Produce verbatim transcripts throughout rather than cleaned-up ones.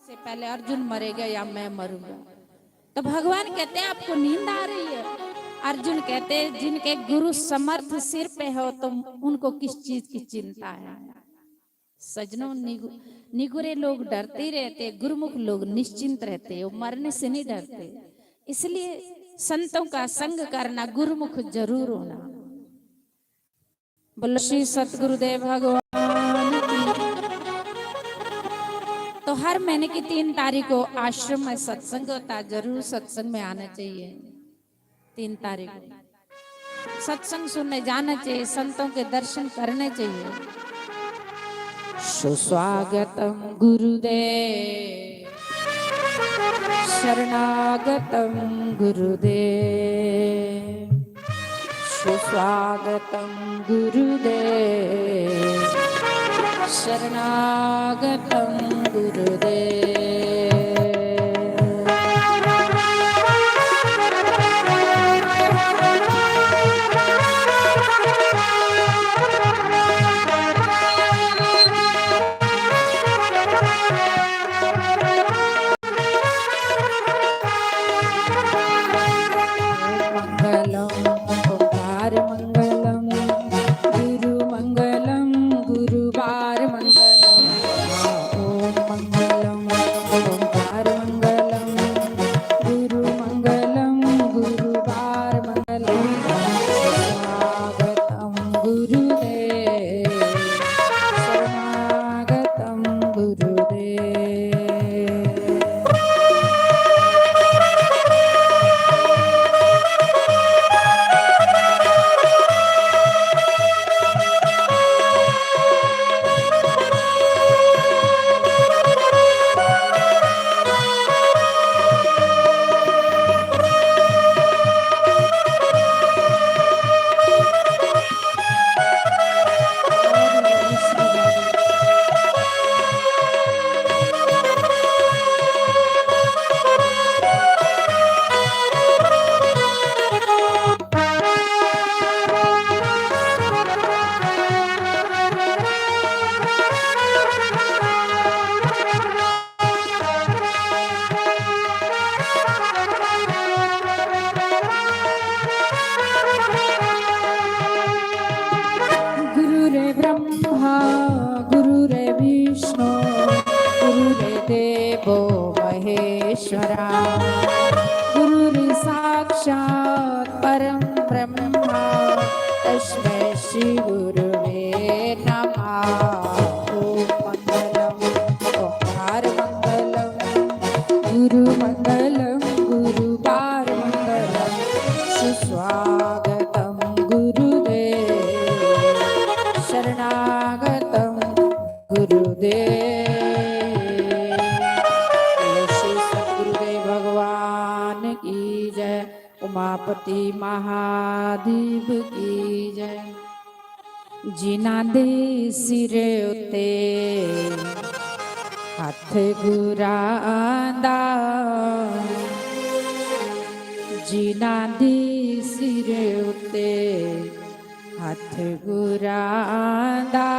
से पहले अर्जुन मरेगा या मैं मरूंगा। तो भगवान कहते हैं, आपको नींद आ रही है? अर्जुन कहते हैं, जिनके गुरु समर्थ सिर पे हो तो उनको किस चीज की चिंता है? सज्जनों, निगु-, निगुरे लोग डरते ही रहते, गुरुमुख लोग निश्चिंत रहते, वो मरने से नहीं डरते। इसलिए संतों का संग करना, गुरुमुख जरूर होना। बोलो श्री सतगुरुदेव भगवान की। तो हर महीने की तीन तारीख को आश्रम में सत्संग होता है, जरूर सत्संग में आना चाहिए। तीन तारीख को सत्संग सुनने जाना चाहिए, संतों के दर्शन करने चाहिए। सुस्वागतम गुरुदेव, शरणागतम गुरुदेव, सुस्वागतम गुरुदेव, शरणागतम गुरुदेव। मंगलम, ओंकार मंगलम, गुरु मंगलम, गुरुवार मंगलम। ओम मंगलम, ओंकार मंगलम, गुरु मंगलम, गुरुवार मंगलम। स्वागतम गुरुदेव, शरणागतम गुरुदेव। गुरुरे ब्रह्मा, गुरुरे विष्णु, गुरुरे देवो महेश्वरा, गुरुरे साक्षात् परं ब्रह्मा, तस्मै श्री गुरुवे नमः। ओम मंगलम, ओंकार मंगलम, गुरु मंगलम, गुरुवार मंगलम। सुस्वागतम गुरुदेव, शरणागतम गुरुदेव। श्री सतगुरुदेव भगवान की जय। उमापति महादेव की जय। जिन्हां दे सिर उत्ते हत्थ गुरां दा, जिन्हां दे सिर उत्ते हत्थ गुरां दा,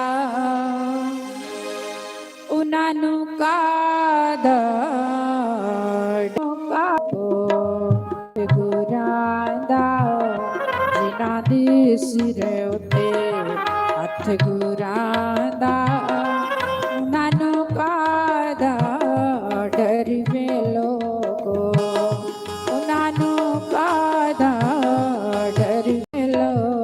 उन्हां नू कादा डोका गुरां दा, जिन्हां दे सिर उत्ते हत्थ गुरां दा, उन्हां नू कादा डर वे लोको, उन्हां नू कादा डर वे लोको।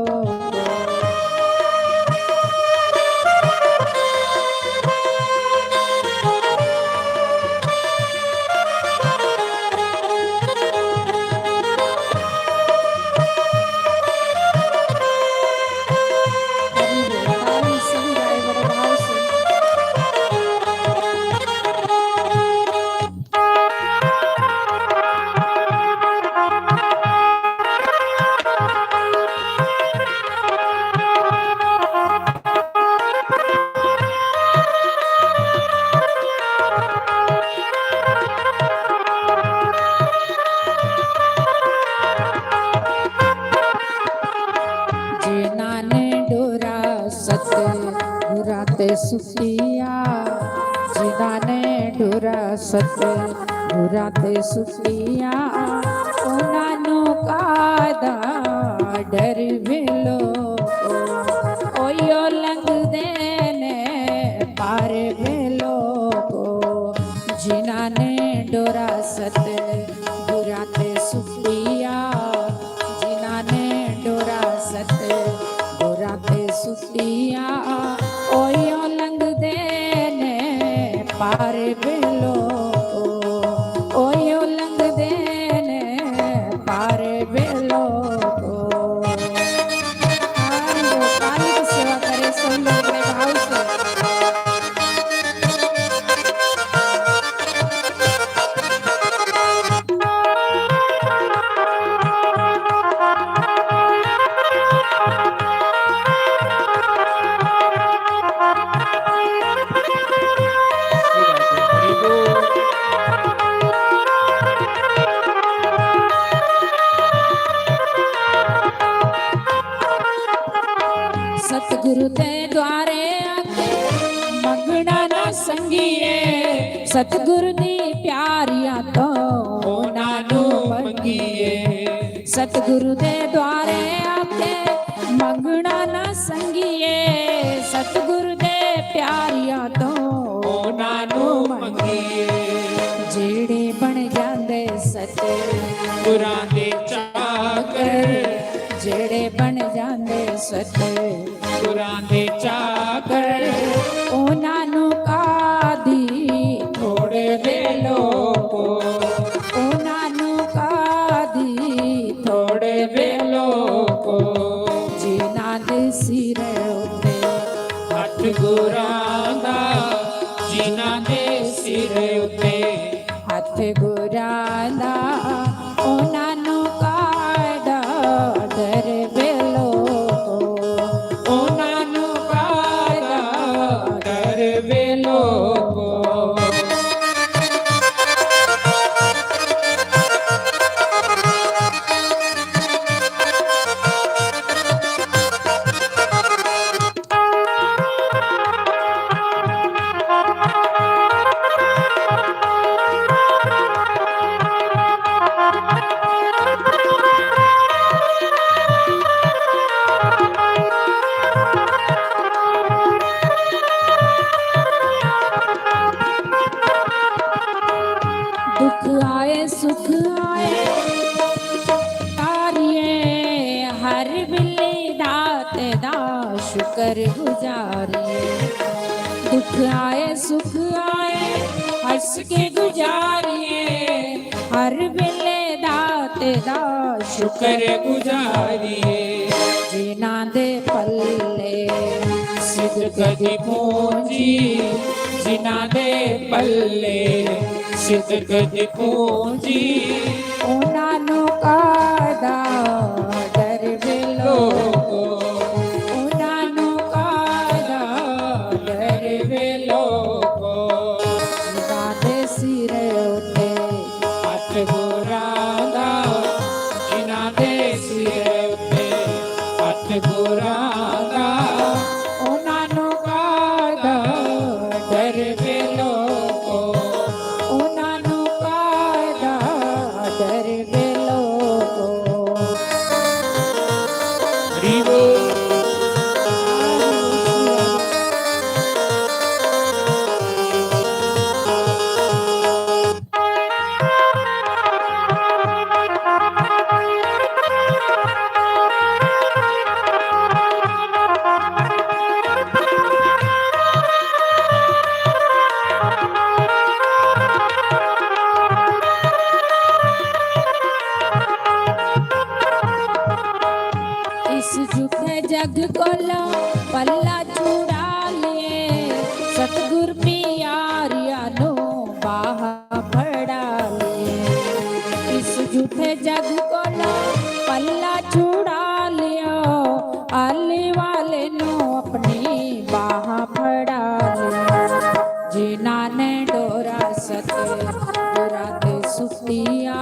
जिन्हां ने डोरा सतगुरां ते सुटिया, जिन्हां ने डोरा सतगुरां ते सुटिया, उन्हां नूं कादा डर वे लोको। ओयो लंघदे ने पार वे लोको। जिन्हां ने डोरा सतगुरां ते सुटिया, जिन्हां ने डोरा सतगुरां ते सुटिया, ओयो लंघदे ने पार वे लोको। ओयो लंघदे ने पार वे लोको। ताली की सेवा करे सब लोग बड़े भाव से। सतगुरु दे द्वारे आके मंगना ना संगिए, सतगुरु दी प्यारियां तो उन्हां नूं मंगिए। सतगुरु दे द्वारे आके मंगना ना संगिए, सतगुरु दे प्यारियां तो उन्हां नूं मंगिए। जेड़े बन जांदे सतगुरां दे चाकर, जेड़े बन जांदे सतगुरां दे चाकर, उन्हां नूं कादी थोड़ वे लोको। उन्हां नूं कादी थोड़ वे लोको। जिन्हां दे सिर उते हथ गुरां दा, जिन्हां दे सिर उते हथ गुरां दा, उन्हां नूं कादा डर वे लोको। उन्हां नूं कादा डर वे लोको। दुख आए सुख आए, तारिये हर बिल्ली दाते दा शुकर गुजारिए। दुख आए सुख आए, हंस के गुजारिए। हर बेले दाते दा शुकर गुजारिए। जिन्हां दे पल्ले सिदक दी पूंजी, जिन्हां दे पल्ले सिदक दी पूंजी, उन्हां नूं कादा डर वे लोको। उन्हां नूं कादा डर वे लोको। जिन्हां दे सिर उते हथ गुरां दा, जिन्हां दे सिर उते हथ गुरां दा, उन्हां नूं कादा डर वे लोको। उन्हां नूं कादा डर वे लोको। हरि बोल। इस झूठे जग कोला पल्ला छुड़ा लिए, सतगुर प्यारिया नू बाह फड़ा लिए। इस झूठे जग कोला पल्ला छुड़ा लियो, आली वाले नू अपनी बाह फड़ा लियो। जिन्हां ने डोरा सतगुरां ते सुटिया,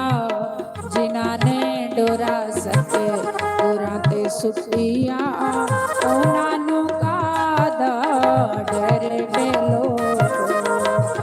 जिन्हां ने डोरा सतगुरां ते सुटिया, उन्हां नू कादा डर वे लोको।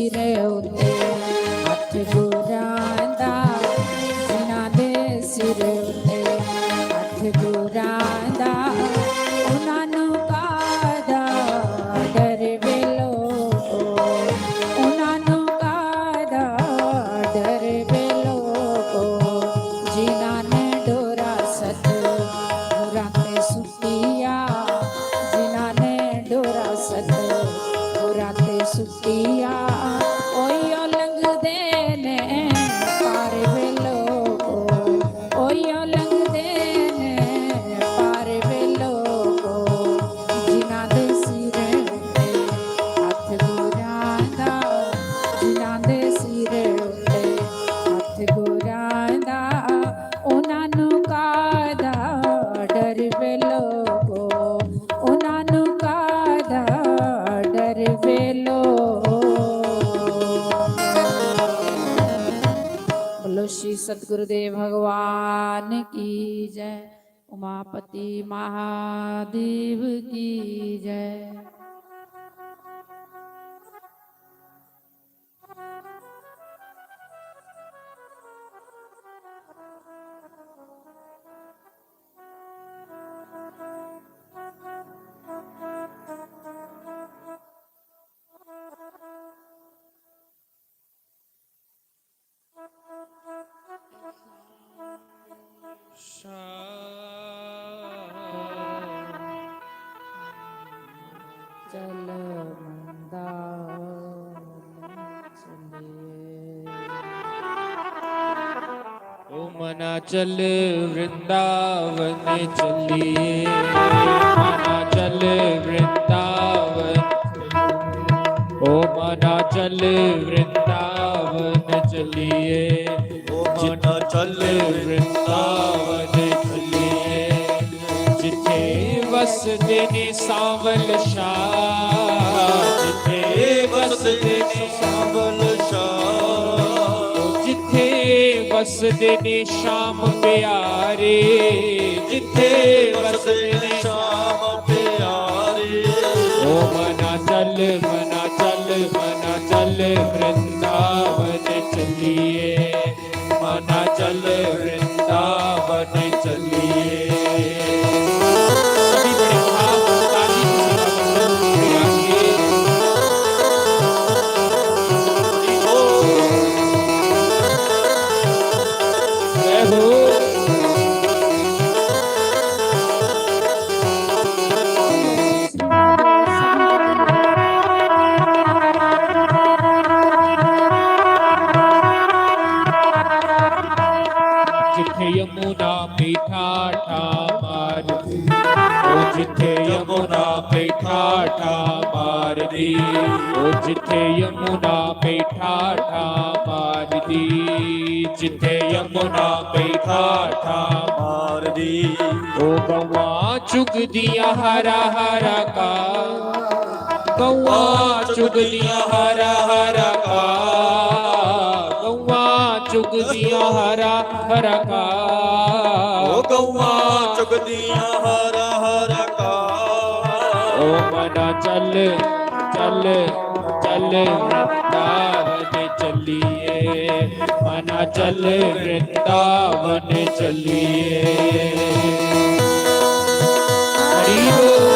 ਸਿਰ ਉੱਤੇ ਹੱਥ ਗੁਰਾਂ ਦਾ, ਜਿਨ੍ਹਾਂ ਦੇ ਸਿਰ ਉੱਤੇ ਹੱਥ ਗੁਰਾਂ ਦਾ, ਉਹਨਾਂ ਨੂੰ ਕਾਹਦਾ ਡਰ ਵੇ ਲੋਕੋ, ਉਹਨਾਂ ਨੂੰ ਕਾਹਦਾ ਡਰ ਵੇ ਲੋਕੋ, ਜਿਨ੍ਹਾਂ ਨੇ ਡੋਰਾ ਸਤਿਗੁਰਾਂ ਤੇ ਸੁੱਟਿਆ, ਜਿਨ੍ਹਾਂ ਨੇ ਡੋਰਾ ਸਤਿਗੁਰਾਂ ਤੇ ਸੁੱਟਿਆ, ਉਹੀਓ ਲੰਘਦੇ ਨੇ ਪਾਰ ਵੇ ਲੋਕੋ, ਉਹੀਓ ਲੰਘਦੇ ਨੇ ਪਾਰ ਵੇ ਲੋਕੋ, ਜਿਨ੍ਹਾਂ ਦੇ ਸਿਰ ਉੱਤੇ ਹੱਥ ਗੁਰਾਂ ਦਾ, ਜਿਨ੍ਹਾਂ ਦੇ ਸਿਰ ਉੱਤੇ ਹੱਥ ਗੁਰਾਂ ਦਾ, ਉਹਨਾਂ ਨੂੰ ਕਾਹਦਾ ਡਰ ਵੇ ਲੋਕੋ, ਉਹਨਾਂ ਨੂੰ ਕਾਹਦਾ ਡਰ ਵੇ ਲੋਕੋ। बोलो श्री सतगुरुदेव भगवान की जय, उमापति महादेव की जय। चल वृंदावन चलिए। ओ मना चल वृंदावन चलिए, मना चल वृंदावन। ओ मना चल वृंदावन चलिए, ओ मना चल वृंदावन चलिए। जिथे वसदे ने सांवल शाह, जिथे वसदे ने सांवल शाह, जिथे वसदे ने श्याम प्यारे, जिथे वसदे ने श्याम प्यारे। ओ मना चल, मना चल, मना चल वृंदावन चलिए, मना चल वृंदावन चलिए। सभी बड़े भाव ताली की सेवा करते हुए आइए। हरि बोल। जय हो। जिथे यमुना पे ठाठा मारदी, ओ जिथे यमुना पे ठाठा मारदी, ओ जिथे यमुना पे ठाठा मारदी, जिथे यमुना पे ठाठा मारदी। ओ गवां चुगदियां हरा हरा घाह, गवां चुगदियां हरा हरा घाह, गवां चुगदियां हरा हरा घाह। ओ गवां चुगदियां हरा हरा घाह। ओ मना चल, चल, चल वृंदावन चलिए, मना चल वृंदावन चलिए। हरि बोल।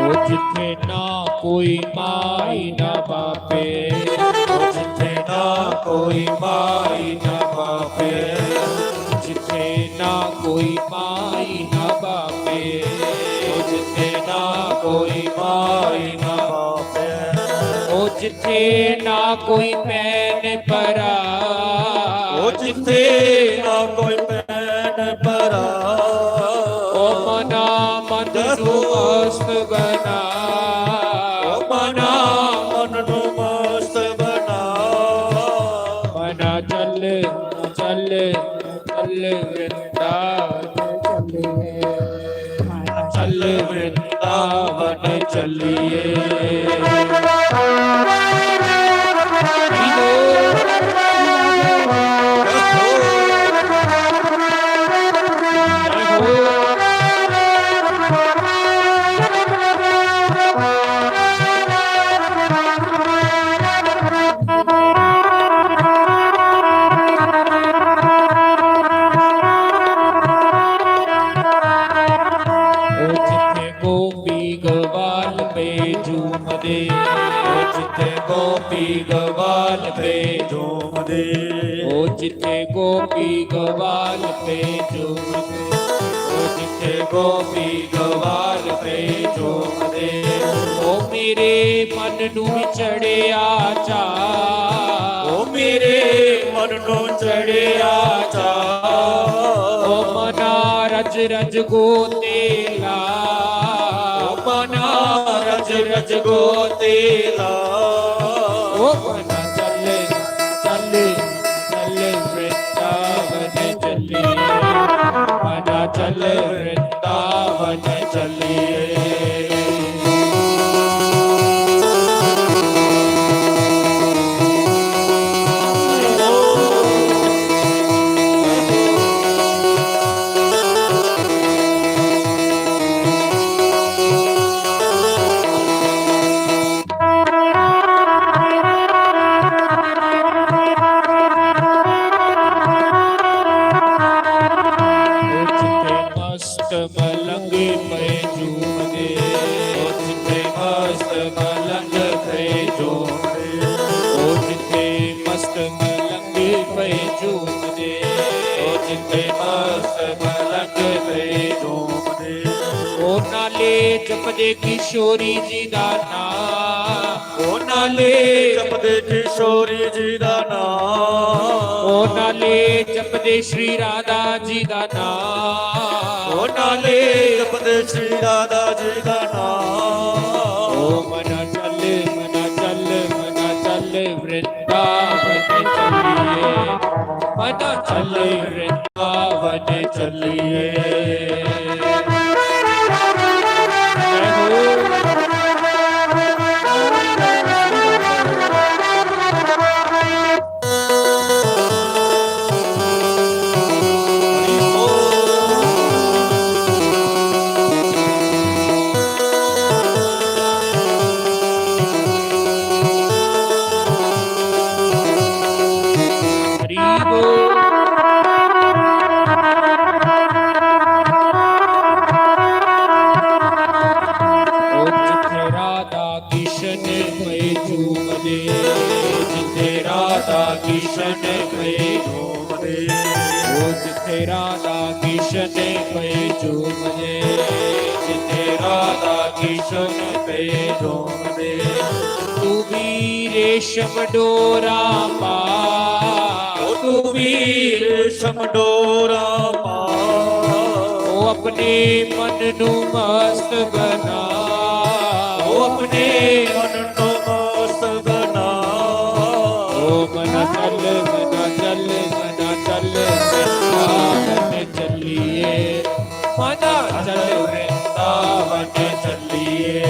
ओ जिथे ना कोई माई ना बापे, ओ जिथे ना कोई माई ना बापे, जिथे ना कोई माई ना बापे, ओ जिथे ना कोई माई ना बापे, ओ जिथे ना कोई भैन भरा, ओ जिथे ना कोई भैन भरा। ओ मना मन नू मस्त बना, ओ मना मन चल वृंदावन चलिए, चल वृंदावन चलिए। ओ जिथे गोपी गवाल पे झूमदे, ओ जिथे गोपी गवाल पे झूमदे, ओ जिथे गोपी गवाल पे झूमदे, ओ जिथे गोपी गवाल पे झूमदे। ओ मेरे मन नू चढ़िया चा, ओ मेरे मन नू चढ़िया चा, ओ मना रज रज गोते ला, ओ मना रज रज गोते ला। ओ मना चल, चल, चल वृंदावन चलिए, मना चल वृंदावन चलिए। ओ जिथे मस्त मलंग पे झूमदे, ओ जिथे मस्त मलंग पे झूमदे, ओ जिथे मस्त मलंग पे झूमदे, ओ जिथे मस्त मलंग पे झूमदे। ओ नाले जपदे किशोरी जी दा नाम, ओ नाले जपदे किशोरी जी दा नाम, ओ नाले जपदे श्री राधा जी दा नाम, ओ नाले जपदे श्री राधा जी दा नाम। ओ मना चल, मना चल, मना चल वृंदावन चलिए, मना चल वृंदावन चलिए। हरि बोल। ओ जिथे राधा किशन पे झूमदे, जिथे राधा किशन पे झूमदे, ओ जिथे राधा किशन पे झूमदे, जिथे राधा किशन पे झूमदे। तू भी रेशम डोरा पा, ओ तू भी रेशम डोरा पा, ओ अपने मन नू मस्त बना, ओ अपने मन नू मस्त बना। ओ मना चल, मना चल, मना चल, मना चल। चलिए, मना चल वृंदावन चलिए।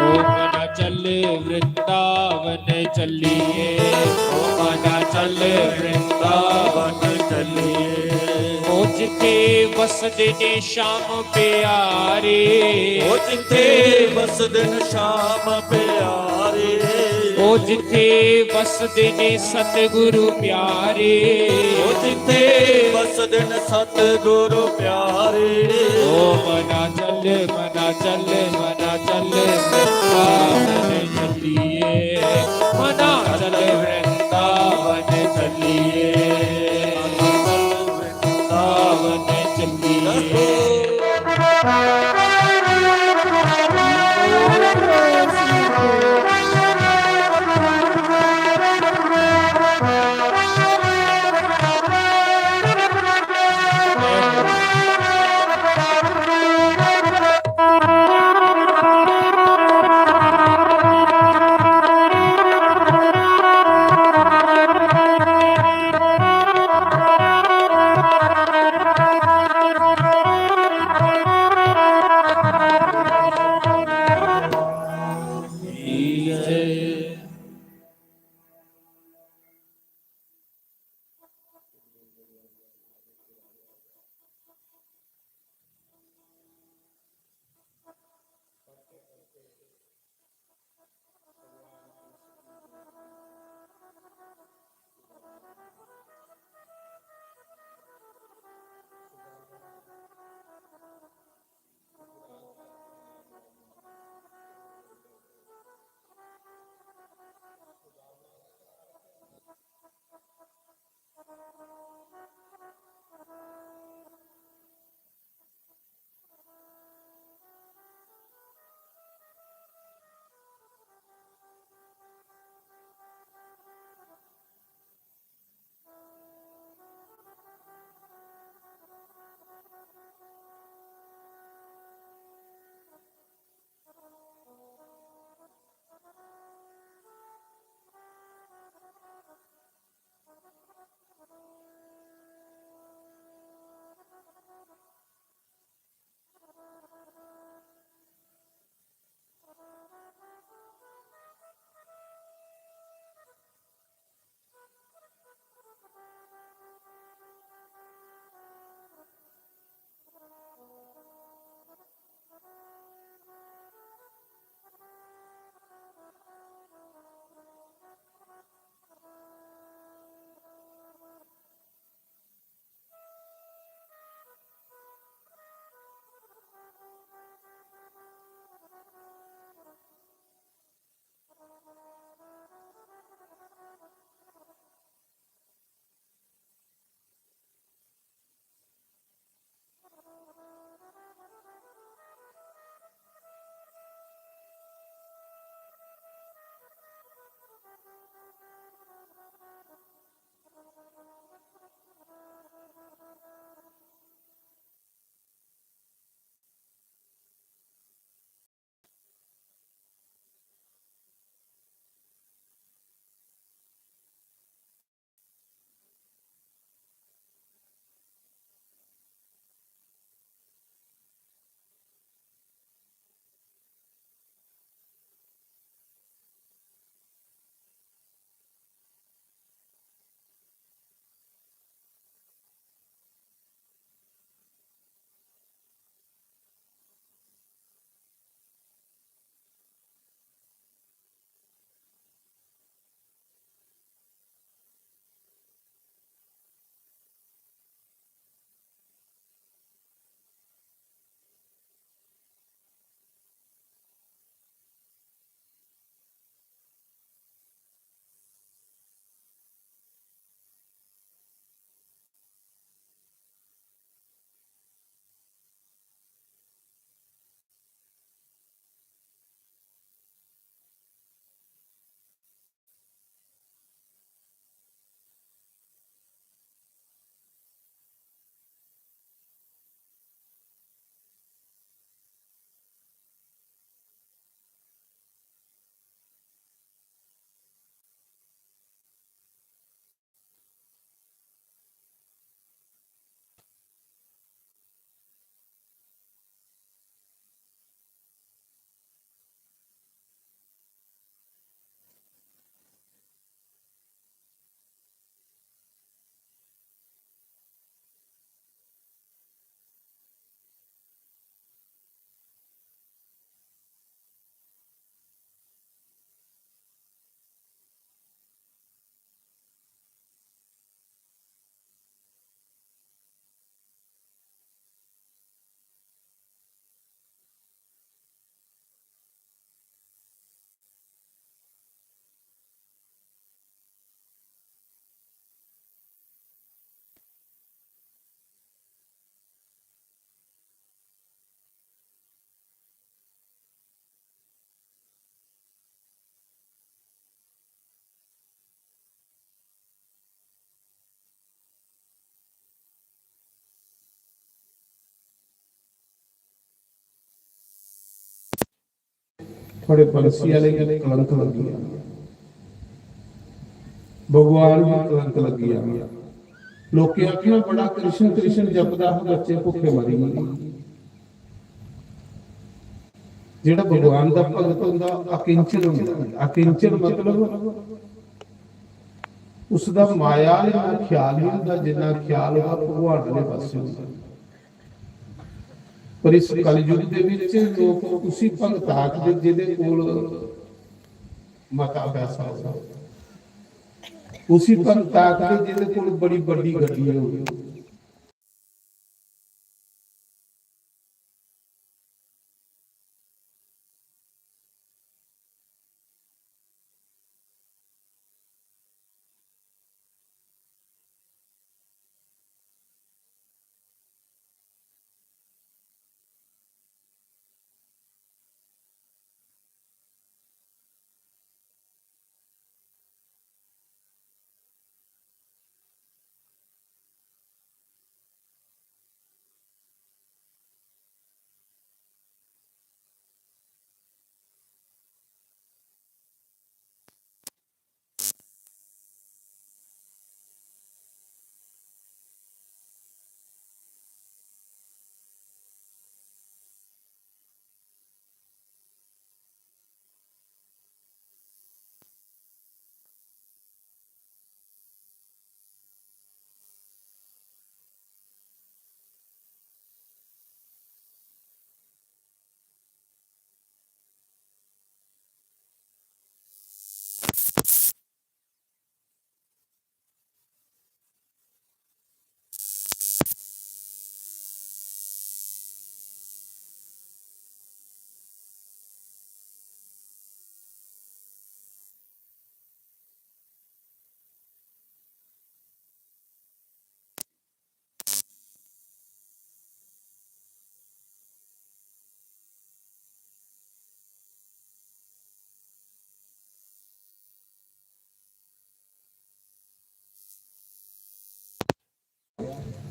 ओ मना चल वृंदावन चलिए, ओ मना चल वृंदावन चलिए। ओ जिथे वसदे ने श्याम प्यारे, ओ जिथे वसदे ने श्याम प्यारे, ओ जिथे वसदे ने सतगुरु प्यारे, ओ जिथे वसदे ने सतगुरु प्यारे। ओ मना चल, मना चल, मना चल वृंदावन चलिए, मना चल वृंदावन चलिए, वृंदावन चलिए। थुआड़े बंसी आह्ले गी कलंक लग्गी गेआ, भगवान गी कलंक लग्गी गेआ। लोकें आखना, "बड़ा कृष्ण कृष्ण जपदा हा, बच्चे भुक्खे मरी गे।" जेह्ड़ा भगवान दा भगत होंदा, अकिंचन होंदा। अकिंचन मतलब उसदा माया आह्ला ख्याल निं होंदा, जिन्ना ख्याल ओह्दा भगवान आह्ले पासै होंदा। पर इस कलयुग दे विच लोक उसी भगत आखदे जेह्दे कोल मता पैसा होवे, उसी भगत आखदे जेह्दे कोल बड़ी बड्डी गड्डी होवे।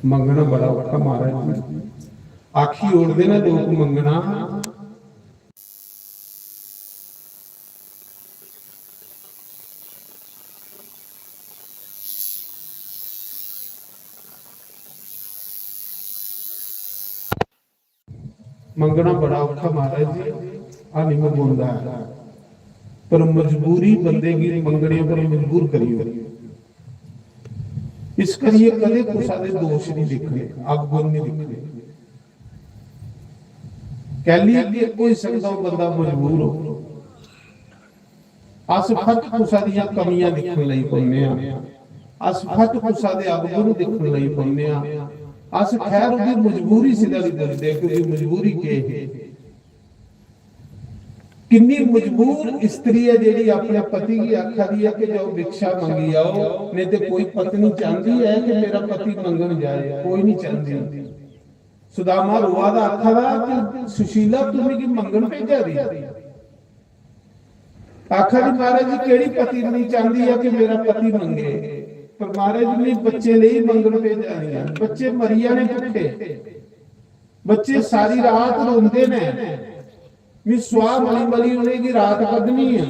मंगना बड़ा औखा महाराज जी। आखी ओड़दे न लोक मंगना। मंगना बड़ा औखा महाराज जी, हाली मंगोंदा ऐ, पर मजबूरी बंदे गी मंगने पर मजबूर करी ओड़दी। इस करियै कदें कुसै दे दोष नहीं दिक्खने, अवगुण नहीं दिक्खने। कैली कि होई सकदा ओह् बंदा मजबूर हो। अस फट कुसै दियां कमियां दिक्खन लगी पौने आं, अस फट कुसै दे अवगुण दिक्खन लगी पौने आं। अस खैर ओह्दी मजबूरी सिद्धा नहीं पुछदे कि ओह्दी मजबूरी केह् है। किन्नी मजबूर स्त्री ऐ जेह्ड़ी अपने पति गी आखा दी ऐ कि जाओ भिक्षा मंगी आओ, नहीं ते कोई पत्नी चाहती है कि मेरा पति मंगन जाए, कोई नहीं चाहती। सुदामा रोआ दा आखा दा कि सुशीला तू मिगी मंगन भेजा दी। आखा दी महाराज जी केह्ड़ी पति नहीं चाहती है कि मेरा पति मंगे, पर महाराज जी मिगी बच्चे लेई मंगन भेजा दी है। बच्चे मरी जाने भुक्खे, बच्चे सारी रात रोंदे ने, मी सुआह मली मली उ'नेंगी रात कड्ढनी ऐ।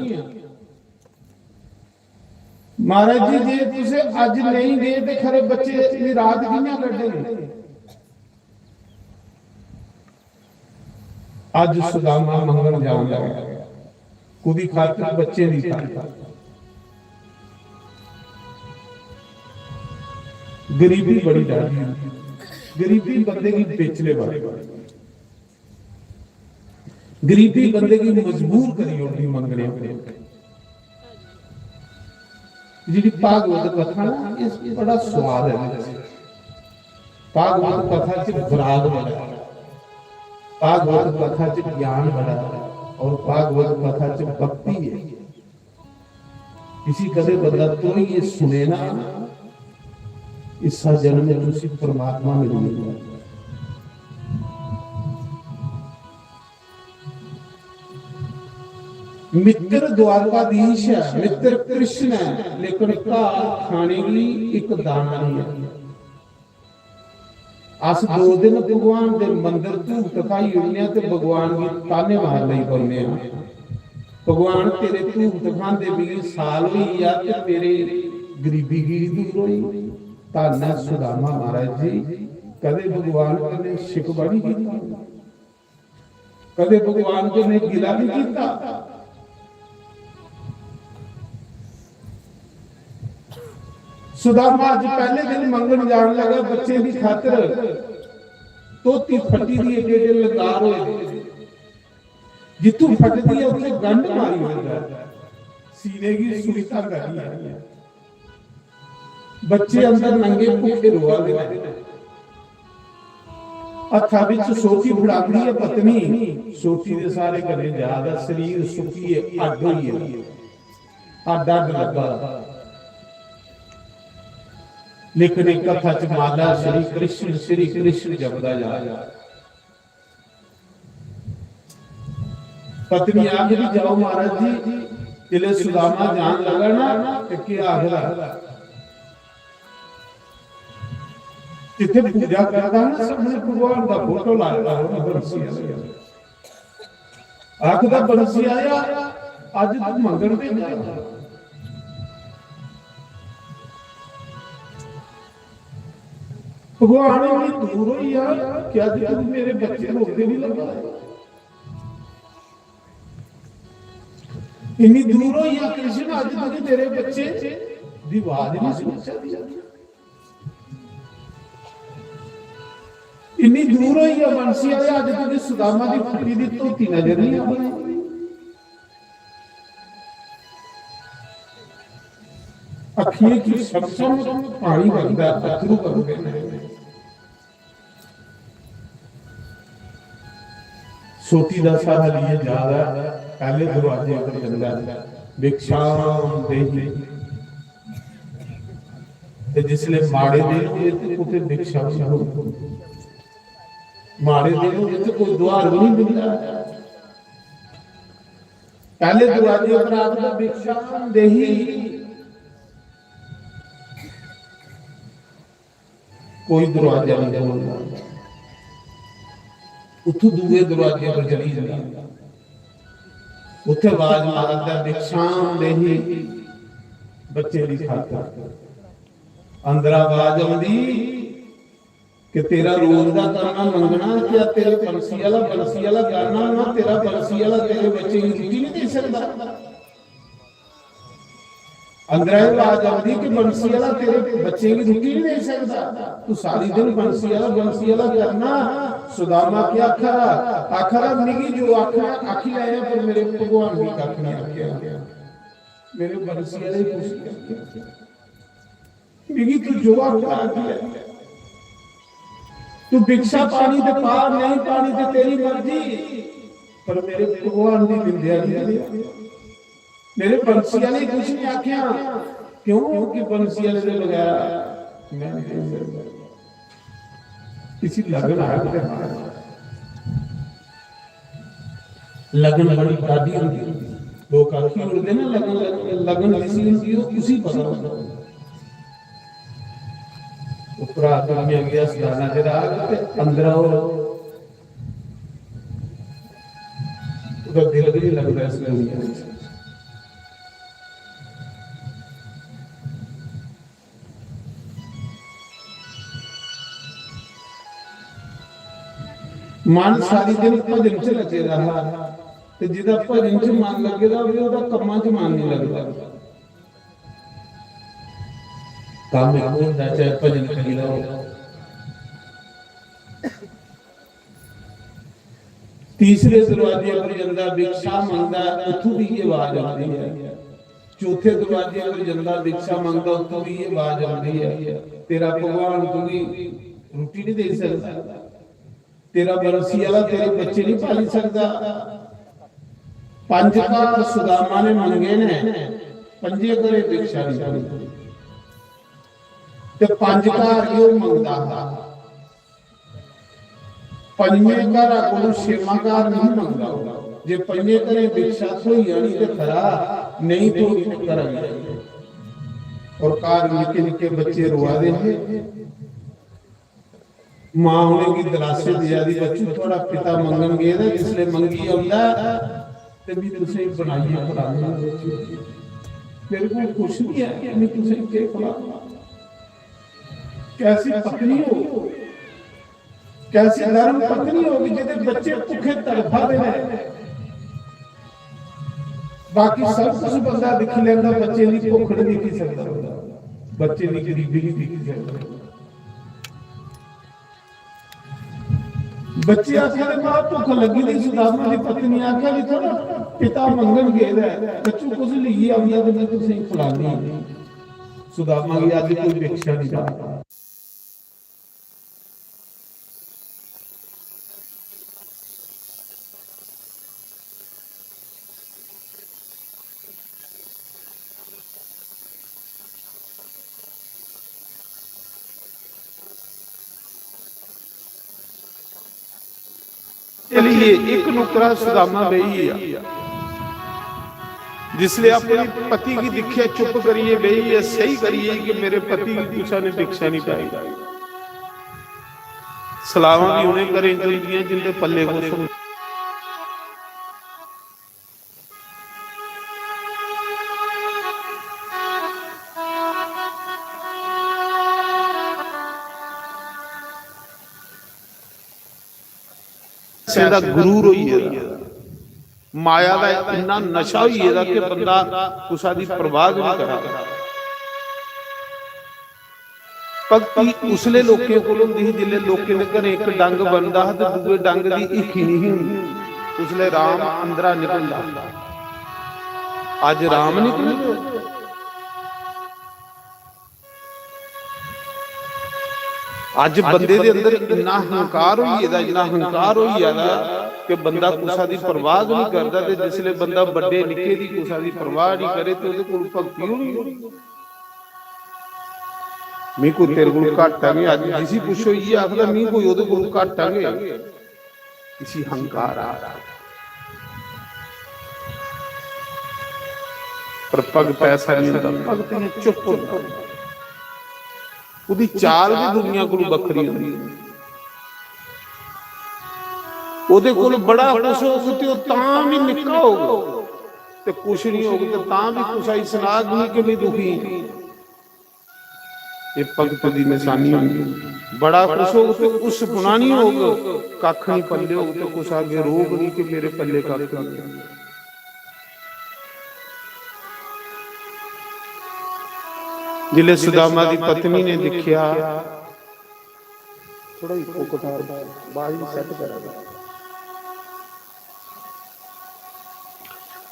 महाराज जी जे तुस अज्ज नहीं दे ते खरे बच्चे दी रात कि'यां कड्ढन? अज्ज सुदामा मंगन जान लगा, कुदी खातर? बच्चे दी खातर। गरीबी बड़ी डर, गरीबी बंदे गी बेचने वाली, गरीबी बंदे गी मजबूर करी ओड़दी मंगने पर। जेह्ड़ी भागवत कथा ना, इस बड़ा स्वाद है। भागवत कथा च विराग बड़ा है, भागवत कथा च ज्ञान बड़ा है और भागवत कथा च भक्ति है। इसी कदे बंदा त्रोइयै सुने ना, इस्सा जन्म च उसी परमात्मा मिली जंदा। मित्र द्वारकाधीश है, मित्र कृष्ण है, लेकिन घर खाने गी इक दाना नहीं है। अस दो दिन भगवान दे मंदर धूप धखाई ओड़ने आं ते भगवान गी ताने मार लगी पौने आं, "भगवान, तेरे धूप धखांदे मिगी साल होई गेआ ते मेरे गरीबी की दूर होई?" धन्न ऐ सुदामा महाराज जी, कदे भगवान कन्नै शिकवा नहीं कीता। कदे भगवान कन्नै गिला नहीं कीता। सुदामा अज पहले दिन मंगन जान लगा बच्चे की खातर। धोती फटी दी, एडे एडे लंगार होए दे। जित्थों फटदी ऐ, उत्थें गंढ मारी ओड़दा ऐ। सीने गी सूई धागा नहीं है। बच्चे अंदर नंगे भुक्खे रोआ दे न। हत्था बिच सोटी फड़ांदी ऐ पत्नी, सोटी दे सहारे कन्नै जा दा, शरीर सुक्कियै अड्ड होई गेआ, अड्ड अड्ड लग्गा दा। लेकिन इक हत्था च माला, श्री कृष्ण, श्री कृष्ण जपदा जा दा। पत्नी आखदी, "जाओ महाराज जी, जिसलै सुदामा जान लगा ना, ते केह् आखदा?" जित्थै पूजा करदा ना, सामने भगवान दा फोटो लाए दा होना, बंसी आह्ला। आखदा, "बंसी आह्ला, अज्ज तू मंगन भेजा।" भगवान इन्नी दूर होई जा, क्या अज्ज तक मेरे बच्चे रोंदे नहीं लगा? इन्नी दूर होई जा कृष्ण, अज्ज तक मेरे बच्चे दी आवाज नहीं सुन सकदी। इन्नी दूर होई जा बंसी आह्ले, अज्ज तक सुदामा दी फटी दी धोती नजर नहीं आवा। अखियें च सम सम पानी बगदा, अथरू बगदे ने। सोटी दा सहारा लेइयै जा दा, पैह्ले दरवाजे पर जंदा, "भिक्षाम देहि।" ते जिसले माड़े दिन होंदे ते कुतै भिक्षा बी नहीं होंदी। माड़े दिन होंदे ते कोई दुआर बी नहीं दिंदा। पैह्ले दरवाजे पर आखदा, "भिक्षाम देहि।" कोई दरवाजा नहीं खोलदा, उत्थों दूए दरवाजे पर चली जंदा, उत्थे आवाज मारदा, "भिक्षाम देहि," बच्चे दी खातर। अंदरा आवाज आंदी कि तेरा रोज दा करना मंगना, क्या तेरे बंसी आह्ला, बंसी आह्ला करना ना, तेरा बंसी आह्ला तेरे बच्चे गी रुट्टी नहीं दे सकदा? अंदरा एह् आवाज आंदी कि बंसी आह्ला तेरे बच्चे गी रुट्टी नहीं दे सकदा। तू सारी दिन बंसी आह्ला, बंसी आह्ला करना। सुदामा क्या आखा दा? आखा दा, "मिगी जो आखना आखी लैया, पर मेरे भगवान गी कक्ख नहीं आखेआ, मेरे बंसी आह्ले गी कुछ नहीं आखेआ।" मिगी तू जो आखदा आखी लै। तू भिक्षा पानी ते पा, नहीं पानी ते तेरी मर्जी, पर मेरे भगवान दी निंदेआ नहीं करेआ। मेरे बंसी आह्ले कुछ नहीं आखेआ, क्यों? क्योंकि बंसी आह्ले दे बगैर मैं नहीं जी सकदा। इसी लगन आखदे। लगन बड़ी डाढी होंदी। लोक आखी ओड़दे ना, लगन, लगन, लगन जिसी होंदी, ओह् उसी पता होंदा। उप्परा दुनिया गी हसदा नजर आग ते अंदरा ओह्, ओह्दा दिल बी निं लगदा इस दुनिया च। मन सारी दिन भजन च लग्गे दा हा, ते जिदा भजन च मन लग्गे दा होवे, ओह्दा कम्मां च मन निं लगदा। कम्म इक होंदा, चाहे भजन करी लैओ। तीसरे दरवाजे पर जंदा, भिक्षा मंगदा, उत्थों भी ये आवाज आती है। चौथे दरवाजे पर जंदा, भिक्षा मंगदा, उत्थों भी ये आवाज आती है, "तेरा भगवान तुगी रुट्टी नहीं दे सकता, तेरा बंसी आह्ला तेरे बच्चे नहीं पाली सकता।" पंज घर सुदामा ने मंगे ने, पंजे घरें भिक्षा नहीं थ्होई। ते पंज घर ही ओह् मंगदा हा। पंजवें घरा कोलू छेमा घर नहीं मंगदा। जे पंजे घरें भिक्षा थ्होई जानी ते खरा, नहीं थ्होई ते घरा गी जाना। और घर निक्के निक्के बच्चे रोआ दे हे। मां उ'नेंगी दलासे देआ दी, "बच्चू, थुआढ़ा पिता मंगन गेदा, जिसलै मंगी औंदा ते भी तुसें बनाइयै खलाना। मेरे कोल कुछ नहीं है, मैं तुसें केह् खलाना?" कैसी पत्नी हो, कैसी धर्म पत्नी होगी जिहदे बच्चे भुखे तड़फा दे ने? बाकी सब कुछ बंदा दिक्खी लैंदा, बच्चे दी भुख नहीं दिक्खी सकदा, बच्चे दी गरीबी नहीं दिक्खी सकदा। बच्चे आखा दे, "मां, भुक्ख लग्गी दी।" सुदामा दी पत्नी आखा दी, "थोड़ा पिता मंगन गेदा ऐ, बच्चू, कुछ लेइयै आंदा ते में तुसेंगी खलानी।" सुदामा गी अज्ज कोई भिक्षा नहीं पा। चलिए, एक नुकरा सुदामा बेही गेआ। जिसले अपने पति गी दिक्खेआ, चुप करियै बेही गेआ, सही करियै कि मेरे पति गी कुसै ने भिक्षा नहीं पाई। सलावां भी उ'नें घरें च होंदियां जिंदे पल्ले कुछ होंदा। पैसे दा गरूर होई गेदा, माया दा इन्ना नशा होई गेदा कि बंदा कुसा दी परवाह गै नहीं करा। भक्ति उसले लोकें कोल होंदी ही जिसले लोकें दे घरें इक डंग बनदा हा ते दूए डंग दी हीखी नहीं ही होंदी। उसले राम अंदरा निकलदा। अज्ज राम निकलदे। अज्ज बंदे दे अंदर इन्ना हंकार होई गेदा, इन्ना हंकार होई गेदा कि बंदा कुसा दी परवाह गै नहीं करदा। ते जिसले बंदा बड्डे निक्के दी कुसा दी परवाह नहीं करे ते ओहदे कोल भक्ति होनी। "मी कोई तेरे कोल घट्ट है नहीं।" अज्ज जिसी पुच्छो, इ'यै आखदा, "मी कोई ओहदे कोल घट्ट है गै।" इसी हंकार आ। पर भगत ऐसा नहीं होंदा, भगत इ'यां चुप होंदा। ओहदी चाल भी दुनिया कोलू बक्खरी होंदी। ओहदे कोल बड़ा कुछ होग ते ओह तां भी निक्का होग, ते कुछ नहीं होग ते तां भी कुसै गी सनाग नहीं कि मैं दुखी आं। एह भगत दी निशानी होंदी। बड़ा कुछ होग ते उस गुणा नहीं होग, कक्ख नहीं पल्ले होग ते कुसै अग्गें रोग नहीं कि मेरे पल्ले कक्ख नहीं। जिसलै सुदामा दी पत्नी ने दिक्खेआ, थोड़ा इक्को कतार बाज भी सेट करा दे।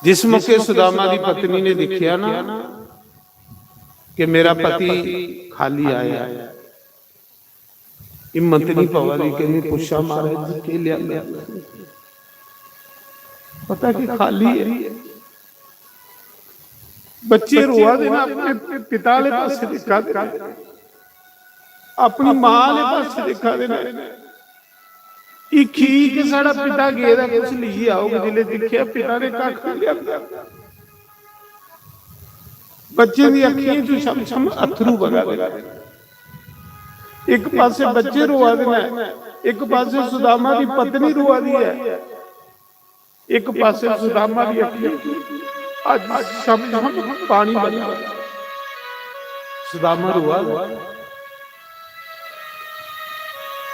जिस मौके सुदामा दी पत्नी ने दिक्खेआ ना कि मेरा पति खाली आया, हिम्मत नहीं पवा दी कि मैं पुच्छा, "महाराज जी, केह् लिया?" पता कि खाली है। बच्चे रोआ दे ना, अपने पिता आह्ले पासे दिक्खा दे ना, अपनी मां आह्ले पासे दिक्खा दे ना। हीखी कि साढ़ा पिता गेदा, कुछ लेइयै आओ। जिसलै दिक्खेआ, पिता ने कक्ख नहीं लिआंदा। बच्चे दी अक्खियें चों छम छम अत्थरू बगा दे। इक पासे बच्चे रोआ दे न, इक पासे सुदामा दी पत्नी रोआ दी ऐ, इक पासे सुदामा दी अक्खियें चों अज्ज छम छम पानी बगा। सुदामा रोआ दा।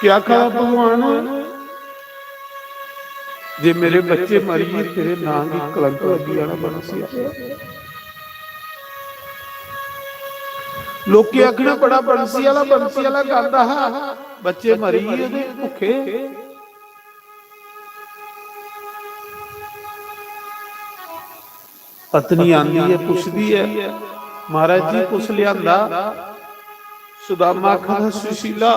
क्या आखा दा भगवान, "जे मेरे बच्चे मरी गे, तेरे नां गी कलंक लगी जाना बंसी आह्ला।" लोकें आखना, "बड़ा बंसी आह्ला, बंसी आह्ला गांदा हा, बच्चे मरी गे ओह्दे भुक्खे।" पत्नी आंदी ऐ, पुछदी ऐ, "महाराज जी, कुछ लिआंदा?" सुदामा आखदा, "सुशीला,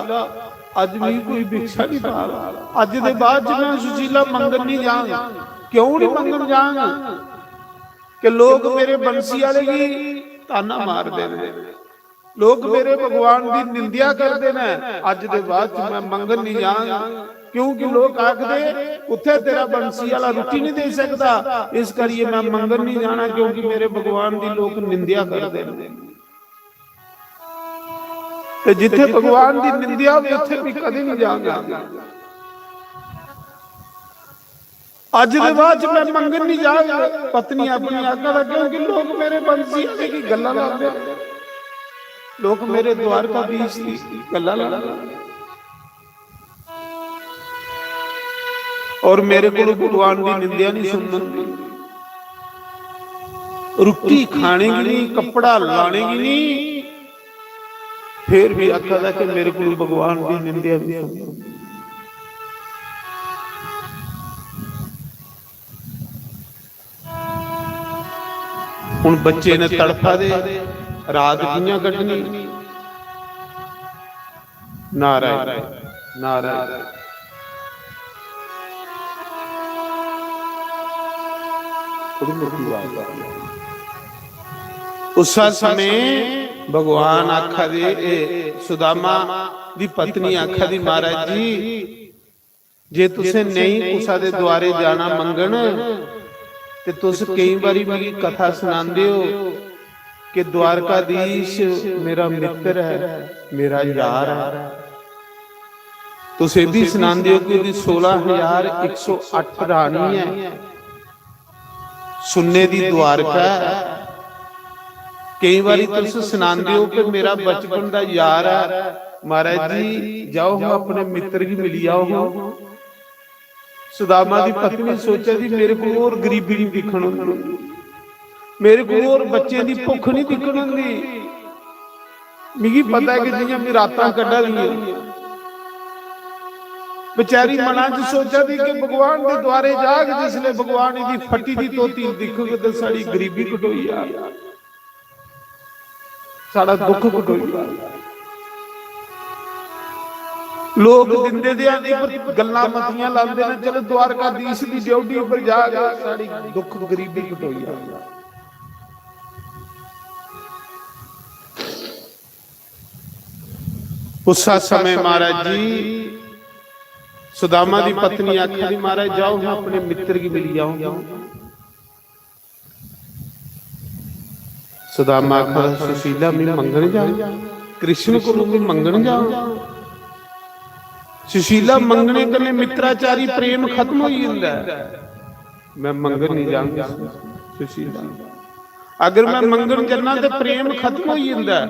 अज्ज मिगी कोई भिक्षा नहीं पा दा। अज्ज दे बाद च मैं सुशीला मंगन नहीं जांग।" क्यों नहीं मंगन जांग? कि लोग मेरे बंसी आह्ले गी ताना मारदे न। लोक मेरे भगवान दी निंदेआ करदे न। अज्ज दे बाद च मैं मंगन नहीं जांग, क्योंकि लोक आखदे, "उत्थे तेरा बंसी आह्ला रुट्टी नहीं दे सकदा, इस करियै मैं मंगन नहीं जाना, क्योंकि मेरे भगवान दी लोक निंदेआ करदे न।" ते जिथे भगवान दी निंदेआ होवे, उत्थे मैं कदें नहीं जांग। अज्ज दे बाद च मैं मंगन नहीं जाग, पत्नी अपनी आखा दा, क्योंकि लोग मेरे बंसी आह्ले गी गल्लां लांदे न, लोग मेरे द्वारकाधीश दी गल्लां लांदे न। और मेरे कोल भगवान दी निंदेआ नहीं सुनन दी। रुट्टी खाने की नहीं, कपड़ा लाने की नहीं, फिर भी आखा दा कि मेरे कोल भगवान दी निंदेआ नहीं सुनन दी। हुन बच्चे न तड़फा दे, रात कि'यां कड्ढनी? नारायण, नारायण। थोड़ी मोटी बात है। उस समय भगवान आखा दे, ए, सुदामा दी पत्नी आखा दी, "महाराज जी, जे तुसें नेईं कुसा दे द्वारे जाना मंगन, ते तुस केईं बारी मिगी कथा सनांदे ओ कि द्वारकाधीश मेरा मित्र ऐ, मेरा यार ऐ। तुस एह् बी सनांदे ओ कि ओह्दी सोलां हजार इक सौ अट्ठ रानी ऐ, सुन्ने दी द्वारका ऐ। केईं बारी तुस सनांदे ओ कि मेरा बचपन दा यार ऐ, महाराज जी, जाओ हां अपने मित्र गी मिली आओ हां।" सुदामा दी पत्नी सोचा दी, "मेरे को होर गरीबी नहीं दिक्खन होंदी, मेरे को होर बच्चें दी भुक्ख नहीं दिक्खन होंदी। मिगी पता है कि जियां मैं रातां कड्ढा दी आं।" बेचारी मना च सोचा दी कि भगवान दे द्वारे जाग, जिसले भगवान इदी फटी दी धोती दिखग ते साड़ी गरीबी कटोई जाग, साड़ा दुख कटोई जाग। लोग दिंदे दे आ नहीं, पर गल्लां मतियां लांदे ने, "चलो द्वारकाधीश दी ड्योढ़ी पर जाग, साड़ी दुख गरीबी कटोई जाग।" उस समय महाराज जी, सुदामा दी पत्नी आखी दी, "महाराज जाओ, अपने मित्र गी मिली आओ।" सुदामा आखा, "सुशीला, मैं मंगन जां, कृष्ण कोलों मैं मंगन जां।" सुशीला, मंगने कन्नै मित्राचारी प्रेम खत्म होई जंदा ऐ। "मैं मंगन नहीं जांग सुशीला, अगर मैं मंगन जन्ना ते प्रेम खत्म होई जंदा ऐ।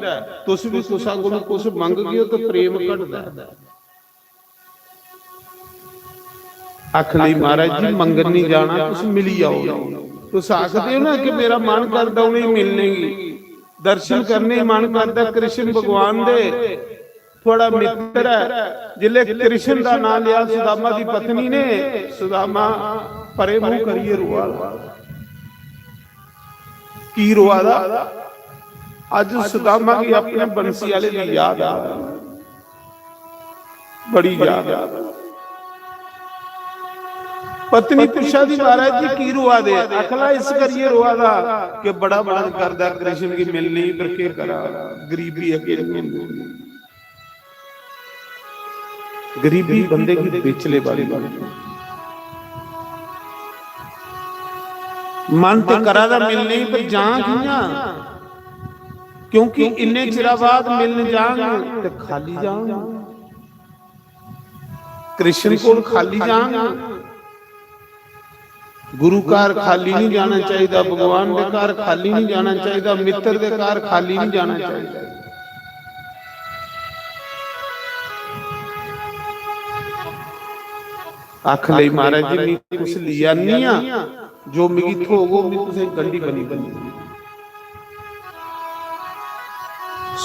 तुस भी कुसा कोलों कुछ मंगगे ओ ते प्रेम घटदा ऐ।" आखन लगी, "महाराज जी, मंगन नहीं जाना, तुस मिली आओ।" तुस आखदे हो ना कि मेरा मन करदा उ'नेंगी मिलने गी, दर्शन करने गी मन करदा कृष्ण भगवान दे। थुआड़ा मित्र ऐ। जिसले कृष्ण दा नाम लिया सुदामा दी पत्नी ने, सुदामा परे मुंह करियै रोआ दा। की रोआ दा? अज सुदामा गी अपने बंसी आले दी याद आ, बड़ी याद आ। पत्नी पुछा दी, "महाराज जी, की रोआ दे?" आखला, "इस करियै रोआ दा कि बड़ा मन करदा कृष्ण गी मिलने गी, पर केह् करां, गरीबी अग्गें नहीं होंदी।" गरीबी बंदे गी बेचले बाली बनदी। मन ते करा दा मिलने गी, पर जां कि'यां? क्योंकि इन्ने चिरा बाद मिलन जांग ते खाली जांग। कृष्ण कोल खाली जांग। गुरु घर खाली नहीं जाना चाहिए, भगवान के घर खाली नहीं जाना चाहिए, मित्र के घर खाली नहीं जाना चाहिए। आख ले, "महाराज जी, मैं कुछ लिया नहीं आ, जो मिगी थोग, ओह् मैं तुसें गंढी बनी बनी।"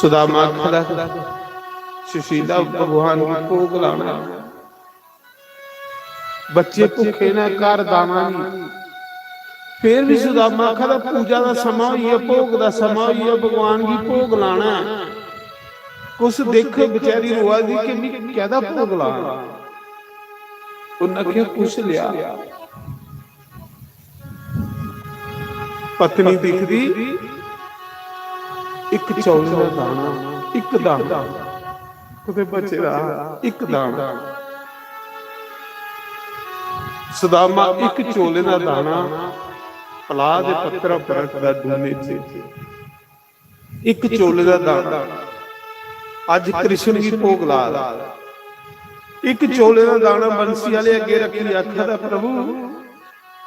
सुदामा आखदा, "सुशीला, भगवान गी भोग लाना।" बच्चे भुक्खे ने, घर दाना नहीं। फिर भी सुदामा आखदा, "पूजा दा समां होई गेआ, भोग दा समां होई गेआ, भगवान गी भोग लाना ऐ।" कुछ दिक्ख, बेचारी रोआ दी कि "मैं कैदा भोग लां?" उन्नै आखेआ, "कुछ लिया।" पत्नी दिखदी, इक चौल दा दाना, इक दाना, कुतै बचे दा इक दाना। सुदामा इक चौले दा दाना पलाह दे पत्तरा पर रखदा डूने च। इक चौले दा दाना अज कृष्ण गी भोग ला दा। इक चौले दा दाना बंसी आले अग्गे रखी आखा दा, "प्रभु,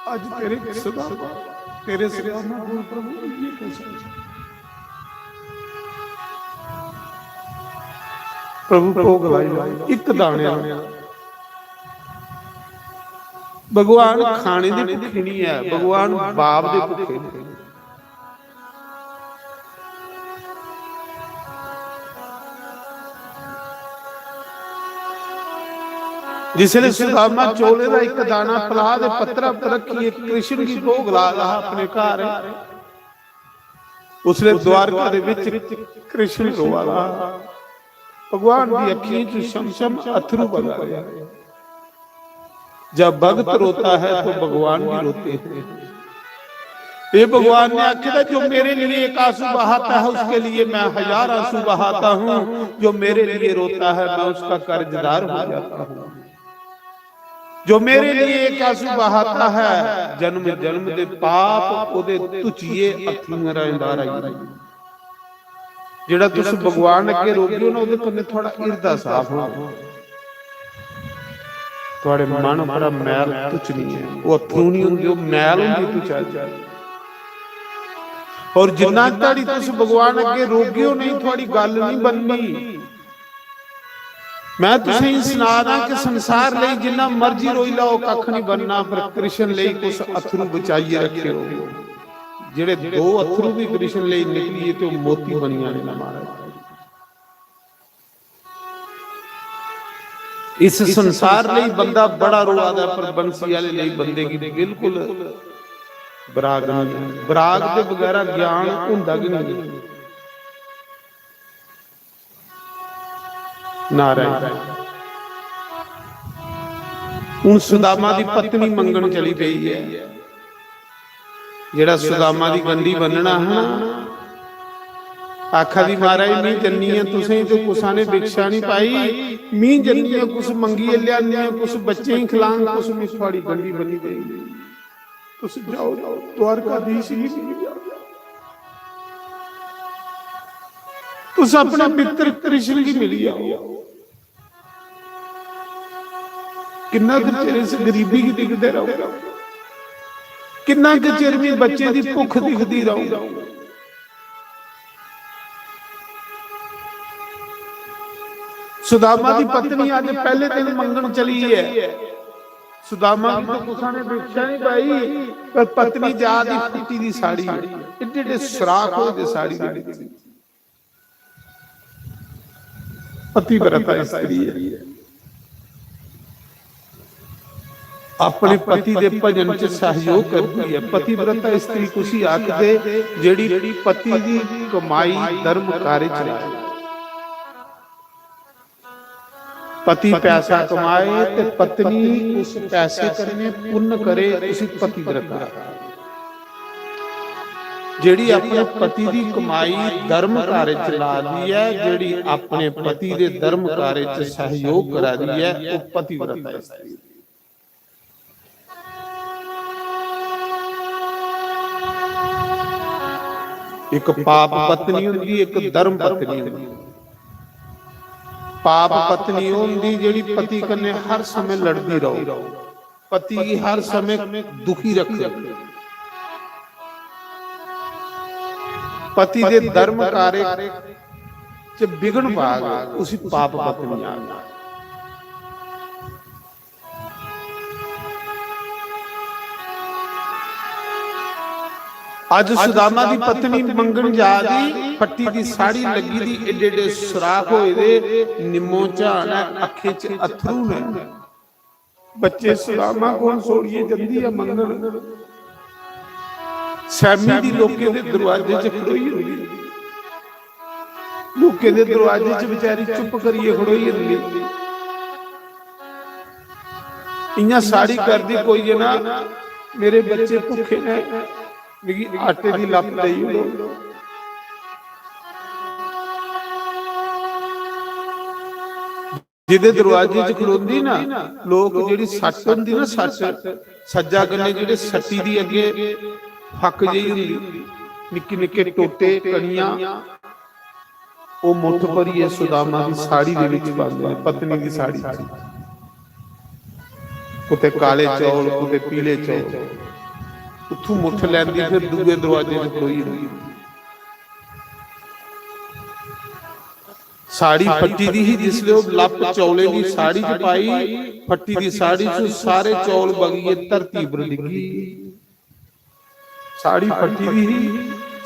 अज तेरे सुदामा, तेरे सुदामा कोल प्रभु इ'यै कुछ है।" प्रभु भोग लाई लो, इक दाने दा। भगवान खाने दे भुखे नहीं है, भगवान बाप दे भुखे ने। जिसले सुदामा चौले दा इक दाना पलाह दे पत्तरा पर रखिए कृष्ण गी भोग ला दा हा अपने घर, उसले द्वारका दे विच कृष्ण रोआ दा, भगवान दी अखियें च छम छम अथरू बगा रहे। जब भक्त रोता है तो भगवान भी रोते हैं। ये भगवान ने आखिया, जो मेरे लिए एक आंसू बहाता है, उसके लिए मैं हजार आंसू बहाता हूँ। जो मेरे लिए रोता है, मैं उसका कर्जदार हो जाता हूँ। जो मेरे लिए एक आंसू बहाता है, जन्म जन्म दे पाप ओदे तुचिए अथरूआं राहें बाहर आई। जेड़ा तुस भगवान अगे रोगे हो ना, ओदे कन्नै थुआड़ा हिरदा साफ होना। थुआड़े मन उप्परा मैल तुचनी है, वो अथरू नहीं होंदे, वो मैल होंदी तुचा। और जिन्ना धड़ी तुस भगवान अगे रोगे हो नहीं, थुआड़ी गल नहीं बननी। मैं तुसें सना दा कि संसार लेई जिन्ना मर्जी रोई लैओ, कख नहीं बनना, पर कृष्ण लेई कुछ अथरू बचाइए रखेओ। जेड़े दो अथरू भी कृष्ण लेई निकलिए ते मोती बनी जाने न महाराज। इस संसार लेई बंदा बड़ा रोआ दा, पर बंसी वाले लेई बंदे की बिल्कुल बराग नहीं। बराग दे बगैरा ज्ञान होंदा कि नहीं? नारायण। हुण सुदामा दी पत्नी मंगण चली पई है। जेड़ा सुदामा दी गंढी बन्नना है ना, आखा दी, "महाराज, मी जन्नी ऐ, तुसें ते कुसा ने भिक्षा नहीं पाई, मी जन्नी ऐ, कुछ मंगियै लेआनी ऐ, कुछ बच्चें गी खिलांग, कुछ मी थुआड़ी गंढी बन्नी देंग।" तुस जाओ, द्वारकाधीश गी मिली जाओ। तुस अपने मित्र कृष्ण गी मिली जाओ। किन्ना कुछ चिर इस गरीबी गी दिखदे रहो, किन्ना कुछ चिर मी बच्चे दी भुख दिखदी रहो। सुदामा दी पत्नी अज पहले दिन मंगण चली है। सुदामा की तो कुसा ने भिक्षा नहीं पाई, पर पत्नी जा दी फुटी दी साड़ी, एडे एडे सुराख हो गए साड़ी दे विच। पतिव्रता स्त्री है, अपने पति दे भजन च सहयोग करती है। पतिव्रता स्त्री कुसी आखदे, जेड़ी पति दी कमाई धर्म कार्य च लाए। पति पैसा कमाए ते पत्नी उस पैसे कन्नै पुन्न करे, उसी पतिव्रता। जेड़ी अपने पति दी कमाई धर्म कार्य च ला दी है, जेड़ी अपने पति दे धर्म कार्य च सहयोग करा दी है, वो पतिव्रता स्त्री। एक पाप पत्नी होंदी, एक धर्म पत्नी होंदी। पाप पत्नी होंदी जेड़ी पति कन्नै हर समय लड़दी रहो, पति गी हर समय दुखी रखे, पति दे धर्म कार्य च विघ्न पाग, उसी पाप पत्नी आखदे। अज सुदामा दी पत्नी मंगण जा दी, फट्टी दी साड़ी लगी दी, एडे एडे सुराख होए दे, निम्मो झान ऐ, अखें च अथरू ने। बच्चे सुदामा कोल छोड़िए जंदी ऐ मंगण। सैमी दी लोकें दे दरवाजे च खड़ोई होंदी, लोकें दे दरवाजे च बेचारी चुप करिए खड़ोई होंदी। इयां साड़ी करदी कोई है ना, मेरे बच्चे भुखे ने, मिगी आटे दी लप देई ओड़ो। जिदे दरवाजे च खड़ोंदी ना, लोक जेड़ी सट्ट होंदी ना, सट्ट, सज्जा कन्नै जेड़े सट्टी दी अग्गे फक जेही होंदी, निक्के निक्के टोटे, कणियां, ओह मुट्ठ भरियै सुदामा दी साड़ी दे विच पांदे ने, पत्नी दी साड़ी च। कुतै काले चौल, कुतै पीले चौल। उत्थों मुट्ठ लैंदी, फिर दूए दरवाजे च खड़ोई जंदी। साड़ी फट्टी दी ही, जिसले ओह लप चौलें दी साड़ी च पाई, फट्टी दी साड़ी च सारे चौल बगियै धरती पर डिग्गी। साड़ी फट्टी दी ही,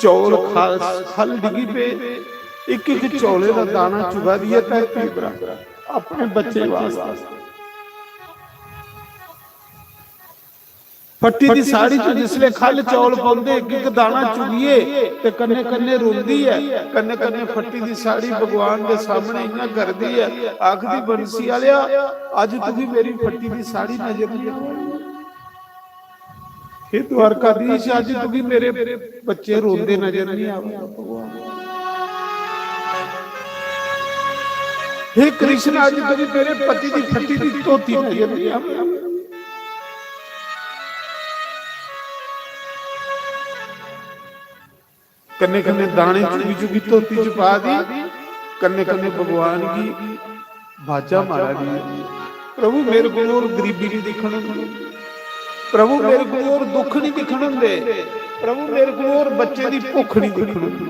चौल खा-, खल डिग्गी पे, इक इक चौले दा दाना चुगा दिया धरती पर, अपने बच्चे वास्ते। फट्टी दी साड़ी च जिसले खल चौल पौंदे, इक इक दाना चुगियै ते कन्नै कन्नै रोंदी ऐ, कन्नै कन्नै फट्टी दी साड़ी भगवान दे सामने इ'यां करदी ऐ, आखदी, "बंसी आह्लेआ, अज्ज तुगी मेरी फट्टी दी साड़ी नजर नहीं आवै।" हे द्वारकाधीश, अज्ज तुगी मेरे बच्चे रोंदे नजर नहीं आवै भगवान। हे कृष्ण, अज्ज तुगी मेरे पति दी फट्टी दी धोती नजर नहीं आवै। कन्नै कन्नै दाने चुगी चुगी धोती च पा दी, कन्नै कन्नै भगवान गी बाजा मारा दी, "प्रभु, मेरे को और गरीबी नहीं दिखन होंदी, प्रभु, मेरे को और दुख नहीं दिखन होंदे, प्रभु, मेरे को और बच्चे दी भुख नहीं दिखन होंदी।"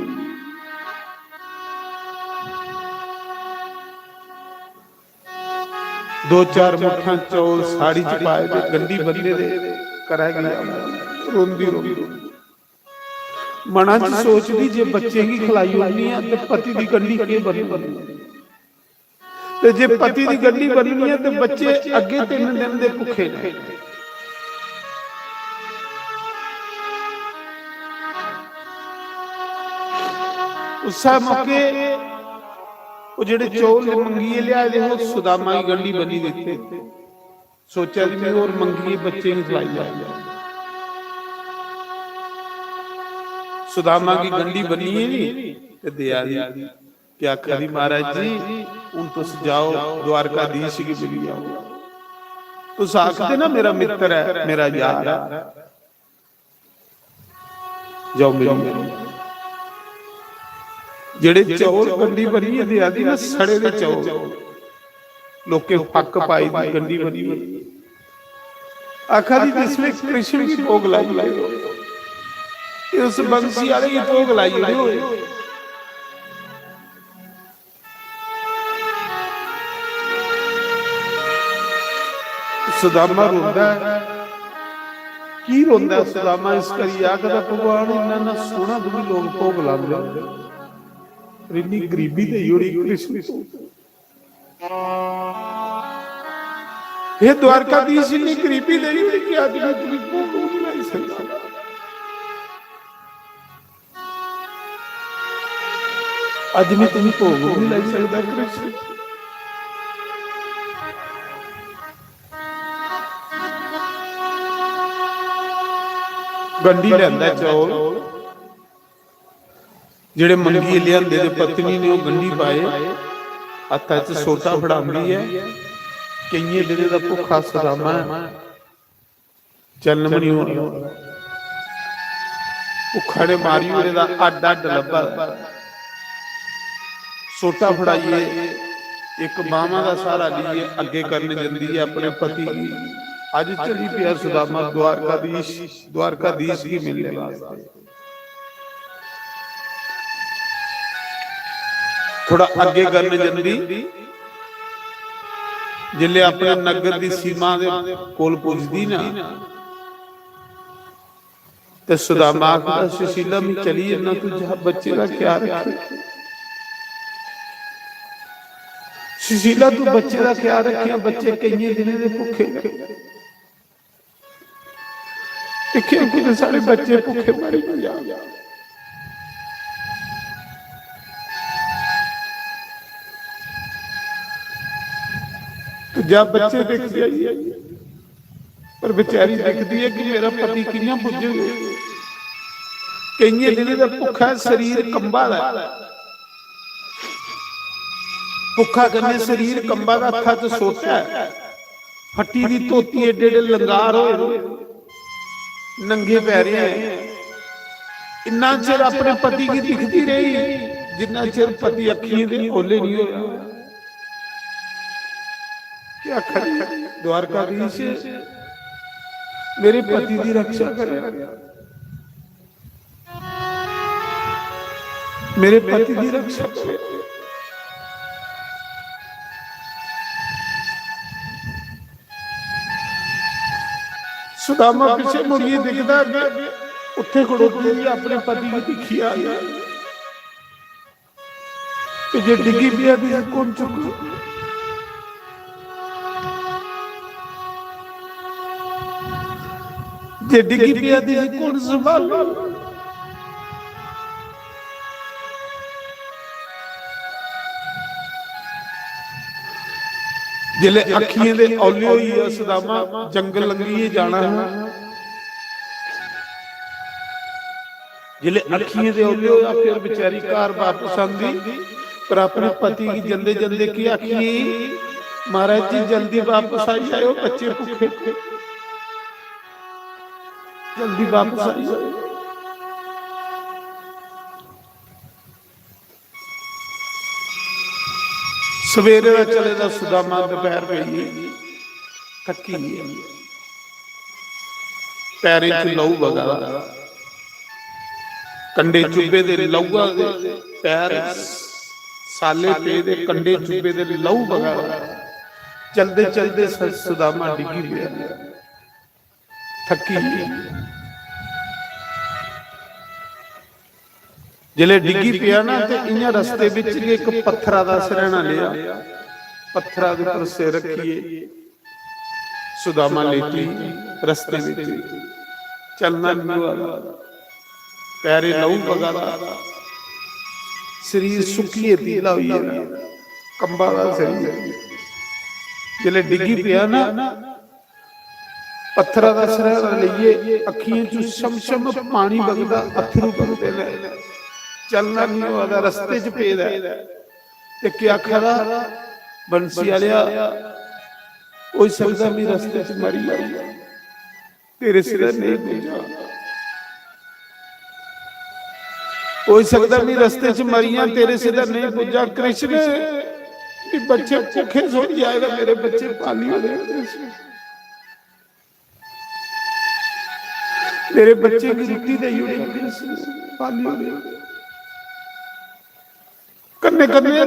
दो चार मुट्ठां चौल साड़ी च पाए दे, गंढी बन्ने दे, करै गया, रोंदी रोंदी। मना च सोचदी, "जे बच्चे गी खलाई ओड़नी ऐ ते पति दी गंढी केह् बननी?" ते जे पति दी गंढी बननी ऐ ते बच्चे अग्गे तिन्न दिन दे भुक्खे न। उस्सै मौके ओह् जेह्ड़े चौल मंगियै लेआए दे हे, ओह् सुदामा गी गंढी बनी दित्ते। सोचा दी, "मैं होर मंगियै बच्चे गी खलाई लैं।" सुदामा गी गंढी बनियै नी ते देआ दी। क्या आखा दी, "महाराज जी, हून तुस जाओ, द्वारकाधीश गी मिली आओ। तुस आखदे ना, मेरा मित्र ऐ, मेरा यार ऐ, जाओ मिली आओ।" जेह्ड़े चौल गंढी बनियै देआ दी ना, सड़े दे चौल, लोकें फक्क पाई दी गंढी बनियै। आखा दी, "जिसलै कृष्ण गी भोग लाई लैओ, ते उस बंसी आह्ले गी भोग लाई ओड़ेओ।" सुदामा रोंदा ऐ। की रोंदा ऐ सुदामा? इस करियै आखदा, "भगवान, इन्ना, इन्ना सोह्ना तुगी लोक भोग लांदे, पर इन्नी गरीबी देई ओड़ी कृष्ण तू।" हे द्वारकाधीश, इन्नी गरीबी देई ओड़ी कि अज्ज मैं तुगी भोग नहीं लाई सकदा। अज्ज मैं तुगी भोग नहीं लाई सकदा कृष्ण। गंढी लैंदा चौल, जेह्ड़े मंगियै लेआंदे ते पत्नी ने ओह् गंढी पाए, हत्था च सोटा फड़ांदी ऐ। केइयें दिनें दा भुक्खा सुदामा ऐ, चलन बी निं होआ दा। भुक्खा ने मारी ओड़े दा, अड्ड अड्ड लब्भा दा। सोटा फड़ाइयै इक बांह्‌वा दा स्हारा लेइयै अग्गें करन जंदी ऐ अपने पति गी। अज्ज चली पेआ सुदामा द्वारकाधीश, द्वारकाधीश गी मिलने वास्तै। थोड़ा अग्गें करन जंदी, जिसलै अपने नगर दी सीमा दे कोल पुजदी ना, ते सुदामा आखदा, "सुशीला, मैं चली जन्ना, तू जा, बच्चे दा ख्याल रक्खी। सुशीला, तू बच्चे दा ख्याल रक्खेआं, बच्चे केइयें दिनें दे भुक्खे न।" दिक्खेओ, कुतै साढ़े बच्चे भुक्खे मरी निं जान। ते जा बच्चे दिखदी आई, पर बेचारी दिखदी ऐ कि मेरा पति कि'यां पुज्जग। केइयें दिनें दा भुक्खा ऐ, शरीर कंबा दा ऐ। भुक्खा कन्नै शरीर कंबा दा, हत्था च सोटा ऐ, फट्टी दी धोती, एड्डे एड्डे लंगार होए दे, नंगे पैरें ऐ। इन्ना चिर अपने पति गी दिखदी रेही, जिन्ना चिर पति अक्खियें दे ओले निं होआ। केह् आखा दी, "द्वारकाधीश, मेरे पति दी रक्षा करेआ।" मेरे पति दी रक्षा करेओ। सुदामा पिच्छे मुड़ियै दिखदा कि उत्थे खड़ोती दी अपने पति गी दिक्खी आ गया। ते जे डिग्गी पेआ ते कु'न चुक्कू? जे डिग्गी पेआ ते इसी कु'न संभालग? जिसलै अक्खियें दे औले होइयै सुदामा जंगल लंघियै जाना हा, जिसलै अक्खियें दे औले होआ, फिर बेचारी घर बापस आंदी, पर अपने पति गी जंदे जंदे केह् आखियै, "महाराज जी, जल्दी बापस आई जाएओ, बच्चे भुक्खे, जल्दी बापस आई जाएओ।" सवेरे दा चले दा सुदामा, दपैह्र पेई गेई, थक्की गेआ, पैरें च लहू बगा दा, कंडे चुब्बे दे लहूआ दे, पैर साले पे दे, कंडे चुब्बे दे लहू बगा दा। चलदे चलदे स-, सुदामा डिग्गी पेआ, थक्की गेआ। जिसलै डिग्गी पेआ ना, ते इ'यां रस्ते बिच गै इक पत्थरा दा सरैह्ना लेआ, पत्थरा दे उप्पर सिर रक्खियै सुदामा लेटी रस्ते बिच, चलना निं होआ दा, पैरें लहू बगा दा, शरीर सुक्कियै पीला होई गेदा, कंबा दा शरीर। जिसलै डिग्गी पेआ ना, पत्थरा दा सरैह्ना लेइयै अक्खियें च छम छम पानी बगदा, अत्थरू बगदे न, चलना निं होआ दा, रस्ते च पेदा ऐ। ते केह् आखा दा, "बंसी आह्लेआ, होई सकदा में रस्ते च मरी जां, तेरे सिरै नेईं पुज्जां, होई सकदा में रस्ते च मरी जां, तेरे सिरै नेईं पुज्जां। कृष्ण, बच्चे भुक्खे छोड़ी आए, मेरे बच्चे पाली ओड़े कृष्ण।" मेरे बच्चे गी रुट्टी देई ओड़ी, पाली ओड़ी। कन्नै कन्नै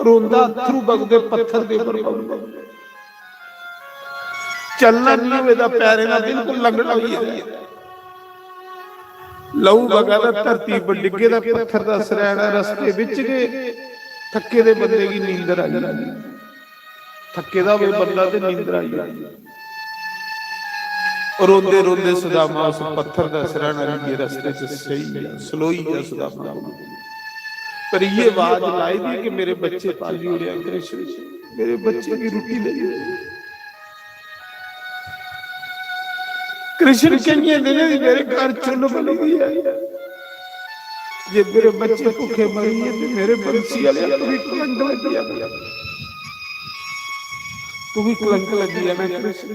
रोंदा, अत्थरू बगदे पत्थर दे उप्पर बगदे। चलना निं होए दा, पैरें दा बिल्कुल लंगड़ा होई गेदा। लहू बगा दा, धरती पर डिग्गे दा, पत्थर दा सरैह्ना, रस्ते बिच गै थक्के दे बंदे गी नींदर आई जंदी। थक्के दा होवे बंदा ते नींदर आई जाए। रोंदे रोंदे सुदामा उस पत्थर दा सरैह्ना लेइयै रस्ते च सेई गेआ, सलोई गेआ सुदामा। पर इ'यै आवाज लाई दी कि "मेरे बच्चे पाली ओड़ेआ कृष्ण, मेरे बच्चे गी रुट्टी देई ओड़ेआ।" कृष्ण, केइयें दिनें दी मेरे घर चुल्ल बली दी ऐ, जे मेरे बच्चे भुक्खे मरी गे ते मेरे बंसी आह्ले, तुगी कलंक लग्गी जाना, तुगी कलंक लग्गी जाना कृष्ण।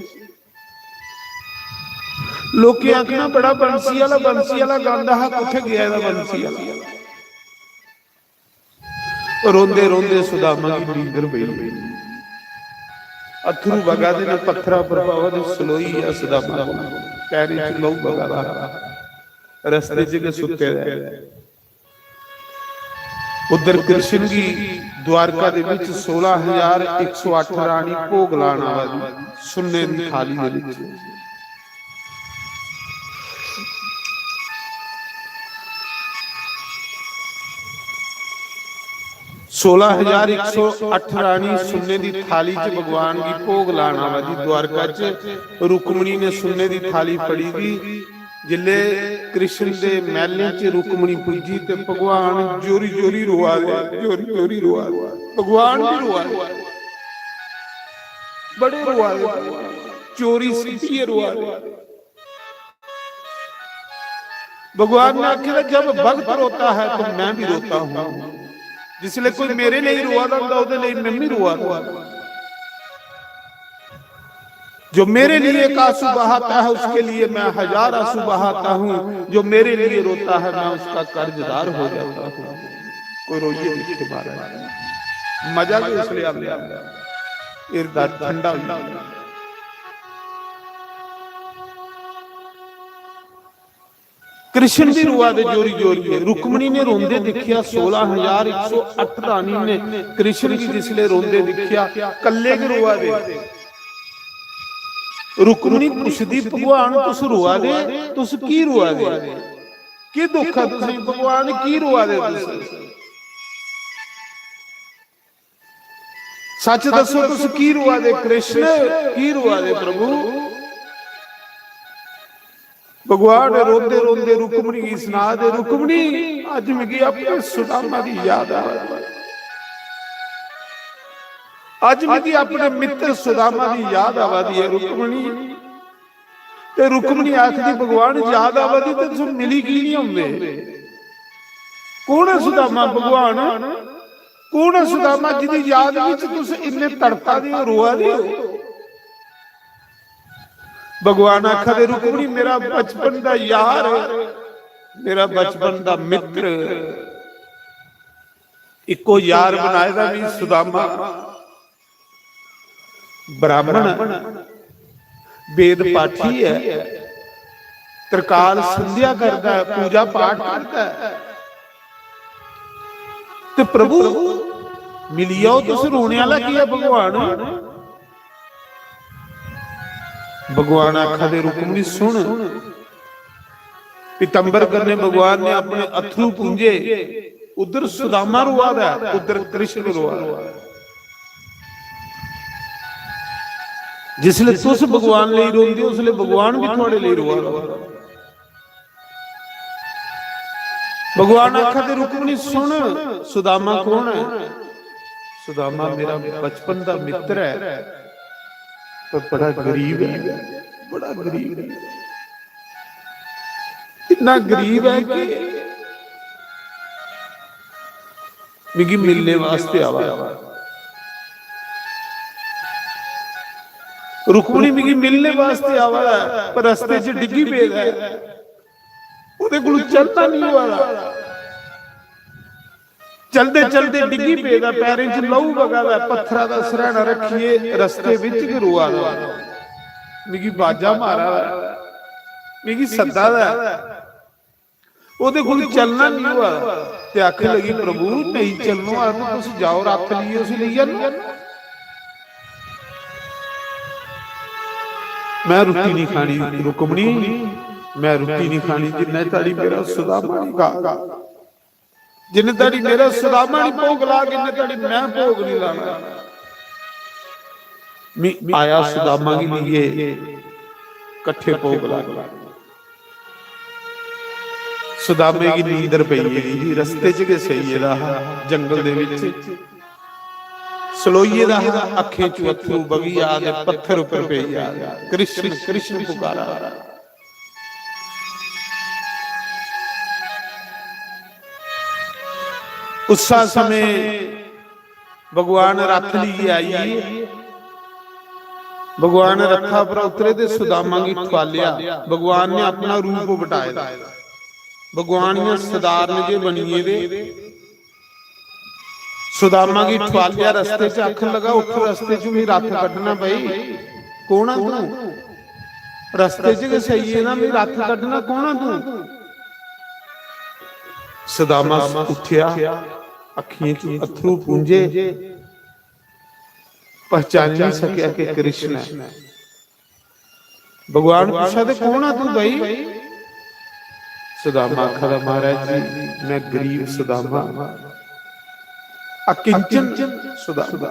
लोकें आखना, "बड़ा बंसी आह्ला, बंसी आह्ला गांदा हा, कुत्थै गेआ एह्दा बंसी आह्ला?" रोंदे रोंदे सुदामा गी नींदर पेई। अत्थरू बगा दे न, पत्थरा पर पवा दे, सलोई गेआ सुदामा। पैरें च लहू बगा दा हा। रस्ते च गै सुत्ते दा ऐ। उद्धर कृष्ण गी द्वारका दे विच सोलां हजार इक सौ अट्ठ रानी भोग लान आवा दी, सुन्ने दी थाली दे विच। सोलां हजार इक सौ अट्ठ रानी सुन्ने दी थाली च भगवान गी भोग लान आवा दी। द्वारका च रुक्मणी ने सुन्ने दी थाली फड़ी दी। जिसलै कृष्ण दे मैहलें च रुक्मणी पुज्जी ते भगवान जोरी जोरी रोआ दे, जोरी जोरी रोआ दे, भगवान भी रोआ दे, बड़े रोआ दे, चोरी सिद्धियै रोआ दे। भगवान ने आखे, "जब भक्त रोता है तो मैं भी रोता हूँ।" जिसले कोई मेरे लिए रोआ दा होंदा, ओदे लिए मैं भी रोआ दा। जो मेरे लिए एक आंसू बहाता है, उसके लिए मैं हजार आंसू बहाता हूँ। जो मेरे लिए रोता है, मैं उसका कर्जदार हो जाता हूँ। कोई रोइए दिखे महाराज, मजा भी उसले आंदा, हिरदा ठंडा हो जाता। कृष्ण भी रोआ दे जोरी जोरी। रुक्मणी ने रोंदे दिखिया, सोलां हजार इक सौ अट्ठ रानी ने कृष्ण गी जिसले रोंदे दिखिया, कल्ले गै रोआ दे। रुक्मणी पुछदी, "भगवान, तुस रोआ दे, तुस की रोआ दे? की दुख ऐ तुसें? भगवान, की रोआ दे तुस? सच दस्सो, तुस की रोआ दे कृष्ण, की रोआ दे प्रभु?" भगवान रोंदे रोंदे रुक्मणी गी सना दे, "रुक्मणी, अज्ज मिगी अपने सुदामा दी याद आवा दी, अज्ज मिगी अपने मित्र सुदामा दी याद आवा दी है रुक्मणी।" ते रुक्मणी आखदी, "भगवान, याद आवा दी ते तुस मिली की नहीं होंदे? कौन है सुदामा भगवान? कौन है सुदामा जिदी याद विच तुस इन्ने तड़फा दे हो, रोआ दे हो?" भगवान आखा दे, "रुक्मणी, मेरा बचपन दा यार, मेरा बचपन दा मित्र, इक्को यार बनाए दा मी सुदामा, ब्राह्मण, वेद पाठी है, त्रिकाल संध्या करदा है, पूजा पाठ करदा है। ते प्रभु, मिली आओ, तुस रोने आह्ला की ऐ भगवान?" भगवान आखा दे, "रुक्मणी सुन, पीतंबर कन्नै भगवान ने अपने अथरू पूंजे, उधर सुदामा रोआ दा है, उधर कृष्ण रोआ दा है। जिसले तुस भगवान लेई रोंदे हो, उसले भगवान भी थुआड़े लेई रोआ दा है।" भगवान आखा दे, "रुक्मणी सुन, सुदामा कौन है?" "सुदामा मेरा बचपन दा मित्र है, पर बड़ा गरीब है, बड़ा गरीब है।" इतना गरीब है कि मिगी मिलने वास्ते आवा। रुक्मणी मिगी मिलने वास्ते आवा दा ऐ, पर रस्ते च डिग्गी पेदा ऐ, ओह्दे कोल चलना नहीं होआ दा। चलदे चलदे डिग्गी पेदा, पैरें च लहू बगा दा, पत्थरा दा सरैना रक्खियै रस्ते बिच गै रोआ दा। मिगी बाजा मारा दा, मिगी सद्दा दा, ओह्दे कोल चलना नहीं होआ। ते आखन लगी, "प्रभु, नहीं चलना होआ तो तुस जाओ, रथ लेइयै उसी लेई जाओ।" "मैं रुट्टी नहीं खानी रुक्मणी, मैं रुट्टी नहीं खानी जिन्ने धड़ी मेरा सुदामा नहीं खाग।" जिन्ने धड़ी मेरा सुदामा नहीं भोग लाग, इन्ने धड़ी मैं भोग नहीं लाना। मी आया सुदामा गी लेइयै, कट्ठे भोग लाग। सुदामे गी नींदर पेई गेदी ही, रस्ते च गै सेई गेदा हा, जंगल दे विच सलोई गेदा हा, अक्खें चों अत्थरू बगी आ ते पत्थर उप्पर पेई आ। कृष्ण, कृष्ण पुकारा। उस्सा समें भगवान रथ लेइयै आई गे। भगवान रथा पर उतरे ते सुदामा गी ठुआलेआ। भगवान ने अपना रूप बटाए दा। भगवान इ'यां सधारण जे बनियै ते सुदामा गी ठुआलेआ रस्ते च, आखन लगा, "उठ, रस्ते च भी रथ कड्ढना भाई, कौन आ तू? रस्ते च गै सेई गेदा, भी रथ कड्ढना कौन आ तू?" सुदामा उठेआ, अक्खियें च अत्थरू पूंजे, पहचानी नहीं सकेआ कि कृष्ण ऐ। भगवान पुच्छा दे, "कौन आ तू भाई?" सुदामा आखा दा, "महाराज जी, मैं गरीब सुदामा, अकिंचन सुदामा।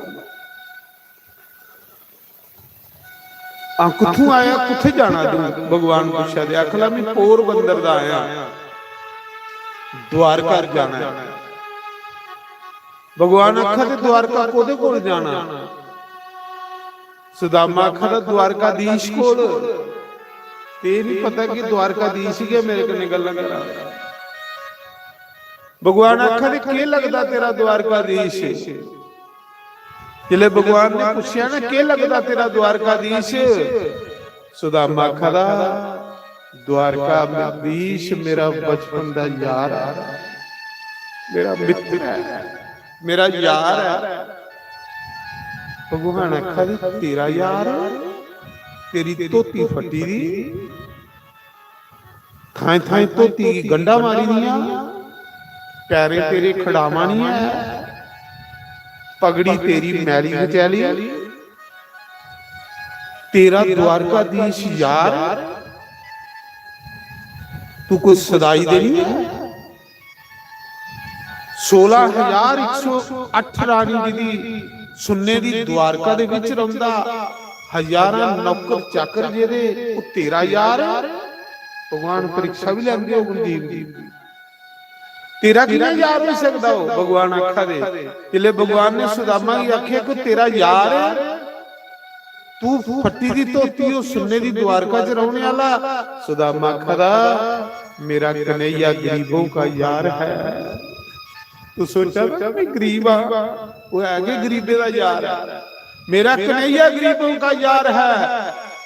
हां, कुत्थों आया, कुत्थे जाना तू?" भगवान पुच्छा दे, आखला, "मैं पोरबंदर दा आया, द्वारका जाना है।" भगवान आखा दे, "द्वारका कोदे कोल जाना?" सुदामा आखा दा, "द्वारकाधीश कोल।" ते एह् नहीं पता कि द्वारकाधीश गै मेरे कन्नै गल्लां करा दा। भगवान आखा दे, "केह् लगदा तेरा द्वारकाधीश?" जिसलै भगवान ने पुच्छेआ ना, "केह् लगदा तेरा द्वारकाधीश?" सुदामा आखा दा, "द्वारकाधीश मेरा बचपन दा यार ऐ, मेरा मित्र ऐ, मेरा यार ऐ।" भगवान आखा दे, "तेरा यार? तेरी धोती फट्टी दी, थाएं थाएं धोती गी गंढा मारी दियां, पैरें तेरे खड़ावां नहीं है, पगड़ी तेरी मैली मचैली, तेरा द्वारकाधीश यार, तू कोई सदाई दे नहीं है?" सोलां हजार इक सौ अट्ठ रानी जी दी सुन्ने दी द्वारका दे विच रौंदा, हजारां नौकर चाकर जेह्दे, ओह् तेरा यार ऐ। भगवान परीक्षा भी लैंदे होङन जीव दी। तेरा कि'यां यार होई सकदा हो? भगवान आखा दे, जिसलै भगवान ने सुदामा गी आखेआ कि तेरा यार ऐ, तू फट्टी दी धोती, ओह् सुन्ने दी द्वारका च रौह्ने आह्ला। सुदामा आखा दा, मेरा कन्हैया गरीबों का यार है। तू सोचा ना, मैं गरीब हां, वो है कि गरीबे दा यार है। मेरा कन्हैया गरीबों का यार है।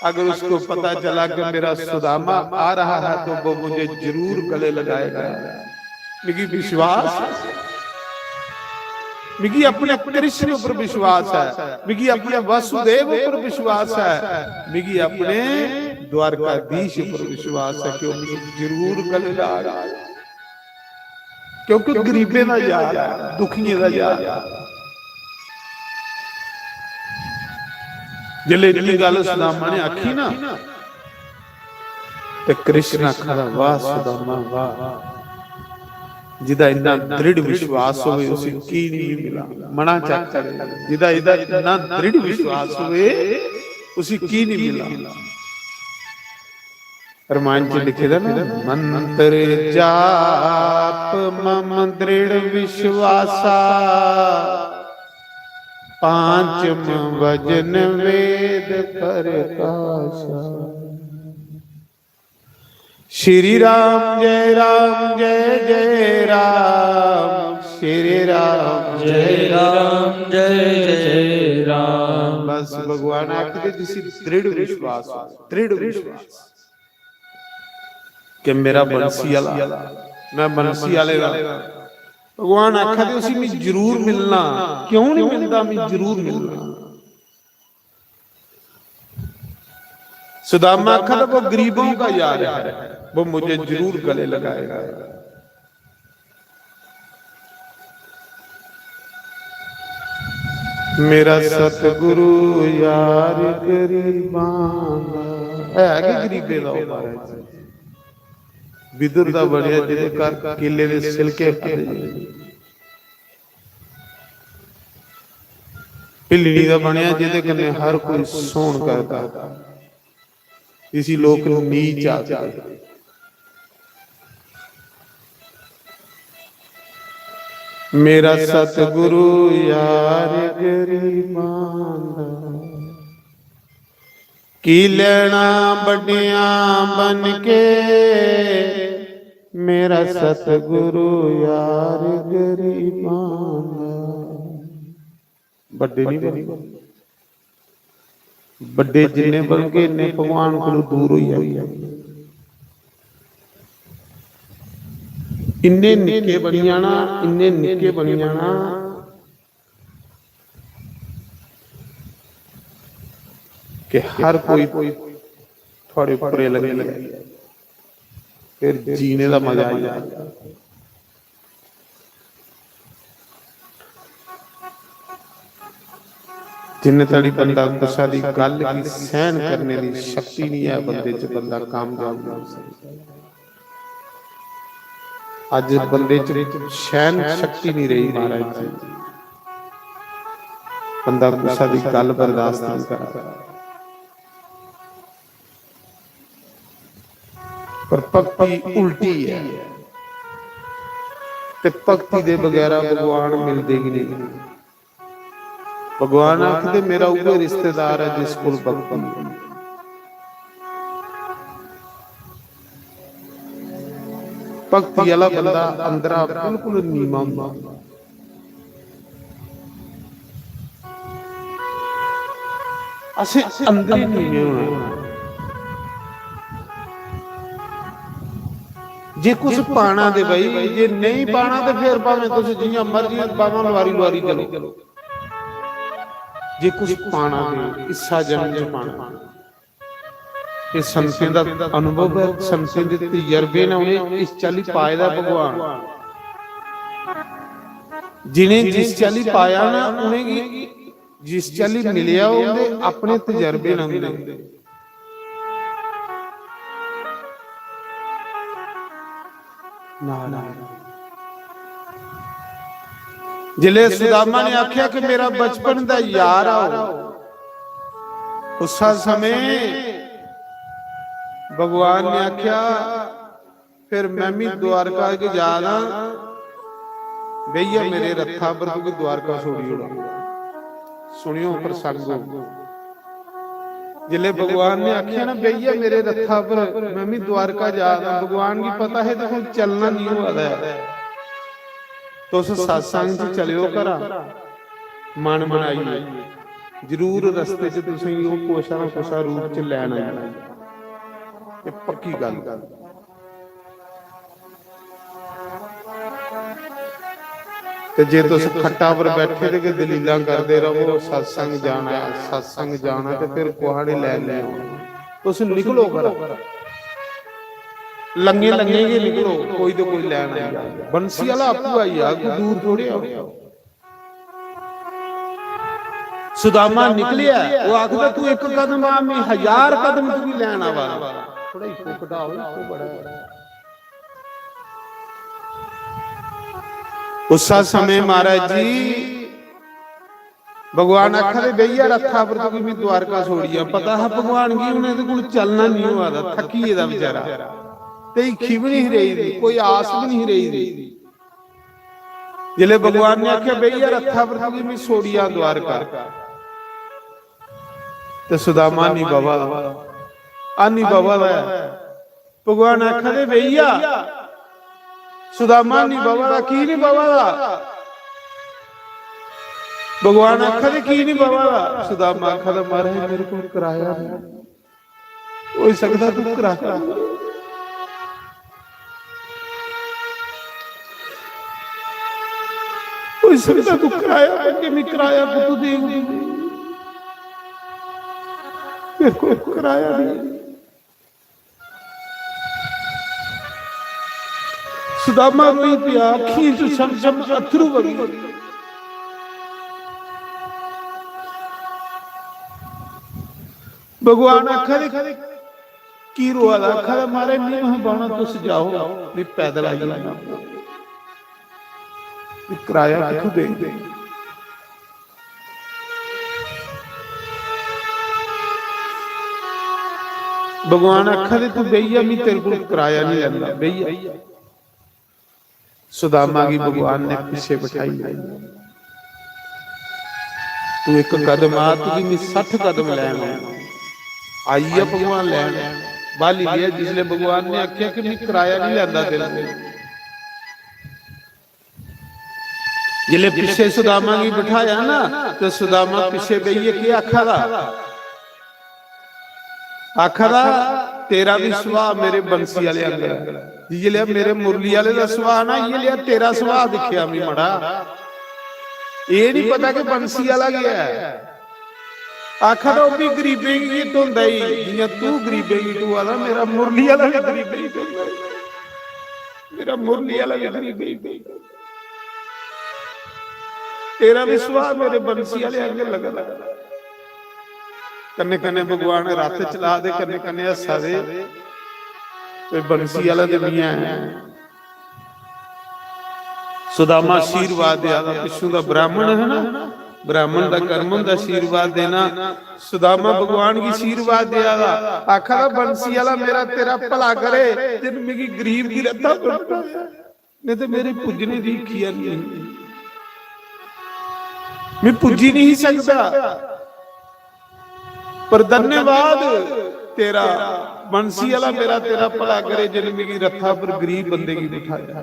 अगर उसको पता चला कि मेरा सुदामा आ रहा है तो वो मुझे जरूर गले लगाएगा। मिगी विश्वास है, मिगी अपने कृष्ण पर विश्वास है, मिगी अपने वासुदेव पर विश्वास है, मिगी अपने द्वारकाधीश पर विश्वास है कि वो मिगी जरूर गले लगाएगा। क्योंकि गरीबें दा यार ऐ, दुखियें दा यार ऐ। जिसलै इतनी गल्ल सुदामा ने आखी ना, ते कृष्ण आखा दा, वाह सुदामा, वाह, जिदा इन्ना दृढ़ विश्वास होवे, उसी की नहीं मिला। मना च आखा दे, जिदा इदा इन्ना दृढ़ विश्वास होवे, उसी की नहीं मिला। रामायण च लिखे दा ना, मंत्र जाप मम दृढ़ विश्वासा, पांचम वजन वेद प्रकाशा। श्री राम जय राम जय जय राम, श्री राम जय राम जय जय राम। बस भगवान आखदे, जिसी दृढ़ विश्वास हो, दृढ़ विश्वास कि मेरा बंसी आह्ला, मैं बंसी आह्ले दा। भगवान आखा दे, उसी मैं जरूर मिलना। क्यों नहीं मिलदा? मैं जरूर मिलना। सुदामा आखा था, वो गरीबों का यार है, वो मुझे जरूर गले लगाएगा। मेरा सतगुरु यार गरीबां दा। है कि गरीबें दा ओह् महाराज जी? विदुर दा बनेआ, जेह्दे घर केले दे सिलके खादे जंदे। भिल्लनी दा बनेआ, जेह्दे कन्नै हर कोई सोन करदा। इसी लोक नीच आखदे। मेरा सतगुरु यार गरीबां दा, की लैना बड्डियां बन के। मेरा सतगुरु यार गरीबां दा। बड्डे नहीं बनदे। बड्डे जिन्ने बनगे, इन्ने भगवान कोलों दूर होई जागे। इन्ने निक्के बनी जाना, इन्ने निक्के बनी जाना कि हर कोई थुआड़े उप्परे लगी जाए। फिर जीने दा मजा आई जाए। जिन्ने धड़ी बंदा कुसै दी गल्ल गी सैहन करने दी शक्ति नहीं है बंदे च, बंदा कामयाब नहीं हो सकदा। अज्ज बंदे च सैहन शक्ति नहीं रही महाराज जी, बंदा कुसै दी गल्ल बर्दाश्त नहीं करदा। पर भक्ति उल्टी है, ते भक्ति दे बगैरा भगवान मिलदे ही नहीं। भगवान आखदे, मेरा उ'ऐ रिश्तेदार है जिस कोल भक्ति है। भक्ति आह्ला बंदा अंदरा बिल्कुल नीमा होंदा। असें अंदर ही नीमे होना। जे कुछ पाना ते भाई, जे नेईं पाना ते फिर भावें तुस जियां मर्जी बावां लुआरी लुआरी चलो। जे कुछ पाना ते इस्सा जन्म च पाना। एह् संतें दा अनुभव ऐ, संतें दे तजर्बे ने उ'नें इस चाल्ली पाए दा भगवान। जि'नें जिस चाल्ली पाया ना, उ'नेंगी जिस चाल्ली मिलेआ, उं'दे अपने तजर्बे न उं'दे। नारायण। जिसलै सुदामा ने आखेआ कि मेरा बचपन दा यार आओ, उस समय भगवान ने आख्या, "फिर मैं भी द्वारका च जा दा, बेहियै मेरे रथा पर तुगी द्वारका छोड़ी ओड़ां।" सुनियो प्रसंग, जिसले भगवान ने आख्या ना, "बेहियै मेरे रथा पर, मैं भी द्वारका जा दा," भगवान गी पता है, "देखो, चलना नहीं होआ दा है, तुस सत्संग च चलेओ घरा, मन बनाइयै, जरूर रस्ते च तुसेंगी ओह् कुसा ना कुसा रूप च लैन आई।" एह् पक्की गल्ल। ते जे तुस खट्टा पर बैठे ते गै दलीलां करदे रहो, "सत्संग जाना, सत्संग जाना," ते फिर कुहा ने लैन नहीं औना। तुस निकलो घरा, लंगे लंगे गै निकलो, कोई तो कोई लैन आई जाए। बंसी आह्ला आपूं आई जाग, कोई दूर थोड़े आओ। सुदामा निकलेआ, ओह् आखदा, "तू इक कदम आ, मैं हजार कदम तुगी लैन आवा ना।" थोड़ा इक्को कटाओ, इक्को बड़ा। उस्सा समें महाराज जी भगवान आखा दे, "बेहियै रथा पर तुगी मैं द्वारका छोड़िया।" पता हा भगवान गी, उ'नें ते कोल चलना नहीं होआ दा, थक्की गेदा बेचारा। ते हिक्खी भी नहीं रेही दी, कोई आस भी नहीं रेही दी। जिसले भगवान ने आख्या, "बेहियै रथा पर तुगी मैं छोड़िया द्वारका," ते सुदामा नहीं बवा दा, आ नहीं बवा दा है। भगवान आखा दे, "बेहिया।" सुदामा नहीं बवा दा, की नहीं बवा दा? भगवान आखा दे, "की नहीं बवा दा?" सुदामा आखा दा, "महाराज, मेरे को किराया नहीं।" होई सकदा तू किराया, होई सकदा तू किराया, अग्गें मैं किराया कुत्थों देंगी? मेरे कोल किराया नहीं। सुदामा रोई पिया, अक्खीं च छम छम अथरू बगी। भगवान आखा दे, "की रोआ दा?" आखा दा, "महाराज, मैं कहां बाना, तुस जाओ, मैं पैदल आई जाना।" किराया कित्थों दे? भगवान आखा दे, "तू बेहिया, मैं तेरे कोल किराया नहीं लैंदा, बेहिया।" सुदामा गी भगवान ने पिछे बिठाई लिया। "तू इक कदम आ, तुगी मैं सट्ठ कदम लैन आऊं।" आई गया भगवान लैन, बाली लिया। जिसले भगवान ने आख्या कि मैं किराया नहीं लैंदा तेरे कोल, जिसले पिछे सुदामा गी बिठाया ना, तो सुदामा पिछे बेहियै केह् आखा दा? आखा दा, "तेरा भी सुभाऽ मेरे बंसी आह्ले आंगर ऐ। जि'यै लेआ मेरे मुरली आह्ले दा सुभाऽ ना, इ'यै लेआ तेरा सुभाऽ दिक्खेआ मी मड़ा। एह् निं पता कि बंसी आह्ला केह् ऐ।" आखा दा, "ओह् बी गरीबें गी गै ढोंदा ई, जि'यां तूं गरीबें गी ढोआ दा, मेरा मुरली आह्ला बी गरीबें गी ढोंदा ई। मेरा मुरली आह्ला बी गरीबें गी ढोंदा ई।" तेरा भी सुभाऽ मेरे बंसी आह्ले आंगर लगदा।" कन्नै कन्नै भगवान रथ चला दे, कन्नै कन्नै हस्सा दे। ते बंसी आह्ला ते मियां ऐ। सुदामा आशीर्वाद देआ दा, पिच्छों दा ब्राह्मण है ना, ब्राह्मण दा कर्म होंदा आशीर्वाद देना। सुदामा भगवान गी आशीर्वाद देआ दा, आखा दा, "बंसी आह्ला मेरा तेरा भला करे, जिन मिगी गरीब दी रत्ता पर बनाया।" नेईं ते मेरे पुज्जने दी हिक्खी है नहीं, मैं पुज्जी नहीं सकदा। पर धन्यवाद तेरा, बंसी आह्ला मेरा, तेरा भला करे, जिन मिगी रथा पर गरीब बंदे गी बिठाया।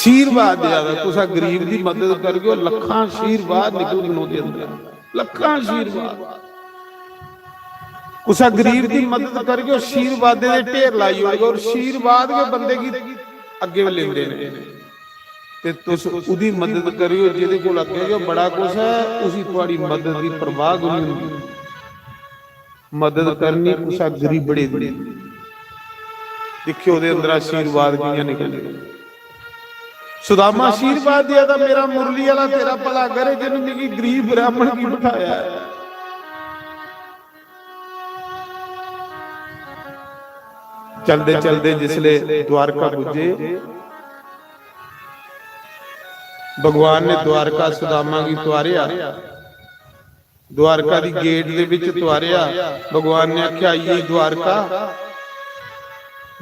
आशीर्वाद देआ दा, कुसै गरीब दी मदद करगे, लक्खां आशीर्वाद निकलगन ओह्दे अंदर। लक्खां आशीर्वाद। कुसै गरीब दी मदद करगे, आशीर्वादें दे ढेर लाई ओड़गे, और आशीर्वाद गै बंदे गी अग्गें लेंदे न। ते तुस ओह्दी मदद करेओ, जेह्दे कोल अग्गें गै बड़ा कुछ ऐ, उसी थुआड़ी मदद दी परवाह गै निं होंदी। मदद करनी कुसै गरीबड़े दी। दिक्खेओ, ओह्दे अंदर आशीर्वाद कि'यां निकलदे। सुदामा आशीर्वाद देआ दा, "मेरा मुरली आह्ला तेरा भला करे, जिन मिगी गरीब ब्राह्मण गी बिठाया ऐ।" चलदे चलदे जिसले द्वारका पुज्जे, भगवान ने द्वारका सुदामा गी तुआरेआ। द्वारका दी गेट दे विच तुआरेआ। भगवान ने आखेआ, "आई गेई द्वारका,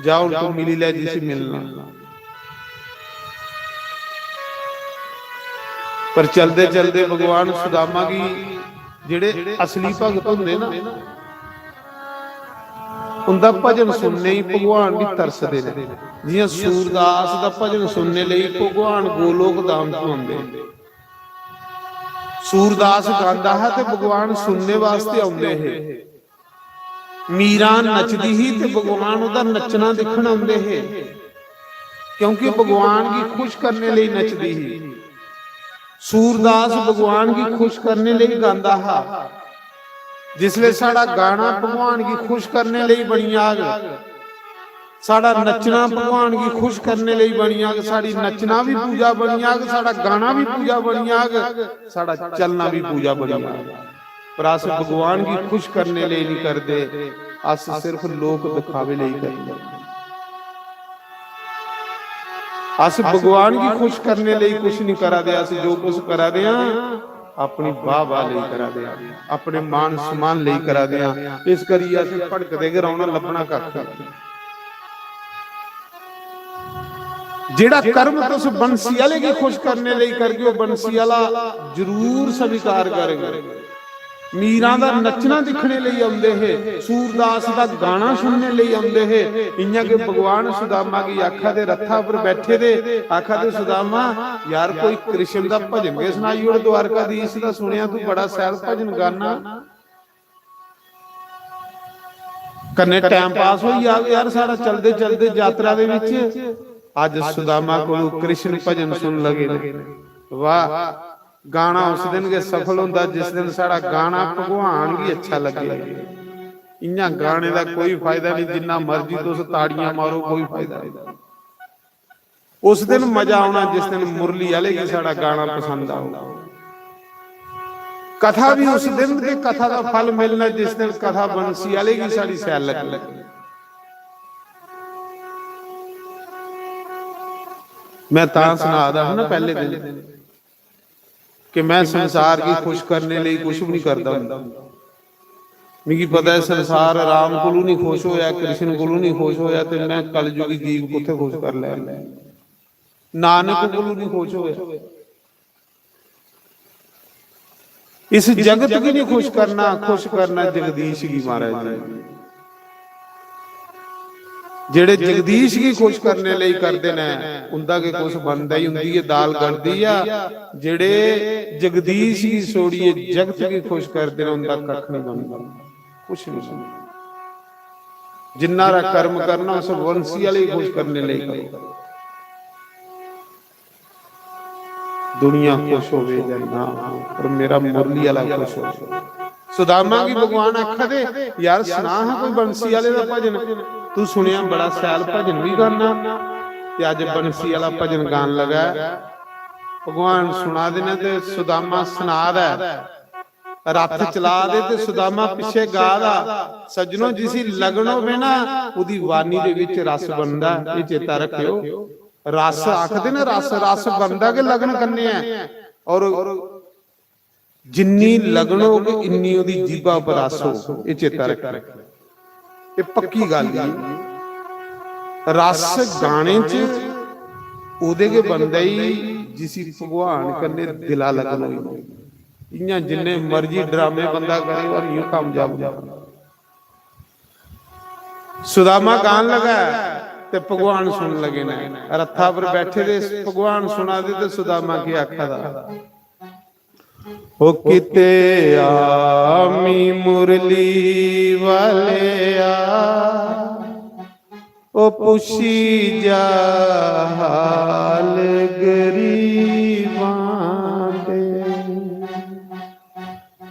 जा हुण तू मिली लै जिसी मिलना।" पर चलदे चलदे भगवान सुदामा गी, जेह्ड़े असली भगत होंदे ना, उंदा भजन सुनने ही भगवान भी तरसदे ने। जियां सूरदास दा भजन सुनने लेई भगवान गोलोक धाम तों आंदे। सूरदास गांदा हा ते भगवान सुनने वास्ते आंदे हे। मीरा नचदी ही ते भगवान ओह्दा नच्चना दिक्खन आंदे हे, क्योंकि भगवान गी खुश करने लेई नचदी ही। सूरदास भगवान गी खुश करने लेई गांदा हा। जिसले साढ़ा गाना भगवान गी खुश करने लेई बनी जाग, साढ़ा नच्चना भगवान गी खुश करने लेई बनी जाग, साढ़ी नच्चना भी पूजा बनी जाग, साढ़ा गाना भी पूजा बनी जाग, साढ़ा चलना भी पूजा बनी जाग। पर अस भगवान गी खुश करने लेई नहीं करदे, अस सिर्फ लोक दिखावे लेई करदे। अस भगवान गी खुश करने लेई कुछ नहीं करा दे, अस जो कुछ करा दे हां, अपनी वाह वाह लेई करा दे हां, अपने मान सम्मान लेई करा दे हां। इस करियै अस भटकदे गै रौहना, लब्भना कक्ख नहीं। जेड़ा कर्म तुस बंसी आले गी खुश करने लेई करगे, ओह बंसी आला जरूर स्वीकार करग। मीरां दा नच्चना दिक्खने लेई औंदे हे, सूरदास दा गाना सुनने लेई औंदे हे। इयां गै भगवान सुदामा गी आखा दे, रथा पर बैठे दे, आखा दे, "सुदामा, यार, कोई कृष्ण दा भजन गै सनाई ओड़, द्वारकाधीश दा। सुनेआ तू बड़ा शैल भजन गाना।" कन्नै टाइम पास होई जाग यार साढ़ा चलदे चलदे यात्रा दे विच। अज सुदामा कोलू कृष्ण भजन सुन लगे ने। वाह, गाना उस दिन गै सफल होंदा जिस दिन साढ़ा गाना भगवान गी अच्छा लगे। इयां गाने दा कोई फायदा नहीं, जिन्ना मर्जी तुस ताड़ियां मारो, कोई फायदा नहीं। उस दिन मजा आना जिस दिन मुरली आले गी साढ़ा गाना पसंद आऊगा। कथा भी उस दिन ते कथा दा फल मिलना जिस दिन कथा बंसी आले गी साढ़ी शैल लग्गी। मैं तां सना दा हा ना पहले दिन कि मैं संसार गी खुश करने लेई कुछ भी नहीं करदा हुंदा। मिगी पता है संसार राम कोलू नहीं खुश होया, कृष्ण कोलू नहीं खुश होया, ते मैं कलयुगी जीव कुत्थे खुश कर लैना, नानक कोलू नहीं खुश होया। इस जगत गी नहीं खुश करना, खुश करना जगदीश गी महाराज जी। जेड़े जगदीश गी खुश करने लेई करदे ने, उंदा गै कुछ बनदा ही, उंदी गै दाल गलदी आ। जेड़े जगदीश गी छोड़िए जगत गी खुश करदे ने, उंदा कख नहीं बनदा, कुछ नहीं बनदा। जिन्ना रा कर्म करना, उस वंशी आले गी खुश करने लेई करो। दुनिया खुश होवे या ना हो, पर मेरा मुरली आला खुश हो। सुदामा गी भगवान आखा दे, "यार, सना हा कोई बंसी आले दा भजन, तू सुनेआ बड़ा शैल भजन भी गाना।" ते अज बंसी आला भजन गान लगा। भगवान सुना दे ने ते सुदामा सना दा ऐ। रथ चला दे ते सुदामा पिछे गा दा। सज्जनो, जिसी लगन होवे ना, ओदी वाणी दे विच रस बनदा, एह चेता रखियो। रस आखदे ने, रस, रस बनदा गै लगन कन्नै ऐ। और जिन्नी लगन होग, इन्नी ओदी जीभा पर रस होग, एह चेता रखियो। एह पक्की गल्ल ऐ। रस गाने च ओदे गै बनदा ई जिसी भगवान कन्नै दिला लगन होई। इयां जिन्ने मर्जी ड्रामे बंदा करे, ओह नहीं कामयाब होंदा। सुदामा गान लगा ते भगवान सुन लगे ने। रथा पर बैठे दे भगवान सुना दे ते सुदामा के आखा दा, "ओ किते आमी मुरली वाले आ, ओ पुछी जा हाल गरीबां दे।"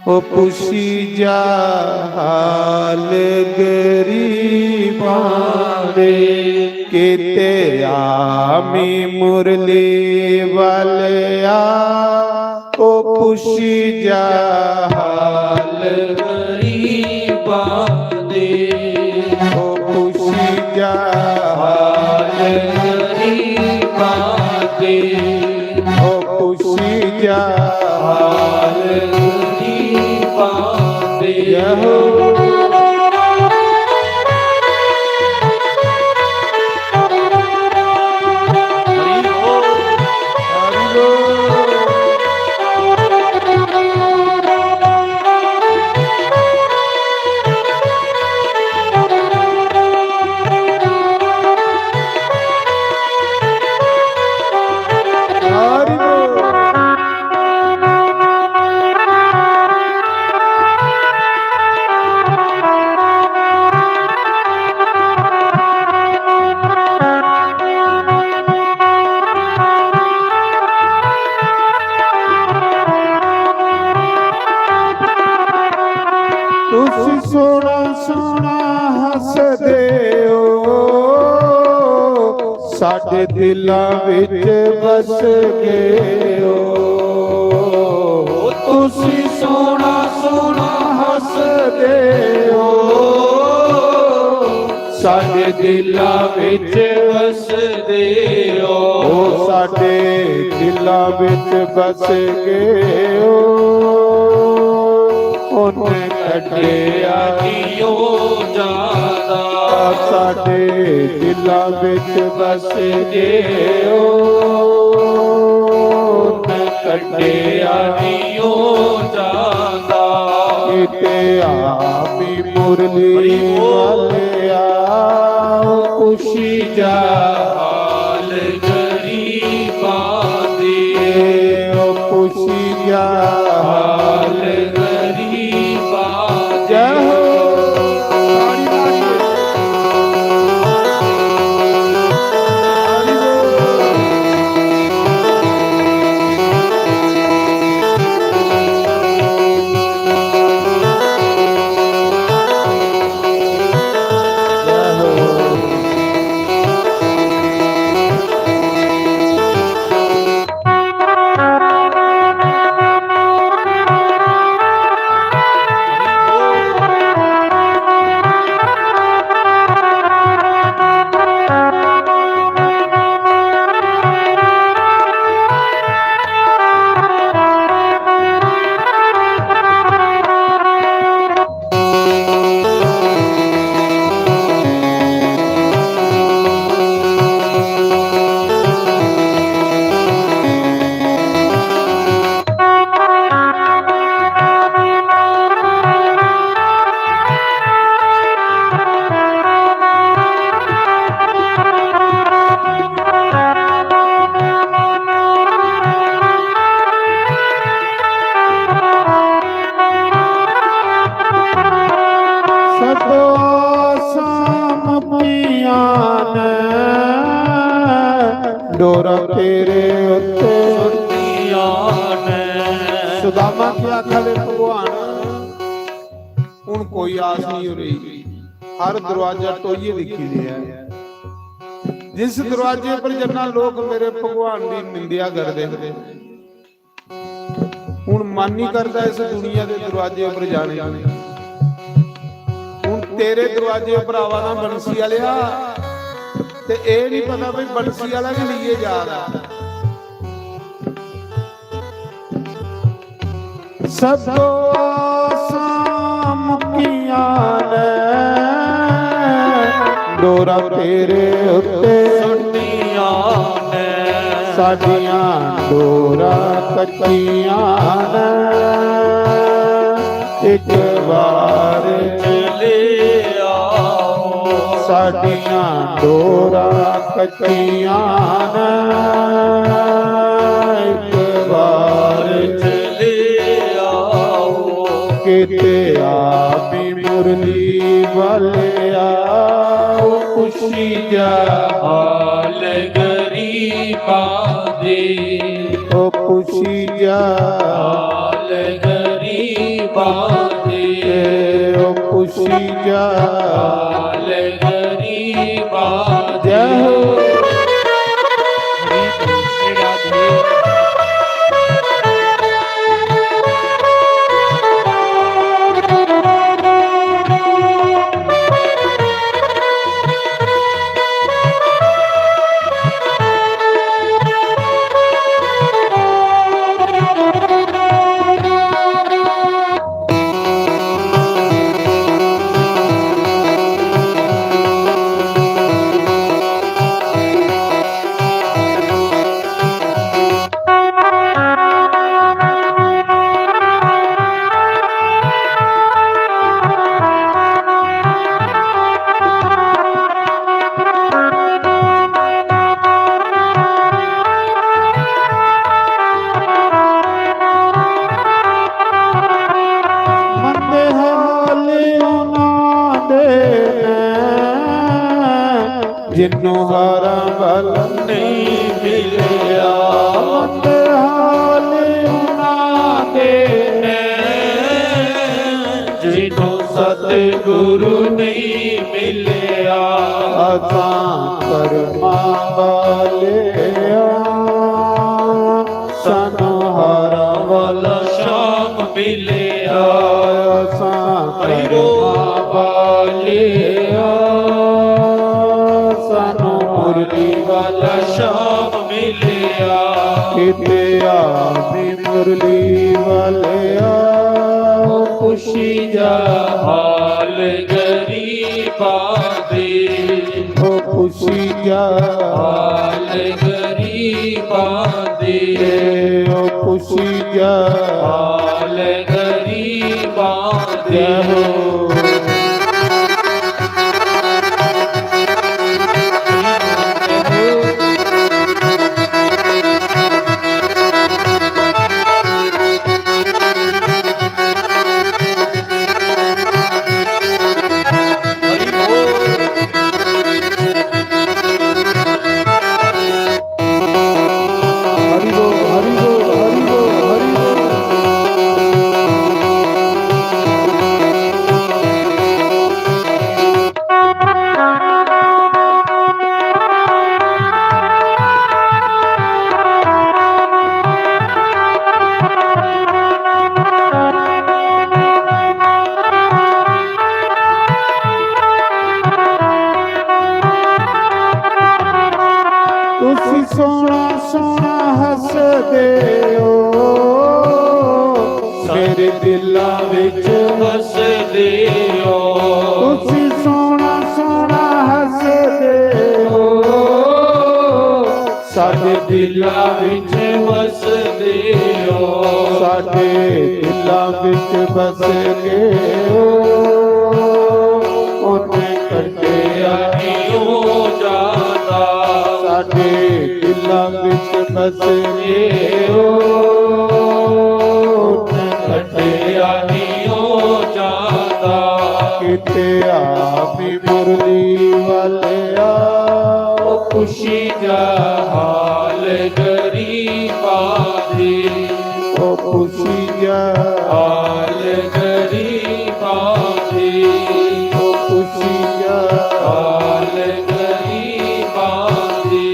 ओ पुछी जा हाल गरीबां दे, किते आमी मुरली वाले आ। ओ पुछी जा हाल गरीबां दे, ओ पुछी जा हाल गरीबां दे। ओ पुछी जा हाल गरीबां जय हो। हरि बोल। हरि बोल। हरि बोल। तुसी सोहना सोहना हसदे हो, साडे दिलां विच बस गए हो। तुसी सोहना सोहना हसदे हो, साडे दिलां विच वसदे हो। ओ साडे दिलां विच बस गए हो। उन कढिया नियो जांदा। साडे दिलां विच बस गए हो। उन कढिया नियो जांदा। किते आपी मुरली वाले आओ, खुशी जा हाल गरीबां दे। ओ खुशी जा हाल गरीबां दे। जय हो। सदो आसां मुक्कियां ने, डोरा तेरे उत्ते सुरतियां ने। सुदामा की आखा दे, भगवान, हुण कोई आस नहीं हो रही, हर दरवाजा टोइये दिखी लिया है। जिस दरवाजे पर जन्ना, लोग मेरे भगवान की निंदेआ करदे। हुण मन नहीं करदा इस दुनिया दे दरवाजे पर जाने गी। हुण तेरे दरवाजे पर आवा ना बंसी आलेआ, ते एह नहीं पता भी बंसी आला भी लेइयै जा रहा। सदो आसां मुक्कियां ने, डोरा तेरे उत्ते सुरतियां ने। साडियां डोरा कच्चियां ने, एक बार चले आओ। साडियां डोरा कच्चियां ने, एक बार चले आओ। किते आपी मुरली वाले आओ, खुशी जा हाल गरीबां दे। ओ खुशी जा हाल गरीबां दे। ओ खुशी जा हाल गरीबां दे। जय हो। जिन्हों हारां वाला नहीं मिलया, मंद हाल उन्हां दे ने। जिन्हों सतगुरु नहीं मिलया, असां कर्मां वाले हां। सानू हारां वाला श्याम मिलया, असां हरि बोल। कर्मां वाले हां। सानू मुरली वाला श्याम मिलया। किते आमी मुरली वाले हां। पुछी जा हाल गरीबां दे। ओ पुछी जा हाल गरीबां दे। ओ पुछी जा हाल गरीबां दे। जय हो। तुसी सोहना सोहना हसदे हो, मेरे दिला विच वसदे हो। तुसी सोहना सोहना हसदे हो, साडे दिला विच वसदे हो। साडे दिला विच बस गए हो, उन्हें कटिया नहीं हो जाता। साडे दिला विच बस गए हो, उन्हें कटिया नहीं हो जाता। किते आमी मुरली वाले हां। ओ पुछी जा हाल गरीबां दे। ओ पुछी जा हाल गरीबां दे। ओ पुछी जा हाल गरीबां दे।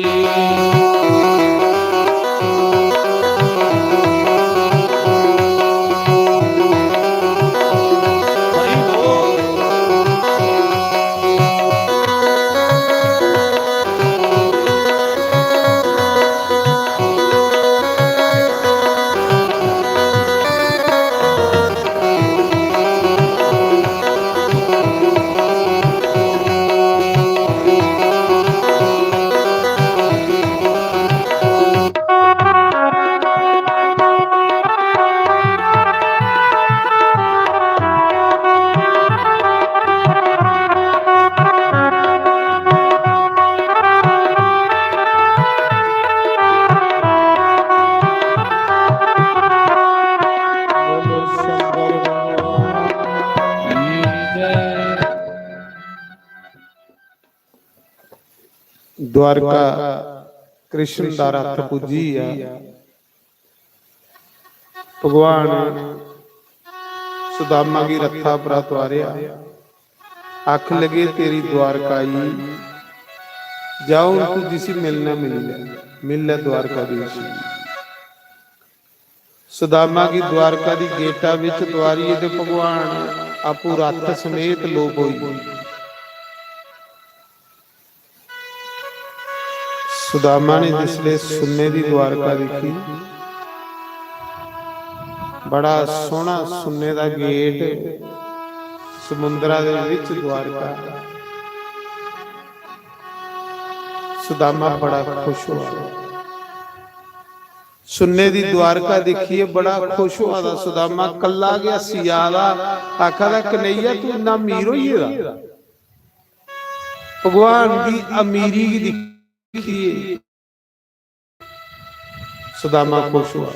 द्वारका कृष्ण दा रथ पुज्जी आ। भगवान सुदामा गी रथा परा तुआरेआ। आख लगे, "तेरी द्वारका आई, जाओ तू जिसी मिलना मिली ले, मिल ले द्वारकाधीश।" सुदामा गी द्वारका दी गेटा विच तुआरियै ते भगवान आपूं रथ समेत लोप होई गे। सुदामा ने जिसले सुन्ने दी द्वारका दिक्खी, बड़ा सोहना सुन्ने दा गेट, समुंदरा दे विच द्वारका। सुदामा बड़ा खुश हुआ। सुन्ने दी द्वारका दिक्खियै बड़ा खुश होआ दा सुदामा, कल्ला गै हस्सी जा दा, आखा दा, "कन्हैया, तू इन्ना अमीर होई गेदा?" भगवान दी अमीरी गी दिक्खियै सुदामा खुश होआ,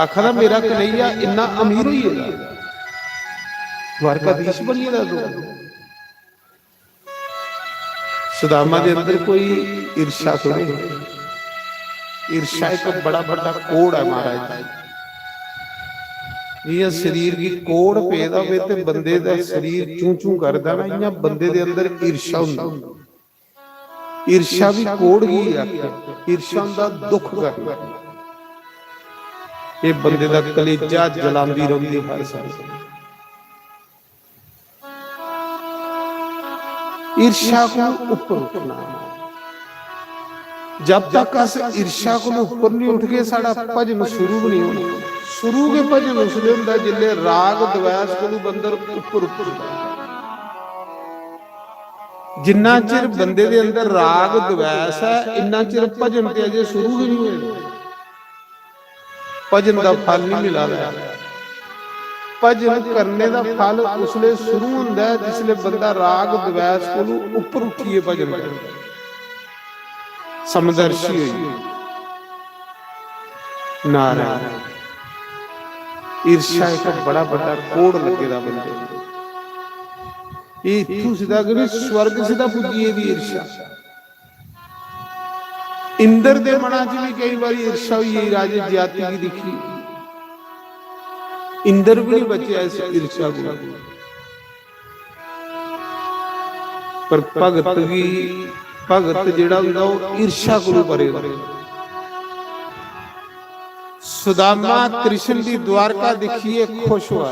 आखा दा, "मेरा कन्हैया इन्ना अमीर होई गेदा, द्वारकाधीश बनी गेदा तू।" सुदामा दे अंदर कोई ईर्ष्या थोड़ी है। ईर्ष्या एक बड़ा बड़ा कोड़ है महाराज। जियां शरीर गी कोड़ पेदा होवे ते बंदे दा शरीर चूं चूं करदा ना, इयां बंदे दे अंदर ईर्ष्या हुंदी। ईर्ष्या भी कोड़ गी आखिया। ईर्ष्या हुंदा दुख करना। ये बंदे दा कलेजा जलांदी रौंदी हर समय। ईर्ष्या को ऊपर उठना। जब तक अस ईर्ष्या को ऊपर नहीं उठगे, साडा भजन शुरू भी नहीं होना। शुरू के भजन उसले हुंदा जिसले राग द्वेष को बंदर ऊपर उठदा। जिन्ना चिर बंदे दे अंदर राग द्वेष है, इन्ना चिर भजन ते अजे शुरू ही नहीं होया। भजन दा फल नहीं मिला रहा। भजन करने दा फल उसले शुरू हुंदा है जिसले बंदा राग द्वेष कोलू ऊपर उठिए भजन करे, समदर्शी होइए। नारायण। ईर्ष्या एक बड़ा बड़ा कोड़ लगे दा बंदे नूं। ये इत्थों सिद्धा कि स्वर्ग सिद्धा पुज्जी दी ईर्ष्या। इंद्र दे मना च भी कई बारी ईर्ष्या हुई है, राजे ज्याति की दिखी। इंद्र भी नहीं बचे इस ईर्ष्या को। पर भगत गी, भगत जेड़ा हुंदा, ओह ईर्ष्या कोलू परे होंदा। सुदामा कृष्ण दी द्वारका दिखिए खुश हुआ।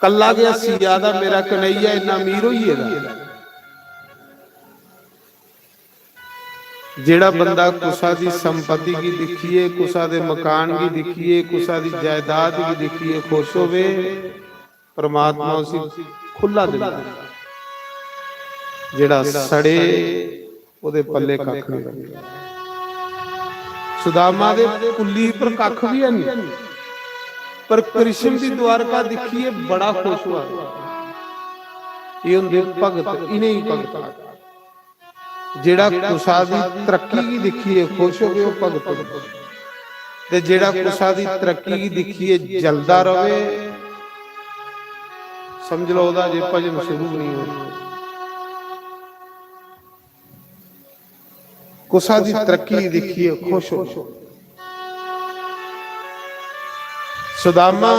कल्ला गै हस्सी जा दा, मेरा कन्हैया इन्ना अमीर होई गेदा। जेड़ा बंदा कुसा दी संपत्ति गी दिखिए, कुसा दे मकान गी दिखिए, कुसा दी जायदाद गी दिखिए खुश होवे, परमात्मा उसी खु'ल्ला दिंदा। जेड़ा सड़े, ओदे पल्ले कक्ख नहीं रखदा। सुदामा दे कुल्ली पर कक्ख भी है नहीं, पर कृष्ण दी द्वारका दिखिए बड़ा खुश हुआ। ये होंदे भगत, इ'नेंगी भगत आखदे। जेड़ा कुसा दी तरक्की गी दिखिए खुश होवे, ओह भगत होंदा। ते जेड़ा कुसा दी तरक्की गी दिखिए जलदा रवे, समझ लो ओहदा जे भजन शुरू नहीं होया। कुसा दी तरक्की दिखिए खुश हो। सुदामा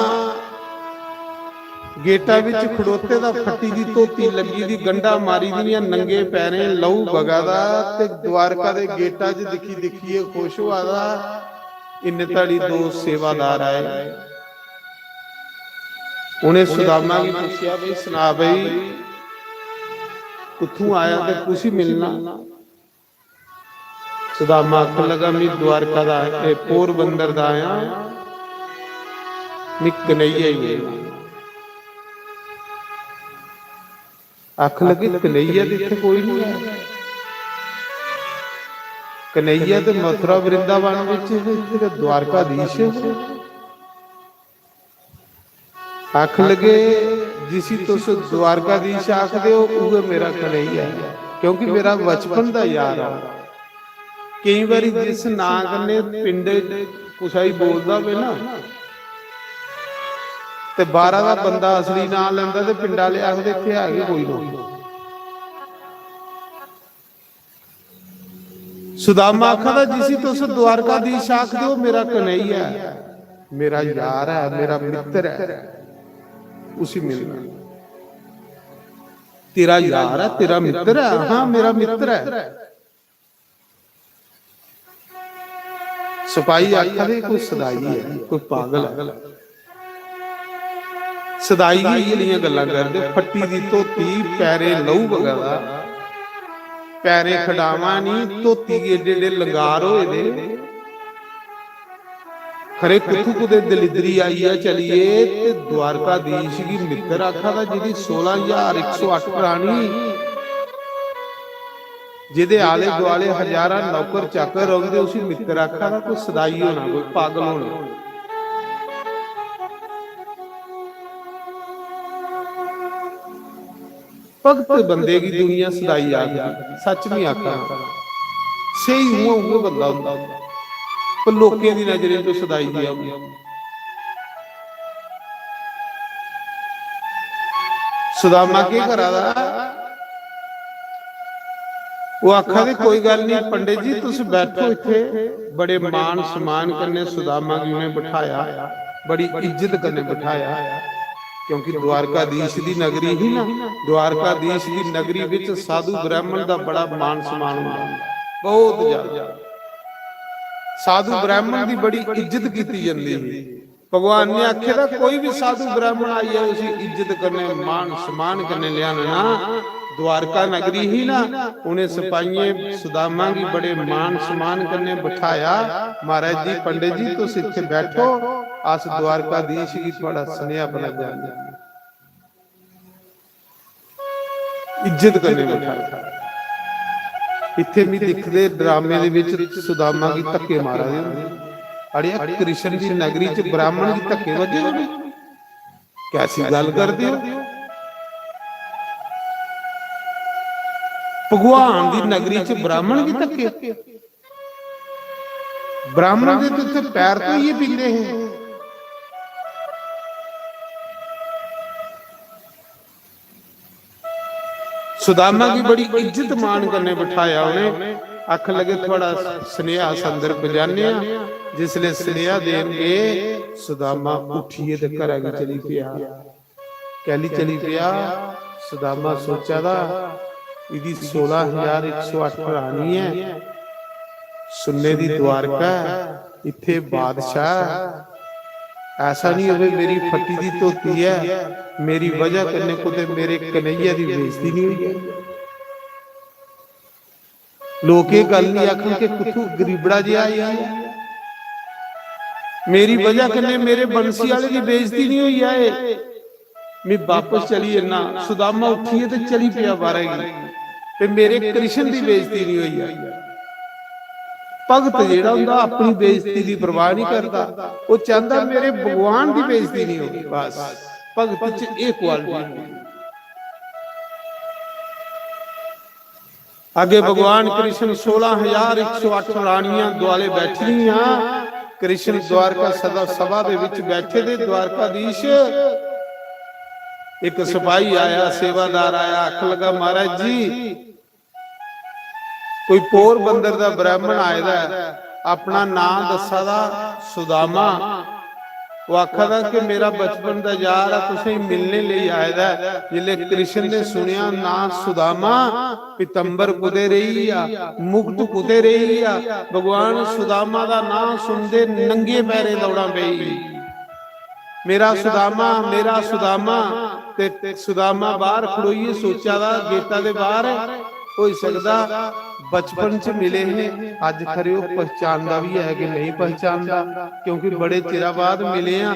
गेटा विच खड़ोते दा, फट्टी दी धोती लग्गी दी, गंढा मारी दियां, नंगे पैरें लहू बगा दा, ते द्वारका दे गेटा च दिखी दिखिए खुश होआ दा। इन्ने धड़ी दो सेवादार आए। उ'नें सुदामा गी पुच्छेआ, "बई, सना बई, कुत्थूं आया ते कुसी मिलना?" सुदामा आखन लगा, "मी द्वारका दा, ए, पोरबंदर दा आया, मी कन्हैया ही मिलना।" आखन लगे, "कन्हैया ते इत्थै कोई नहीं है। कन्हैया ते मथुरा वृंदावन विच है, इत्थै ते द्वारकाधीश है।" आखन लगे, "जिसी तुस द्वारकाधीश आखदे हो, उ'ऐ मेरा कन्हैया ऐ, क्योंकि मेरा बचपन दा यार ऐ।" केई बारी जिस नां कन्नै पिंड कुसै गी बोलदा होवे ना, ते बाहरा दा बंदा असली नां लैंदा ते पिंड आह्ले आखदे, "इत्थै है गै कोई ना।" सुदामा आखा दा, "जिसी तुस द्वारकाधीश आखदे हो, मेरा कन्हैया ऐ, मेरा यार ऐ, मेरा मित्र ऐ, उसी मिलना।" "तेरा यार ऐ, तेरा मित्र ऐ?" "हां, मेरा मित्र ऐ।" सपाही आखा दे, "कोई सदाई ऐ, कोई पागल ऐ।" सदाई गी इ'यै नेहियां गल्लां करदे, फट्टी दी धोती, पैरें लहू बगा दा, पैरें खडावां निं, धोती गी एड्डे एड्डे लंगार होए दे। खरे कुत्थू कुतै दलिद्दरी आई ऐ चलिए, ते द्वारकाधीश गी मित्तर आखा दा, जेह्दी सोलां ज्हार इक सौ अट्ठ रानी, जेह्दे आले दुआले हजारां नौकर चाकर रौंह्दे, उसी मित्तर आखा दा, कोई सदाई होना, कोई पागल होना। भगत बंदे गी दुनिया सदाई आखदी, सच नहीं आखा। स्हेई उ'आं उ'आं बंदा होंदा, पर लोकें दी नजरें च सदाई गेआ। सुदामा केह् करा दा? ओह् आखा दे, "कोई गल्ल निं पंडित जी, तुस बैठो इत्थै।" बड़े मान सम्मान कन्नै सुदामा गी उ'नें बठाया, बड़ी इज्जत कन्नै बठाया, क्योंकि द्वारकाधीश दी नगरी ही ना। द्वारकाधीश दी नगरी विच साधु ब्राह्मण दा बड़ा मान सम्मान होंदा, बहुत ज्यादा। साधु ब्राह्मण दी बड़ी इज्जत कीती जंदी ही। भगवान ने आखे दा, कोई भी साधु ब्राह्मण आई जाए, उसी इज्जत कन्नै, मान सम्मान कन्नै लेआना। द्वारका नगरी ही ना, उ'नें सपाइयें सुदामा गी बड़े मान सम्मान कन्नै बठाया। "महाराज जी, पंडित जी, तुस इत्थै बैठो, अस द्वारकाधीश गी थुआड़ा सनेहा पजाने।" इज्जत कन्नै बठाया। इत्थै मी दिखदे ड्रामे दे विच सुदामा गी धक्के मारा दे होंदे। "अड़ेआ, कृष्ण दी नगरी च ब्राह्मण गी धक्के बज्जे होने? कैसी गल्ल करदे ओ? भगवान दी नगरी च ब्राह्मण गी धक्के?" ब्राह्मण दे ते उत्थै पैर धोइयै पींदे हे। सुदामा गी बड़ी इज्जत मान कन्नै बठाया उ'नें। आखन लगे, "थुआड़ा सनेहा अस अंदर पजाने आं।" जिसले सनेहा देन गे, सुदामा उठियै ते घरा गी चली पेआ। कैली चली पेआ? सुदामा सोचा दा, "इदी सोलां हजार इक सौ अट्ठ रानी ऐ, सुन्ने दी द्वारका ऐ, इत्थे बादशाह ऐ। ऐसा नहीं होवे मेरी फटी दी धोती ऐ, मेरी वजह कन्नै कुतै मेरे कन्हैया दी बेइज्जती नहीं होई जाए।" लोक एह् गल्ल नहीं आखन कि कुत्थू गरीबड़ा जेहा आई गेआ। मेरी वजह कन्नै मेरे बंसी आह्ले दी बेइज्जती नहीं होई जाए। मैं बापस चली जन्ना। सुदामा उठियै ते चली पेआ बाहरै गी, ते मेरे कृष्ण दी बेइज्जती नहीं होई जाए। भगत जेह्ड़ा होंदा, अपनी बेइज्जती दी परवाह नहीं करदा, ओह् चांहदा मेरे भगवान दी बेइज्जती नहीं होवे। बस, भगत च एह् क्वालिटी होंदी। अगे भगवान कृष्ण सोलां हजार इक सौ अट्ठ रानियां दुआले बैठी दियां। कृष्ण द्वारका सदा सभा दे विच बैठे दे, द्वारकाधीश। एक सिपाही आया, सेवादार आया, आखन लगा, "महाराज जी, कोई पोरबंदर दा ब्राह्मण आए दा ऐ, अपना नांऽ दस्सा दा सुदामा।" ओह् आखा दा कि मेरा बचपन दा यार ऐ, तुसेंगी मिलने लेई आए दा ऐ। जिसलै कृष्ण ने सुनेआ नांऽ सुदामा, पीतम्बर कुतै रेही गेआ, मुकुट कुतै रेही गेआ। भगवान सुदामा दा नांऽ सुनदे नंगे पैरें दौड़ां पेई गेई, "मेरा सुदामा, मेरा सुदामा।" ते सुदामा बाहर खड़ोइयै सोचा दा, गेटा दे बाहर, "होई सकदा बचपन च मिले हे, अज्ज खरे ओह् पहचानदा बी है कि नहीं पहचानदा, क्योंकि बड़े चिरा बाद मिले आं।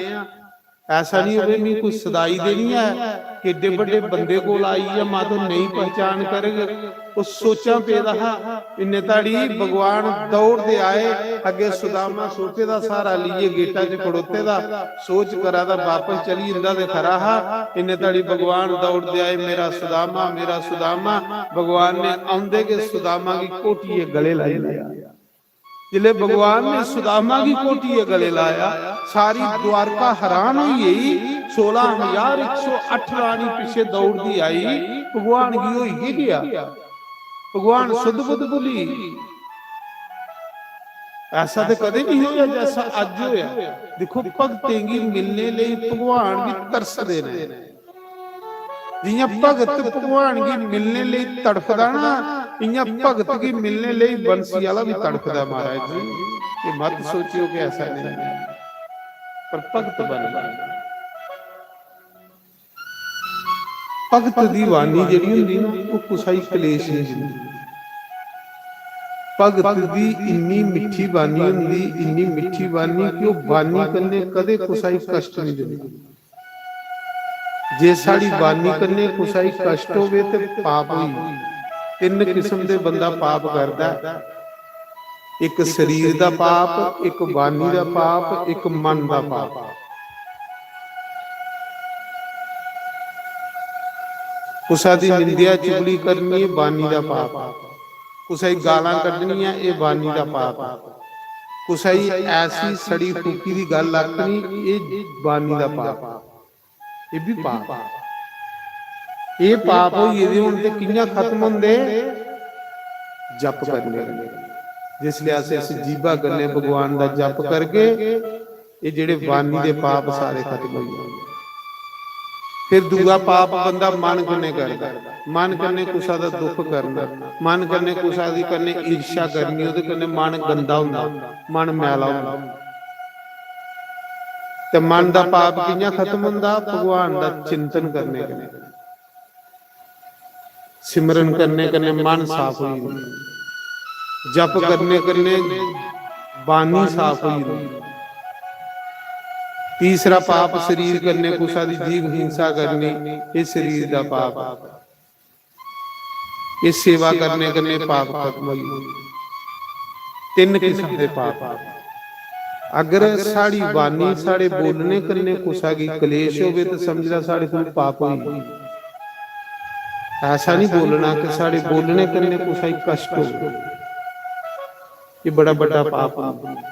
ऐसा नहीं होवे, मी कोई सदाई दे नहीं है कि एड्डे बड्डे बंदे कोल आई ऐ, मातो नहीं पहचान करग।" ओह् सोचां पेदा हा। इन्ने धड़ी भगवान दौड़दे आए, अग्गे सुदामा सोटे दा सहारा लेइयै गेटा च खड़ोते दा, सोच करा दा, बापस चली जंदा ते खरा हा। इन्ने धड़ी भगवान दौड़दे आए, "मेरा सुदामा, मेरा सुदामा।" भगवान ने औंदे गै सुदामा गी घोटियै गले लाई लेआ। जिसलै भगवान ने सुदामा गी घोटियै गले लाया, सारी द्वारका हैरान होई गेई। सोलां हजार इक सौ अट्ठ रानी पिच्छे दौड़दी आई, भगवान गी होई गै गेआ, भगवान सुध बुध भुली। ऐसा ते कदें नहीं होया जैसा अज्ज होया। दिक्खो, भगतें गी मिलने लेई भगवान भी तरसदे ने। जियां भगत भगवान गी मिलने लेई तड़फदा ना, इयां भगत गी मिलने लेई बंसी आह्ला भी तड़फदा, महाराज जी। ये मत सोचियो कि ऐसा नहीं है, पर भगत बनना। भगत दी बाणी जेह्ड़ी होंदी ना, ओह् कुसै गी कलेश नहीं दिंदी। भगत दी इन्नी मिट्ठी बाणी होंदी, इन्नी मिट्ठी बाणी कि ओह् बाणी कन्नै कदें कुसै गी कष्ट नहीं दिंदी। जे साढ़ी बाणी कन्नै कुसै गी कष्ट होवे ते पाप होई। तिन्न किस्म दे बंदा पाप करदा ऐ, इक शरीर दा पाप, इक बाणी दा पाप, इक मन दा पाप। कुसै दी निंदेआ चुगली करनी, एह् बाणी दा पाप। कुसै गी गालां कड्ढनियां, एह् बाणी दा पाप। कुसै गी ऐसी सड़ी फूकी दी गल्ल आखनी, एह् बाणी दा पाप। एह् बी पाप। एह् पाप होई गेदे होन ते कि'यां खत्म होंदे? जप करने कन्नै। जिसलै अस इस जीभा कन्नै भगवान दा जप करगे, एह् जेह्ड़े बानी दे पाप सारे खत्म होई जाने। फिर दूआ पाप बंदा मन कन्नै करदा, मन कन्नै कुसै दा दुख करना, मन कन्नै कुसै दी कन्नै ईर्ष्या करनी, ओह्दे कन्नै मन गंदा होंदा, मन मैला होंदा। ते मन दा पाप कि'यां खत्म होंदा? भगवान दा चिंतन करने कन्नै। सिमरन करने कन्नै मन साफ होई जंदा, जप करने कन्नै बानी साफ होई जंदी। तीसरा पाप शरीर कन्नै कुसा दी जीभ हिंसा करनी, एह् शरीर दा पाप। एह् सेवा करने कन्नै पाप खत्म होई जंदा। तिन्न किस्म दे पाप। अगर साढ़ी बानी, साढ़े बोलने कन्नै कुसा गी कलेश होवे ते समझ लै साढ़े कोल पाप होई गेआ। ऐसा नहीं बोलना कि साढ़े बोलने कन्नै कुसा गी कष्ट होवे। ये बड़ा बड्डा पाप होंदा।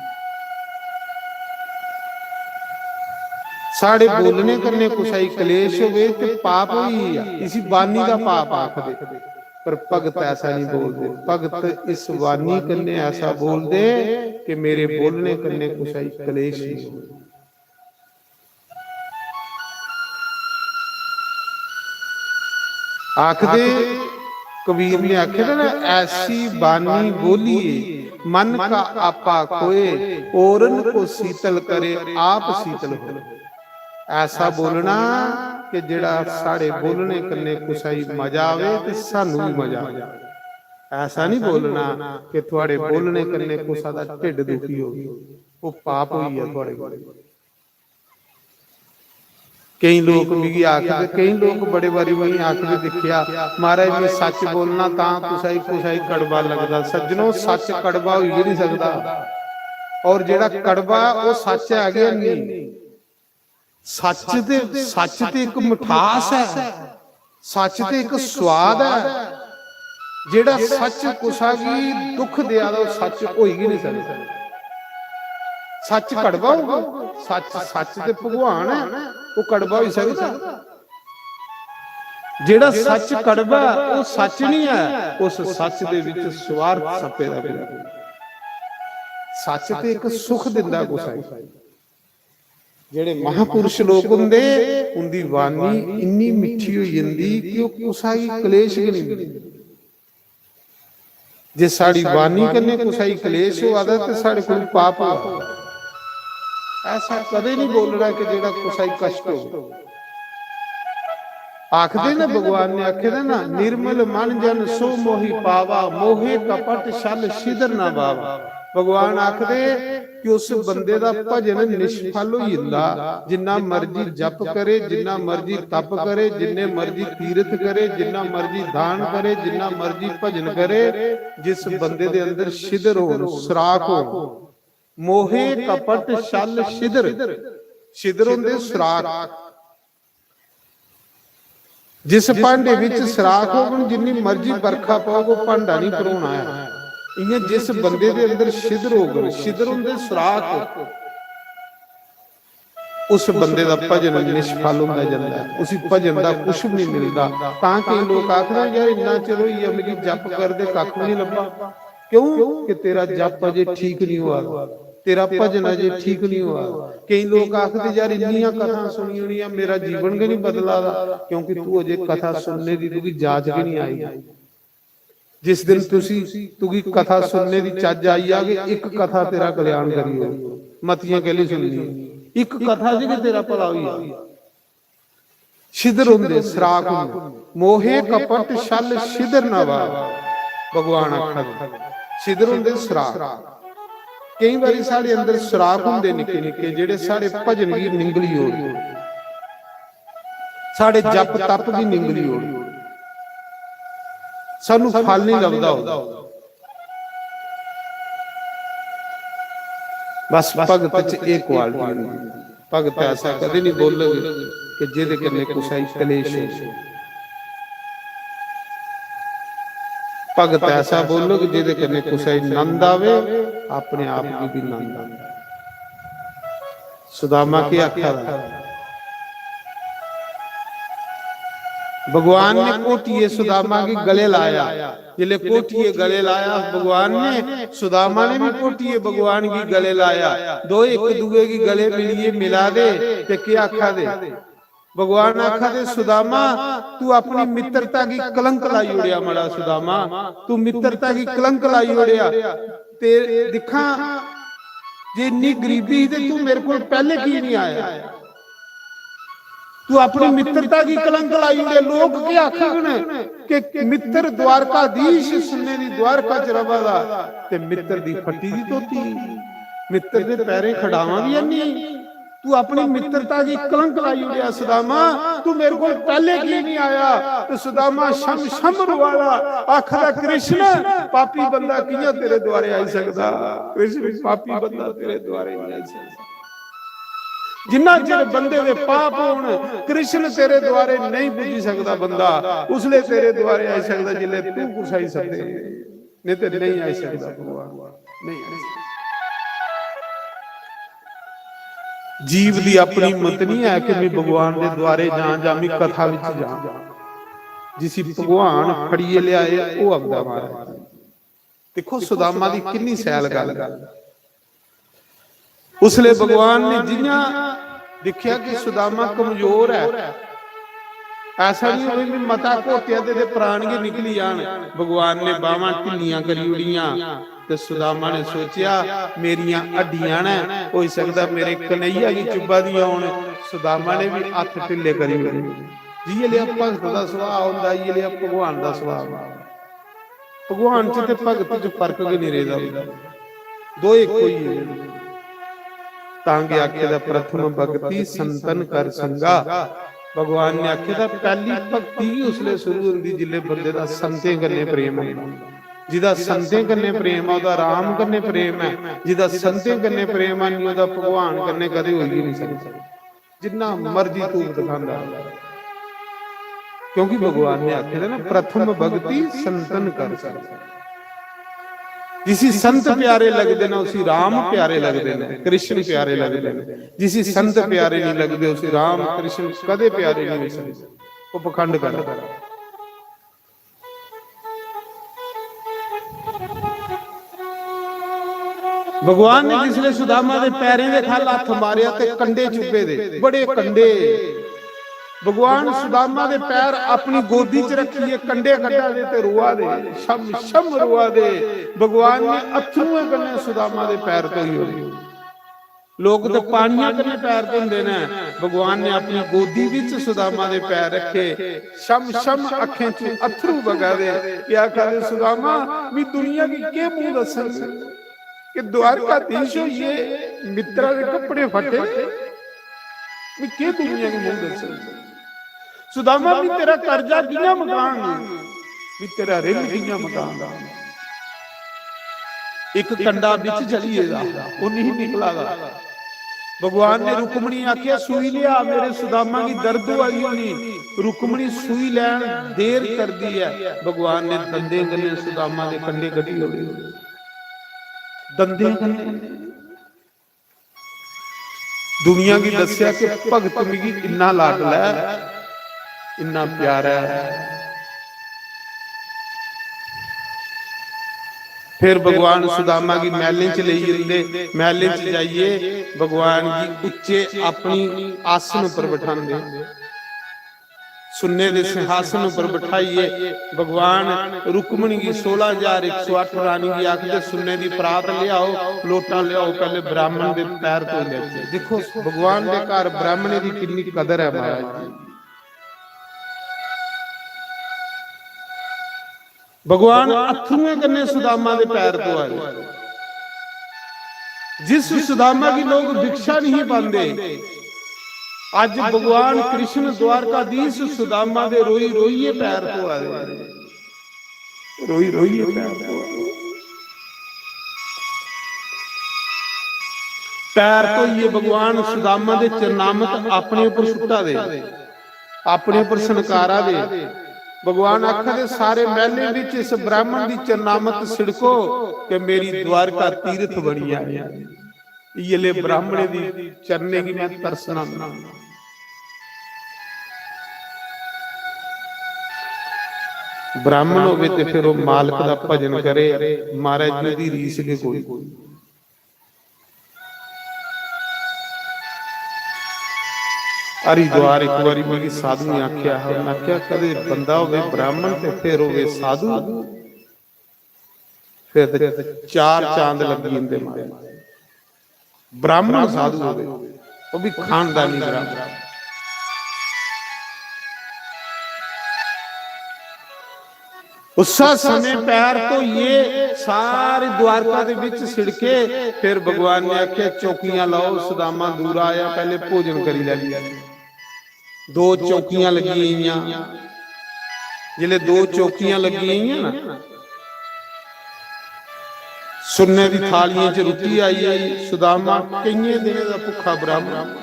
साढ़े बोलने कन्नै कुसा गी कलेश होवे ते पाप होई गेआ। इसी बानी दा पाप आखदे। पर भगत ऐसा नहीं बोलदे। भगत इस वाणी कन्नै ऐसा बोलदे कि मेरे बोलने कन्नै कुसै गी कलेश नहीं हो। आखदे, कबीर ने आखे ना, ऐसी बानी बोलिए मन का आपा कोए, औरन को शीतल करे आप शीतल हो। ऐसा बोलना कि जेड़ा साढ़े बोलने कन्नै कुसै गी मजा आवे ते सानू भी मजा आवे। ऐसा नहीं बोलना कि थुआड़े बोलने कन्नै कुसै दा ढिड्ड दुखी हो, वो पाप होई गया थुआड़े कोल। केई लोक मिगी आखदे, केई लोक बड़े बारी मिगी आखदे दिक्खेआ, "महाराज, मैं सच बोलना तां कुसै गी, कुसै गी कड़वा लगदा।" सज्जनो, सच कड़वा होई गै नहीं सकदा। और जेड़ा कड़वा, वो सच है गै नहीं। सच ते, सच ते इक मिठास है, सच ते इक स्वाद है। जेड़ा सच कुसा गी दुख देआ दा, ओह् सच होई गै नहीं सकदा। सच कड़वा होगा, सच, सच ते भगवान है, ओह् कड़वा होई सकदा? जेड़ा सच कड़वा है, ओह् सच नहीं है, उस सच दे विच स्वार्थ सप्पे दा पेदा। सच ते इक सुख दिंदा कुसा गी। जेड़े महापुरुष लोक हुंदे, उंदी वाणी इन्नी मिट्ठी होई जंदी कि ओह् कुसा गी कलेश गै नहीं दिंदी। जे साढ़ी वाणी कन्नै कुसा गी कलेश होआ दा ते साढ़े कोल पाप होआ दा। ऐसा कदे नहीं बोलना कि जेड़ा कुसा गी कष्ट हो। आखदे ना, भगवान ने आखे दा ना, "निर्मल मन जन सो मोहि पावा, मोहे कपट छल छिद्र ना भावा।" भगवान आखदे कि उस बंदे दा भजन निष्फल होई जंदा। जिन्ना मर्जी जप करे, जिन्ना मर्जी तप करे, जिन्ने मर्जी तीर्थ करे, जिन्ना मर्जी दान करे, जिन्ना मर्जी भजन करे, जिस बंदे दे अंदर छिद्र होन, सुराख होन, मोहे कपट छल छिद्र, छिद्र होंदे सुराख। जिस भांडे विच सुराख होगन, जिन्नी मर्जी बरखा पौग, ओह् भांडा नहीं भरोना है। इ'यां जिस बंदे दे अंदर छिद्र होगन, छिद्र होंदे सुराख, उस बंदे दा भजन निष्फल होंदा जंदा है, उसी भजन दा कुछ भी नहीं मिलदा। तां केई लोक आखदे, "यार, इन्ना चिर होई गेआ मिगी जप करदे, कक्ख भी नहीं लब्भा।" क्यों? कि तेरा जप अजे ठीक नहीं होआ दा, तेरा भजन अजे ठीक नहीं होआ दा। केई लोक आखदे, "यार, इन्नियां कथां सुनी होनियां, मेरा जीवन गै नहीं बदला दा," क्योंकि तू अजे कथा सुनने दी तुगी जाच गै नहीं आई। जिस दिन तुसी, तुगी कथा सुनने दी चज्ज आई जाग, इक कथा तेरा कल्याण करी होग। मतियां कैली सुननी, इक कथा च गै तेरा भला होई जाग। छिद्र होंदे, सुराख होंदे, मोहे कपट छल छिद्र न भाव। भगवान आखा दे, छिद्र होंदे सुराख। केई बारी साढ़े अंदर सुराख होंदे निक्के निक्के, जेह्ड़े साढ़े भजन गी निंगली ओड़दे, साढ़े जप तप गी निंगली ओड़दे, सानू फल नहीं लभदा होंदा। बस भगत च एह् क्वालिटी होंदी। भगत ऐसा कदे नहीं बोलग कि जेह्दे कन्नै कुसै गी कलेश हो। भगत ऐसा बोलग जेह्दे कन्नै कुसै गी नंद आवे, अपने आप गी भी नंद आवे। सुदामा केह् आखा दा? भगवान ने घोटियै सुदामा गी गले लाया। जिसले घोटियै गले लाया भगवान ने, सुदामा ने भी घोटियै भगवान गी गले लाया। दो इक दूए गी गले मिलियै मिला दे ते केह् आखा दे? भगवान आखा दे, "सुदामा, तू अपनी मित्रता गी कलंक लाई ओड़ेआ, मड़ा सुदामा, तू मित्रता गी कलंक लाई ओड़ेआ। ते दिक्खां, जे इन्नी गरीबी ही ते तू मेरे कोल पैह्ले की नहीं आया? तू अपनी मित्रता गी कलंक लाई ओड़ेआ। लोक केह् आखङन कि मित्र द्वारकाधीश सुन्ने दी द्वारका च रवा दा ते मित्र दी फट्टी दी धोती, मित्र दे पैरें खड़ावां भी हैनी।" तू अपनी मित्रता गी कलंक लाई ओड़ेआ सुदामा, तू मेरे कोल पैह्ले की नहीं आया? ते सुदामा छम छम रोआ दा, आखदा, "कृष्ण, पापी बंदा कि'यां तेरे द्वारे आई सकदा? कृष्ण, पापी बंदा तेरे द्वारे नहीं आई सकदा।" जिन्ना चिर बंदे दे पाप होन, कृष्ण तेरे द्वारे नहीं पुज्जी सकदा बंदा, उसले तेरे द्वारे आई सकदा जिसले तू कुसै गी सद्दे, नहीं ते नहीं आई सकदा भगवान, नहीं आई सकदा। जीव दी अपनी हिम्मत नहीं है कि मैं भगवान दे द्वारे जां, जां मैं कथा विच जां। जिसी भगवान फड़िए लियाए, ओह आंदा महाराज। देखो सुदामा दी किन्नी सैल गल। उसले भगवान ने जियां दिखया कि सुदामा कमजोर है, ऐसा नहीं होवे कि मता घोटिया ते, ते प्राण गै निकली जान। भगवान ने बाहवां ढिल्लियां करी ओड़ियां ते सुदामा ने सोचेआ, "मेरियां हड्डियां न, होई सकदा मेरे कन्हैया गी चुब्भा दियां होन।" सुदामा ने भी हत्थ ढिल्ले करी ओड़े। जि'यै लेआ भगत दा सुभाऽ होंदा, इ'यै लेआ भगवान दा सुभाऽ होंदा। भगवान च ते भगत च फर्क गै नहीं रेह्दा, दो इक होई गे। तां गै आखे दा, "प्रथम भक्ति संतन कर संगा।" भगवान ने आखे दा, पैह्ली भक्ति गै उसले शुरू होंदी जिसले बंदे दा संतें कन्नै प्रेम होंदा। जिदा संतें कन्नै प्रेम ऐ, ओह्दा राम कन्नै प्रेम ऐ। जिदा संतें कन्नै प्रेम ऐ, निं ओह्दा भगवान कन्नै कदें होई गै नहीं सकदा। जिन्ना मर्जी धूप दिखांदा, क्योंकि भगवान ने आखे दा ना, "प्रथम भक्ति संतन कर संगा।" जिसी संत प्यारे लगदे न, उसी राम प्यारे लगदे न, कृष्ण प्यारे लगदे न। जिसी संत प्यारे नहीं लगदे, उसी राम कृष्ण कदे प्यारे नहीं हो सकदे। ओह पखंड करदा। भगवान ने जिसले सुदामा दे पैरें दे खल हत्थ मारेआ ते कंडे चुब्बे दे, बड़े कंडे। भगवान सुदामा दे पैर अपनी गोदी च रखियै कंडे कड्ढा दे ते रोआ दे, छम छम रोआ दे। भगवान ने अत्थरुएं कन्नै सुदामा दे पैर धोई ओड़े। लोक ते पानियां कन्नै पैर धोंदे न, भगवान ने अपनी गोदी विच सुदामा दे पैर रखे। छम छम अखें च अत्थरू बगा दे। एह आखा दे, "सुदामा, मी दुनिया गी केह मुंह दस्सङ कि द्वारकाधीश होइए मित्रा दे कपड़े फटे, मी केह दुनिया गी मुंह दस्सङ?" सुदामा, मी तेरा कर्जा कि'यां मकांग? मी तेरा ऋण कि'यां मकांग? इक कंडा बिच चली गेदा, ओह नहीं निकला दा। भगवान ने रुक्मणी आखेआ, "सूई लिया, मेरे सुदामा गी दर्द होआ दी होनी।" रुक्मणी सूई लैन देर करदी ऐ, भगवान ने दंदें कन्नै सुदामा दे कंडे कड्ढी ओड़े। दंदें कन्नै। दुनिया गी दस्सेआ कि भगत मिगी इन्ना लाडला ऐ, इन्ना प्यारा ऐ। फिर भगवान सुदामा गी मैहलें च लेई जंदे। मैहलें च जाइयै भगवान गी उच्चे अपनी आसन पर बठांदे। सुन्ने दे सिंहासन उप्पर बठाइयै भगवान रुक्मणी गी सोलां हजार इक सौ अट्ठ रानी गी आखदे, "सुन्ने दी परात लेआओ, लोटा लेआओ, पैह्ले ब्राह्मण दे पैर धोई लैचे।" दिक्खो, भगवान दे घर ब्राह्मणें दी किन्नी कदर ऐ, महाराज जी। भगवान अत्थरुएं कन्नै सुदामा दे पैर धोआ दे। जिस सुदामा गी लोग भिक्षा नहीं पांदे, अज्ज भगवान कृष्ण द्वारकाधीश सुदामा दे रोई रोइयै पैर धोआ दे। रोई रोइयै पैर धोआ दे। पैर धोइयै भगवान सुदामा दे चरणामत अपने उप्पर सुट्टा दे। अपने उप्पर सनकारा दे। भगवान आखा दे, "सारे मैहलें विच इस ब्राह्मण दी चरणामत सिड़को कि मेरी द्वारका तीर्थ बनी जाए।" इयले ब्राह्मणे दी चरणे गी मैं तरसना। ब्राह्मण होवे ते फिर ओह् मालक दा भजन करे, महाराज जी दी रीस गै कोई। हरिद्वार इक बारी मिगी साधु ने आखेआ हा, उन्नै आखेआ, "कदे बंदा होवे ब्राह्मण ते फिर होवे साधु, फिर ते चार चांद लग्गी जंदे महाराज।" ब्राह्मण साधु होवे, ओह् भी खानदानी ब्राह्मण। उस्सै समें पैर धोइयै सारी द्वारका दे बिच सिड़के। फिर भगवान ने आखेआ, "चौकियां लाओ।" सुदामा दूरा आया, "पहले भोजन करी लैंदे।" दो चौकियां लग्गी गेइयां। जिसलै दो चौकियां लग्गी गेइयां ना, सुन्ने दी थालियें च रुट्टी आई गेई। सुदामा केइयें दिनें दा भुक्खा ब्राह्मण।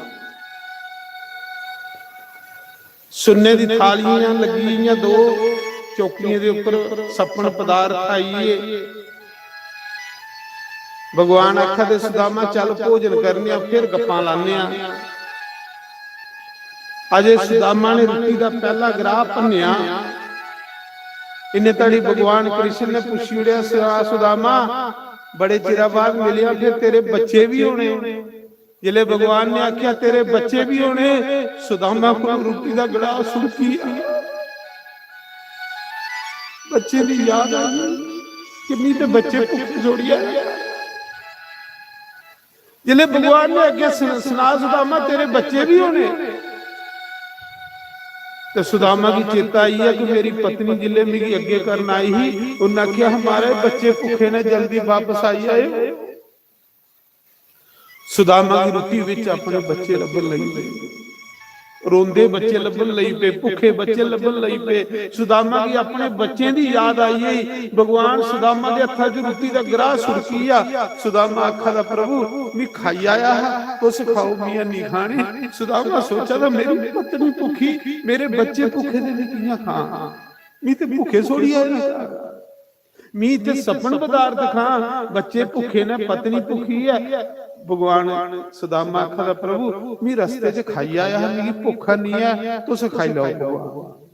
सुन्ने दी थालियां लग्गी गेइयां दो, चौकियें दे उप्पर सप्पन पदार्थ आई गे। भगवान आखा दे, "सुदामा, चल भोजन करने आं, फिर गप्पां लाने आं।" अजे सुदामा ने रुट्टी दा पैह्ला ग्राह भन्नेआ, इन्ने धड़ी भगवान कृष्ण ने पुच्छी ओड़ेआ, "सुदा-, सुदामा, बड़े चिरा बाद मिलेआ, फिर तेरे बच्चे भी होने।" जिसलै भगवान ने आखेआ, "तेरे बच्चे भी होने," सुदामा को रुट्टी दा ग्राह सुड़की गेआ। बच्चे दी याद आई कि मी ते बच्चे भुक्खे छोड़ी आए। जिसलै भगवान ने अग्गें सुन-, सुना, "सुदामा, तेरे बच्चे भी होने।" ते सुदामा गी चेता आई गेआ कि मेरी पत्नी जिसलै मिगी अग्गें करन आई ही, उन्नै आखेआ, "हमारे बच्चे भुक्खे ने, जल्दी वापस आई आए।" सुदामा गी रुट्टी विच अपने बच्चे लब्भन लगी पे, रोंदे बच्चे लब्भन लगी पे, भुक्खे बच्चे लब्भन लगी पे। सुदामा गी अपने बच्चें दी याद आई गई। भगवान सुदामा दे हत्था च रुट्टी दा ग्राह सुड़की गेआ। सुदामा आखा दा, "प्रभु, मी खाई आया हा, तुस खाओ, मी हैनी खानी।" सुदामा सोचा दा, "मेरी पत्नी भुक्खी, मेरे बच्चे भुक्खे, ते मी कि'यां खां? मी ते भुक्खे छोड़ी आए ना।" मी इत्थै सपन पदार्थ खां, बच्चे भुक्खे न, पत्नी भुक्खी ऐ। भगवान सुदामा आखा दा, "प्रभु, मी रस्ते च खाई आया हा, मिगी भुक्ख निं ऐ, तुस खाई लैओ भगवान।"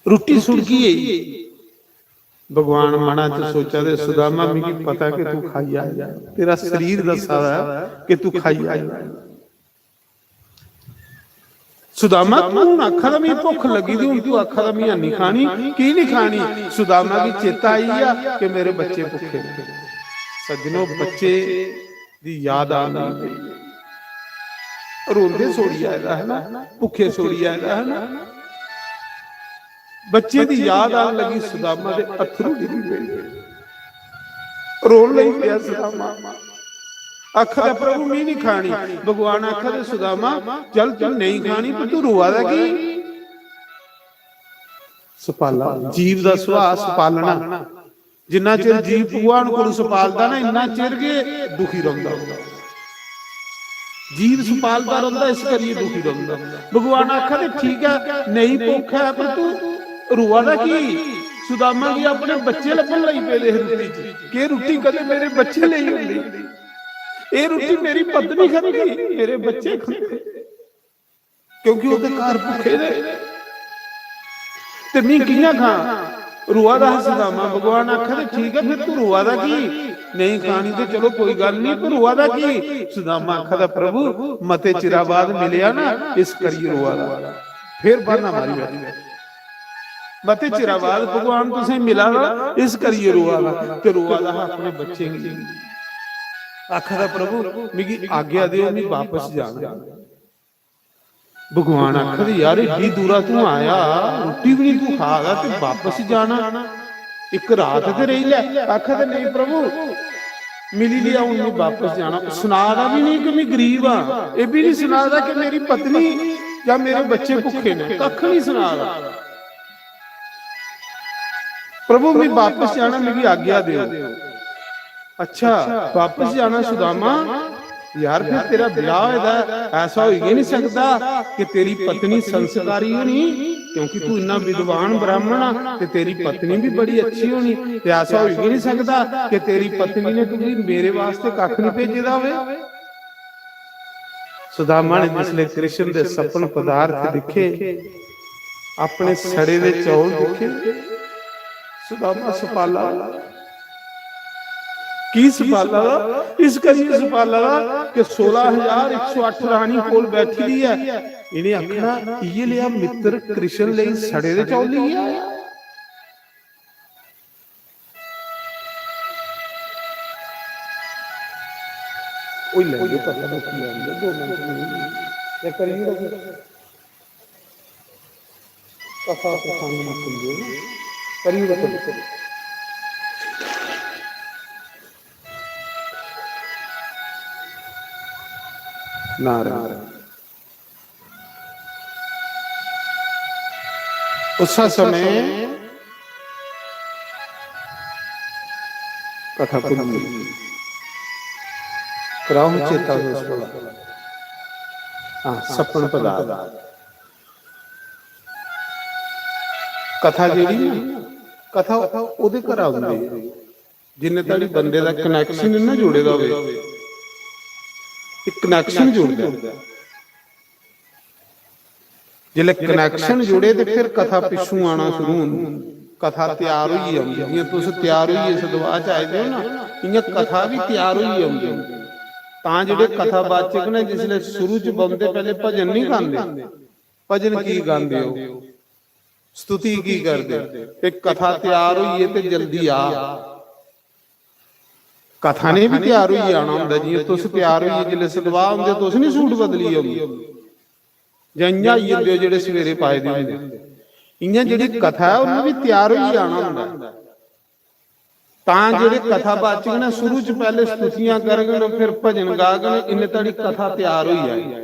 रुट्टी सुड़की गेई। भगवान मना च सोचा दे, "सुदामा, मिगी पता कि तू खाई आया, तेरा शरीर दस्सा दा ऐ कि तू खाई आया।" सुदामा, तू हुन आखा दा, "मिगी भुक्ख लगी दी," हुन तू आखा दा, "मिगी हैनी खानी।" की नहीं खानी? सुदामा गी चेता आई गेआ कि मेरे बच्चे भुक्खे न। सज्जनो, बच्चे दी याद आन लगी पई। रोंदे छोड़ी आए दा है ना, भुक्खे छोड़ी आए दा है ना। बच्चे दी याद आन लगी, सुदामा दे अत्थरू डिग्गी पे। रोन लगी पेआ सुदामा। आखा दा, "प्रभु, मी नहीं खानी।" भगवान आखा दे, "सुदामा, चल, तू नहीं खानी, पर तू रोआ दा की?" सुपाला, जीव दा सुभाऽ सुपालना। जिन्ना चिर जीव भगवान कोल सुपालदा ना, इन्ना चिर गै दुखी रौंह्दा। जीव सुपालदा रौंह्दा, इस करियै दुखी रौंह्दा। भगवान आखा दे, "ठीक ऐ, नेईं भुक्ख ऐ, पर तू रोआ दा की?" सुदामा गी अपने बच्चे लब्भन लगी पेदे हे रुट्टी च। "केह् रुट्टी कदें मेरे बच्चे लेई होंदी? एह् रुट्टी मेरी पत्नी खंदी, मेरे बच्चे खंदे।" क्योंकि ओह्दे घर भुक्खे दे। ते मी कि'यां खां? रोआ दा हा सुदामा। भगवान आखा दे, "ठीक ऐ, फिर तू रोआ दा की? नेईं खानी ते चलो कोई गल्ल नहीं, पर रोआ दा की?" सुदामा आखा दा, "प्रभु, मते चिरा बाद मिलेआ ना, इस करियै रोआ दा।" फिर ब्हाना मारी बैठा। "मते चिरा बाद भगवान तुसें मिला दा, इस करियै रोआ दा।" ते रोआ दा हा अपने बच्चें गी। आखा दा, "प्रभु, मिगी आज्ञा देओ, मी बापस जाना।" भगवान आखा दे, "यार, इड्डी दूरा तू आया, रुट्टी भी नहीं तू खा दा ते बापस जाना, इक रात ते रेही लै।" आखा दे, "नहीं प्रभु, मिली लिया, हून मैं बापस जाना।" सना दा भी नहीं कि मैं गरीब हाँ, ये भी नहीं सना दा कि मेरी पत्नी या मेरे बच्चे भुखे ने, कख नहीं सना दा। "प्रभु, मैं बापस जाना, मिगी आज्ञा देओ।" "अच्छा, बापस जाना सुदामा? यार, फिर तेरा ब्याह होए दा ऐ, ऐसा होई गै नहीं सकदा कि तेरी पत्नी संस्कारी होनी, क्योंकि तू इन्ना विद्वान ब्राह्मण आ ते तेरी पत्नी भी बड़ी अच्छी होनी, ते ऐसा होई गै नहीं सकदा कि तेरी पत्नी ने तुगी मेरे वास्ते कख नहीं भेजे दा होवे।" सुदामा ने जिसले कृष्ण दे सपन पदार्थ दिखे, अपने सड़े दे चौल दिक्खे। सुदामा सपाला दा। की सपाला दा? इस करियै सपाला दा कि सोलां हजार इक सौ अट्ठ रानी कोल बैठी दी ऐ। इ'नें आखना, "इ'यै लेआ मित्तर कृष्ण लेई सड़े दे चौल लेइयै आया।" ओए, लैंदे पता नहीं की लैंदे, दो मिनट नहीं। या करिए ना। कथा प्रसंग में सुन लो। करिए ना, करिए। नारायण। उस समय कथा भुल्ली। कराओ चेता उस वेला। हाँ, सपन पदार्थ। कथा जेह्ड़ी ना, कथा ओह्दे घरा होंदी ऐ। जिन्ने धड़ी बंदे दा connection निं ना जुड़े दा होवे, इक connection जुड़दा ऐ। जिसलै connection जुड़े ते फिर कथा पिच्छों आना शुरू होंदी। कथा त्यार होइयै औंदी, जि'यां तुस त्यार होइयै इस दरबार च आए दे ओ ना, इ'यां कथा बी त्यार होइयै औंदी। तां जेह्ड़े कथावाचक न, जिसलै शुरू च बौंह्दे, पैह्ले भजन निं गांदे। भजन की गांदे ओ? स्तुति की करदे? ते कथा त्यार होइयै ते जल्दी आ। कथा ने भी त्यार होइयै आना होंदा, जि'यां तुस त्यार होइयै जिसलै सतवाह होंदे, तुस निं सूट बदलियै औंदे, जां इ'यां आई जंदे ओ जेह्ड़े सवेरे पाए दे होंदे। इ'यां जेह्ड़ी कथा ऐ, उ'नें बी त्यार होइयै आना होंदा। तां जेह्ड़े कथावाचक न, शुरू च पैह्ले स्तुतियां करङन, फिर भजन गाङन, इन्ने धड़ी कथा त्यार होई जाए।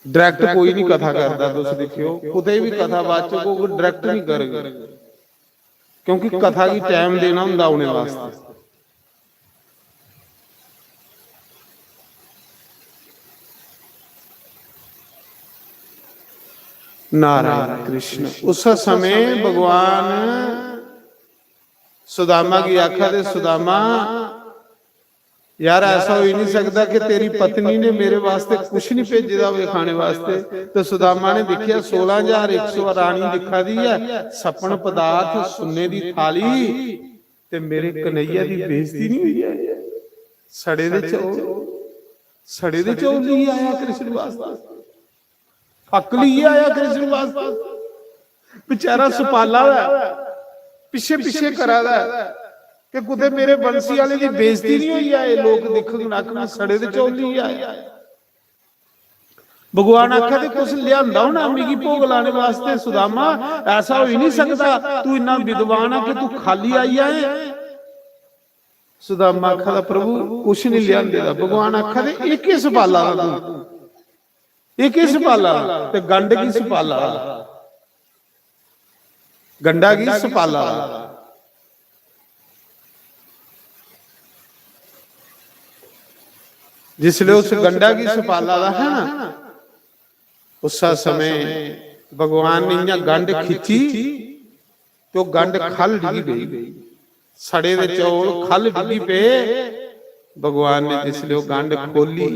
Direct कोई निं कथा करदा, तुस दिक्खेओ, कुतै बी कथावाचक होग, direct निं करग, क्योंकि कथा गी time देना होंदा औने वास्तै। नारायण कृष्ण। उस समय भगवान सुदामा गी आखा दे, "सुदामा, यार, ऐसा होई नहीं सकदा कि तेरी पत्नी ने मेरे वास्ते कुछ नहीं भेजे दा होवे खाने वास्ते।" तो सुदामा ने दिखिया, "सोलां हजार इक सौ रानी दिखा दी है, सपन पदार्थ, सुन्ने दी थाली, ते मेरे कन्हैया दी बेइज्जती नहीं हुई है? सड़े दे चौल, सड़े दे चौल लेइयै आया कृष्ण वास्ते।" अकल इ'यै आया कृष्ण वास्तव। बेचारा सपाला दा ऐ, पिच्छे पिच्छे करा दा ऐ कि कुतै मेरे बंसी आह्ले दी बेइज्जती निं होई जाए, लोक दिक्खङन, आखङन, "सड़े दे चौल लेई आए।" भगवान आखा दे, "तुस लेआंदा होना मिगी भोग लाने वास्ते सुदामा, ऐसा होई निं सकदा, तू इन्ना विद्वान ऐ कि तू खाली आई जाए।" सुदामा आखा दा, "प्रभु, कुछ निं लेआंदे दा।" भगवान आखा दे, "एह् किस बाला दा तू?" एह् किस बाला दा? ते गंड गी सपाला दा। गंडा गी सपाला दा। जिसले उस गंडा गी सपाला दा है ना, उस समय भगवान ने इ'यां गंड खिच्ची ते ओह् गंड ख'ल्ल डिग्गी पेई। सड़े दे चौल ख'ल्ल डिग्गी पे। भगवान ने जिसले ओह् गंड खोली,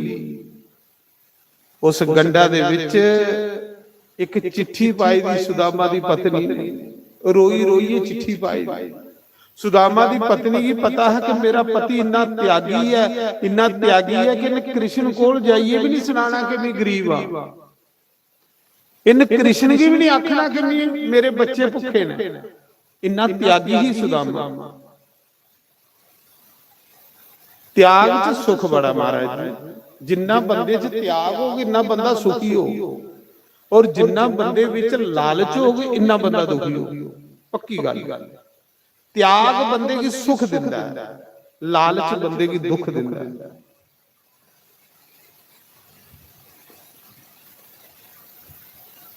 उस गंडा दे विच इक चिट्ठी पाई दी सुदामा दी पत्नी ने, रोई रोइयै चिट्ठी पाई दी। सुदामा दी पत्नी गी पता है कि मेरा पति इन्ना त्यागी है, इन्ना त्यागी है कि इन्नै कृष्ण कोल जाइयै भी नहीं सुनाना कि मैं गरीब हां। इन्नै कृष्ण गी भी नहीं आखना कि मैं, मेरे बच्चे भुक्खे ने। इन्ना त्यागी ही सुदामा। त्याग च सुख बड़ा महाराज जी। जिन्ना बंदे च त्याग होग, इन्ना बंदा सुखी होग, और जिन्ना बंदे विच लालच होग, इन्ना बंदा दुखी होग। पक्की गल्ल। त्याग बंदे गी सुख दिंदा है, लालच बंदे गी दुख दिंदा है।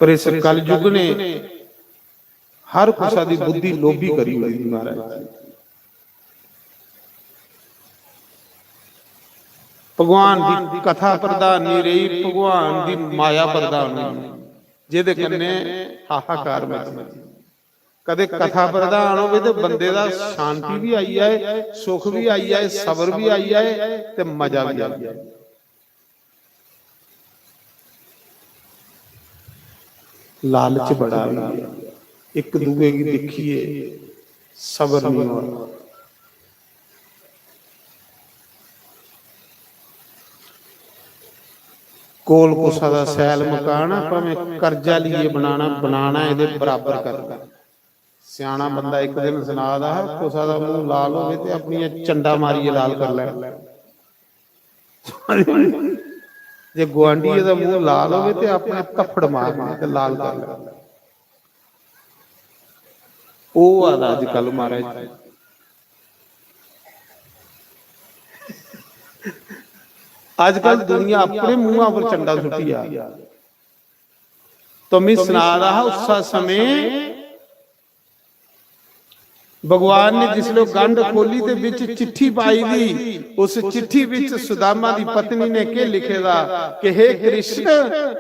पर इस कलयुग ने हर कुसा दी बुद्धि लोभी करी ओड़ी दी महाराज जी। भगवान दी कथा प्रधान नहीं रही, भगवान दी माया प्रधान हुई, जेदे कन्ने हाहाकार मची। कदे कथा प्रधान होवे ते बंदे दा शांति भी आई जाए, सुख भी आई जाए, सबर भी आई जाए ते मजा भी आई जाए। लालच बड़ा होई गेआ, इक दूए गी दिक्खियै सबर नहीं होआ। कोल कुसा दा सैल मकान आ, भामें कर्जा लेइयै बनाना, बनाना एह्दे बराबर करना। स्याना बंदा इक दिन सना दा हा, कुसा दा मूंह लाल होवे ते अपनियां चंडा मारियै लाल कर लै। जे गुआंढिये दा मूंह लाल होवे ते अपने धफ्फड़ मारने ते लाल कर लै। ओह् होआ दा अजकल महाराज। अजकल दुनिया अपने मुंहा पर चंडा सुट्टी आ। तो मैं सना रहा उस समय भगवान ने जिसलै गंढ खोली ते बिच चिट्ठी पाई दी, उस चिट्ठी बिच सुदामा दी पत्नी ने केह् लिखे दा कि हे कृष्ण,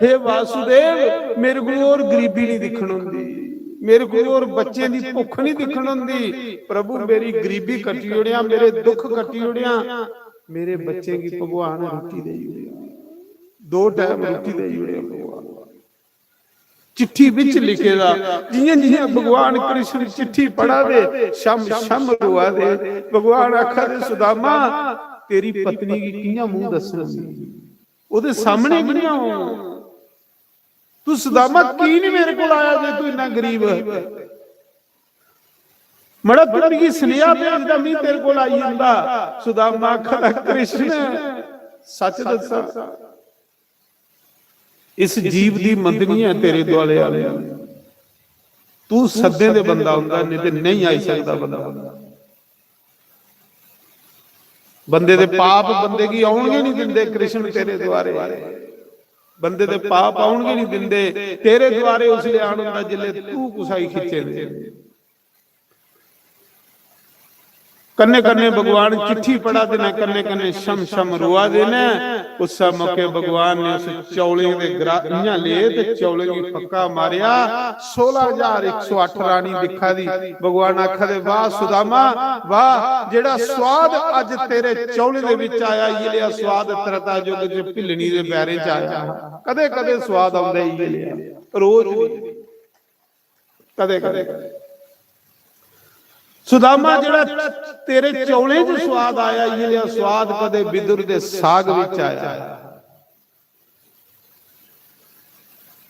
हे वासुदेव, मेरे को और गरीबी नहीं दिखन होंदी, मेरे को और बच्चें दी भुख नहीं दिखन होंदी। प्रभु, मेरी गरीबी कटी ओड़िया, मेरे दुख कटी ओड़िया, मेरे बच्चें की भगवान रोटी दे ओड़िया, दो टाइम रोटी दे ओड़िया भगवान। चिट्ठी बिच लिखे दा, जियां जियां भगवान कृष्ण चिट्ठी पढ़ा दे, शम शम रोआ दे। भगवान आखा दे, सुदामा, तेरी पत्नी गी कियां मुंह दस्सना, ओदे सामने कियां हो? तू सुदामा की नहीं मेरे को आया जे तू इन्ना गरीब है? मड़ा, तू मिगी सनेहा भेजदा, मैं तेरे को आई जंदा। सुदामा आखा दा, कृष्ण, सच दस्सां, इस जीव दी मंदनी है तेरे दुआले आले। तू सद्दे दे बंदा हुंदा, नहीं ते नहीं आई सकदा बंदा। बंदे दे पाप बंदे गी आउण गै नहीं दिंदे कृष्ण तेरे दुआरे। बंदे दे पाप आउण गै नहीं दिंदे। तेरे दुआरे उसले आन हुंदा जिसले तू कुसा गी खिच्चे दे। कन्ने कन्ने भगवान चिट्ठी पढ़ा दे न, कन्ने कन्ने शम शम रोआ दे न। उस मौके भगवान ने उस चौलें दे ग्रा-, इयां ले ते चौलें गी फक्का मारेआ। सोलह हजार इक सौ अट्ठ रानी दिक्खा दी। भगवान आखा दे, वाह सुदामा, वाह, जेड़ा स्वाद अज तेरे चौलें दे विच आया, इयै लेआ स्वाद त्रेता युग च भिल्लनी दे बैरें च आया। कदे कदे स्वाद आंदा इयै लेआ, रोज नहीं। कदे कदे। सुदामा, जेड़ा तेरे चौलें च स्वाद आया, इयै लेआ स्वाद कदे विदुर दे साग विच आया।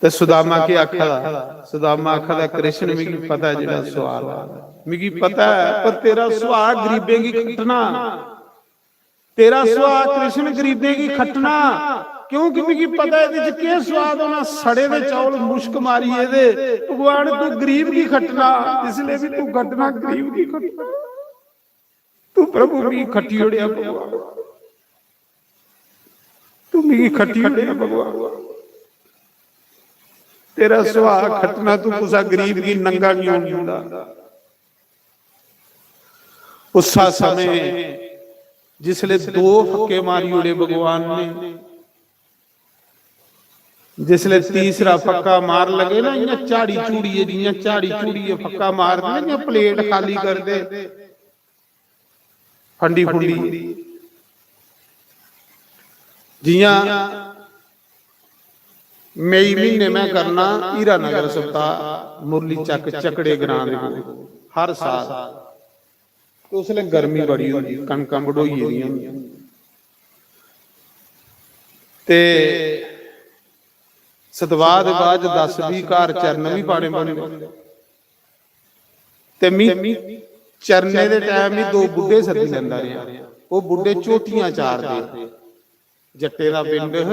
ते सुदामा केह् आखा दा? सुदामा आखा दा, कृष्ण, मिगी पता ऐ जेड़ा स्वाद ऐ, मिगी पता ऐ, पर तेरा सुभाऽ गरीबें गी खट्टना, तेरा सुभाऽ कृष्ण गरीबें गी खट्टना, क्योंकि मिगी पता ऐ एह्दे च केह् स्वाद होना। सड़े दे चौल मुश्क मारियै ते भगवान तू गरीब गी खट्टना, इसलिए भी तू खट्टना, गरीब गी खट्टना। तू प्रभु मिगी खट्टी ओड़ेआ भगवान, तू मिगी खट्टी ओड़ेआ भगवान। तेरा सुभाऽ खट्टना, तू कुसा गरीब गी नंगा नहीं होन दिंदा। उस्सा समय जिसले दो फक्के मारी ओड़े भगवान ने, जिसले तीसरा फक्का मार लगे ना, इयां झाड़ी झूड़िए, जियां झाड़ी झूड़िए फक्का मारदे ना, इयां प्लेट खाली करदे, फंडी फुंडी, जियां मई म्हीने में करना हीरानगर सप्ताह मुरली चक चकड़े ग्रां दे कोल हर साल। ते उसलै गर्मी बड़ी होंदी, कनकां बढोई गेदियां होंदियां। ते सतवाह दे बाद दस बीह घर चरण बी पाने पौंदे। ते मी चरने दे टाइम ही दो बुड्ढे सद्दी लैंदा रेहा। ओह् बुड्ढे झोटियां चारदे, जट्टे दा पिंड ह,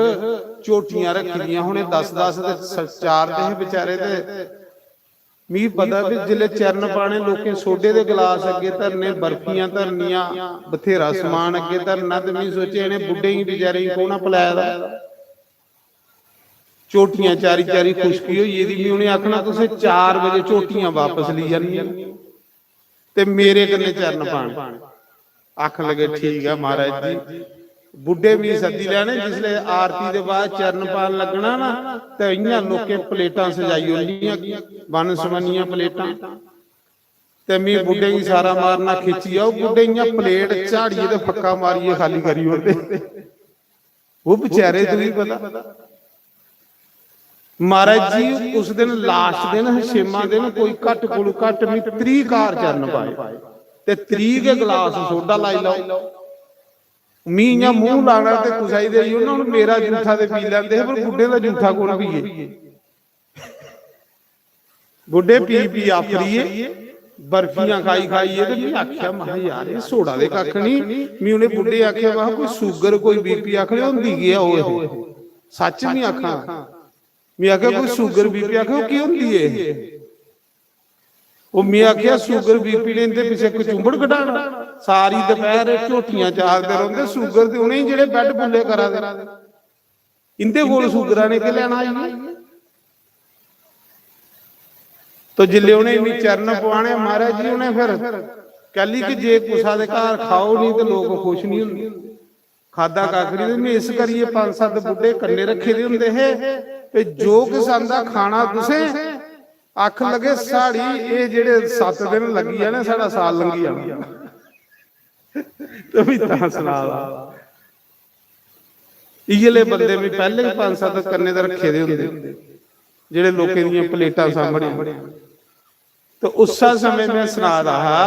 झोटियां रक्खी दियां, उ'नें दस दस ते स-, चारदे हे बेचारे। ते मिगी पता भी जिसलै चरण पाने, लोकें सोडे दे गलास अग्गे धरने, बर्फियां धरनियां, बथेरा समान अग्गे धरना, ते मिगी सोचेआ, इ'नें बुड्ढें गी बेचारें गी कौन पलाए दा? झोटियां चारी चारी खुश्की होई गेदी। मी उ'नें आखना, "तुसें चार बजे झोटियां वापस लेई जानियां ते मेरे कन्नै चरण पाने।" आखन लगे, "ठीक ऐ महाराज जी।" बुड्ढे मी सद्दी लैने, जिसलै आरती दे बाद चरण पान लग्गना ना, ते इ'यां लोकें प्लेटां सजाई ओड़नियां, बन्न सबन्नियां प्लेटां। ते मी बुड्ढे गी सारा मारना, खिच्ची आओ। बुड्ढे इ'यां प्लेट झाड़ियै ते फक्का मारियै खाली करी ओड़दे। ओह् बेचारे, तुगी पता, महाराज जी, उस दिन लास्ट दिन, हशेमा दिन, कोई घट्ट कोलू घट्ट मी त्रीह घर चरण पाए ते त्रीह गै गलास सोडा लाई लैओ। मी इ'यां मूंह लाना ते कुसै गी देई ओड़ना। हून मेरा जूठा ते पी लैंदे हे, पर बुड्ढे दा जूठा कौन पीए? बुड्ढे पी पी आफरिये, बर्फियां खाई खाइये। ते मी आखेआ, महां, "यार, एह् सोडा ते कक्ख निं।" मी उ'नें बुड्ढे आखेआ, महां, "कोई शुगर, कोई बीपी आखने होंदी केह् ऐ ओह्?" सच्च मी आखां, मी आखेआ, "कोई शुगर बीपी आखो, केह् होंदी ऐ?" ओह् मी आखेआ, "शुगर बीपी ने इं'दे पिच्छे कचुंबड़ कढाना, सारी दपैह्र झोटियां चारदे रौंह्दे, शुगर ते उ'नेंगी जेह्ड़े बैड बुल्ले करा दे, इं'दे कोल शुगरा ने केह् लैना आइयै?" तो जिल्लै उ'नें मी चरण पुआने, महाराज जी, उ'नें फिर, कैली कि जे कुसा दे घर खाओ निं ते लोक खुश निं होंदे। खादा कक्ख निं। ते में इस करियै पंज सत्त बुड्ढे कन्नै रक्खे दे होंदे हे, ते जो किश आंदा खाना तुसें, आखन लगे, "साढ़ी एह् जेह्ड़े सत्त दिन लग्गी जाने, साढ़ा साल लंघी जाना।" ते भी तां सना दा। इ'यै ले बंदे में पैह्ले गै पंज सत्त कन्नै ते रक्खे दे होंदे, जेह्ड़े लोकें दियां प्लेटां सामने। ते उस्सै समें में सना दा हा,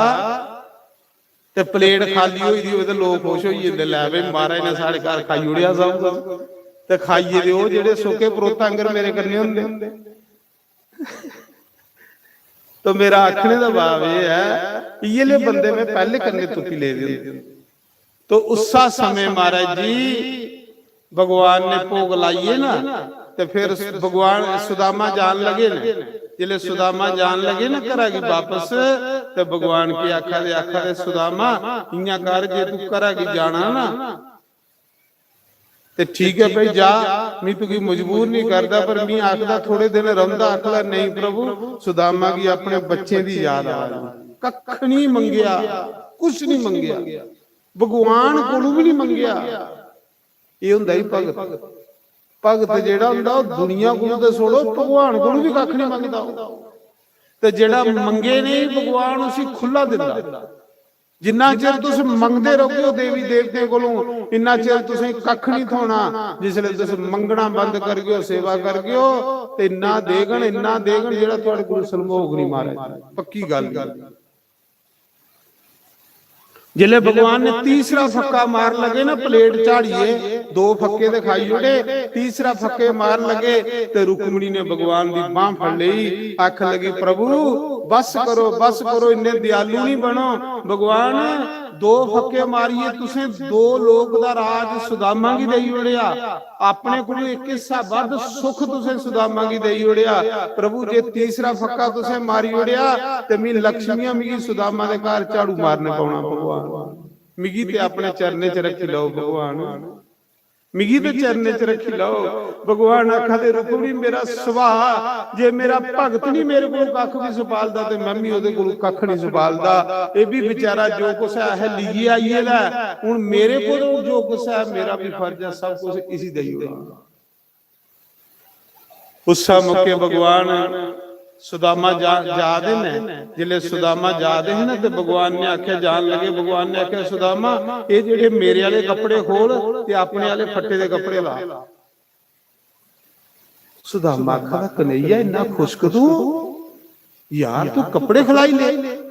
ते प्लेट खाली होई दी होऐ ते लोक खुश होई जंदे, "लै बे, महाराज ने साढ़े घर खाई ओड़ेआ सब कुछ।" ते खाइयै ते ओह् जेह्ड़े सुक्के परोता आंगर मेरे कन्नै होंदे। तो मेरा आखने दा भाव एह् ऐ, इ'यै ले बंदे में पैह्ले कन्नै तुप्पी लेदे होंदे। तो उस्सा समें, महाराज जी, भगवान ने भोग लाइयै ना, ते फिर भगवान, सुदामा जान लगे न। जिसले सुदामा जान लगे ना घरा गी बापस, ते भगवान की आखा दे, आखा दे, "सुदामा, इ'यां कर, जे तू घरा गी जाना ना, ते ठीक ऐ भाई, जा, मी तुगी मजबूर नहीं करदा, पर मी आखदा थोड़े दिन रौंह्दा।" आखदा, "नहीं प्रभु, सुदामा गी अपने बच्चें दी याद आ रही।" कक्ख नहीं मंगेआ, कुछ नहीं मंगेआ, भगवान कोलू भी नहीं मंगेआ। एह् होंदा ही भगत। भगत जेह्ड़ा होंदा, ओह् दुनिया कोलू ते छोड़ो, भगवान कोलू भी कक्ख नहीं मंगदा। ते जेह्ड़ा मंगे नहीं, भगवान उसी खु'ल्ला दिंदा। जिन्ना चिर तुस मंगदे रौह्गेओ देवी देवतें कोलों, इन्ना चिर तुसें कक्ख नहीं थ्होना। जिसलै तुस मंगना बंद करगेओ, सेवा करगेओ, ते इन्ना देगन, इन्ना देगन, जेह्ड़ा थुआढ़े कोल संभोग नहीं, महाराज। पक्की गल्ल ऐ। जिसलै भगवान ने तीसरा फक्का मार लगे ना, प्लेट झाड़िए, दो फक्के ते खाई ओड़े, तीसरा फक्के मार लगे, ते रुक्मणी ने भगवान दी बांह फड़ लेई, आखन लगी, "प्रभु, बस करो, बस करो, इन्ने दयालु नहीं बनो। भगवान, दो फक्के मारिए तुसें दो लोक दा राज सुदामा गी देई ओड़ेआ, अपने कोल इक हिस्सा बद्ध सुख तुसें सुदामा गी देई ओड़ेआ। प्रभु, जे तीसरा फक्का तुसें मारी ओड़ेआ, ते मी लक्ष्मियां मिगी सुदामा दे घर झाड़ू मारने पौना, भगवान। मिगी ते अपने चरणें च रक्खी लैओ, भगवान।" मिगी ते चरणें च रक्खी लैओ। भगवान आखा दे, "रुक्मणी, मेरा सुभाऽ, जे मेरा भगत नहीं मेरे कोल कक्ख भी छपालदा, ते मैं भी ओह्दे कोल कक्ख नहीं छपालदा। एह् भी बेचारा जो कुछ ऐ, अहें लेइयै आई गेदा ऐ। हून मेरे कोल जो कुछ ऐ, मेरा भी फर्ज ऐ, सब कुछ इसी देई ओड़ां।" उस्सै मौके भगवान सुदामा जा, जा दे न। जिसलै सुदामा जा दे हे ना, ते भगवान ने आखेआ, जान लगे, भगवान ने आखेआ, "सुदामा, एह् जेह्ड़े मेरे आह्ले कपड़े खोल ते अपने आह्ले फट्टे दे कपड़े ला।" सुदामा आखा दा, "कन्हैया, इन्ना खुश्क तूं, यार, तूं कपड़े खलाई ले।"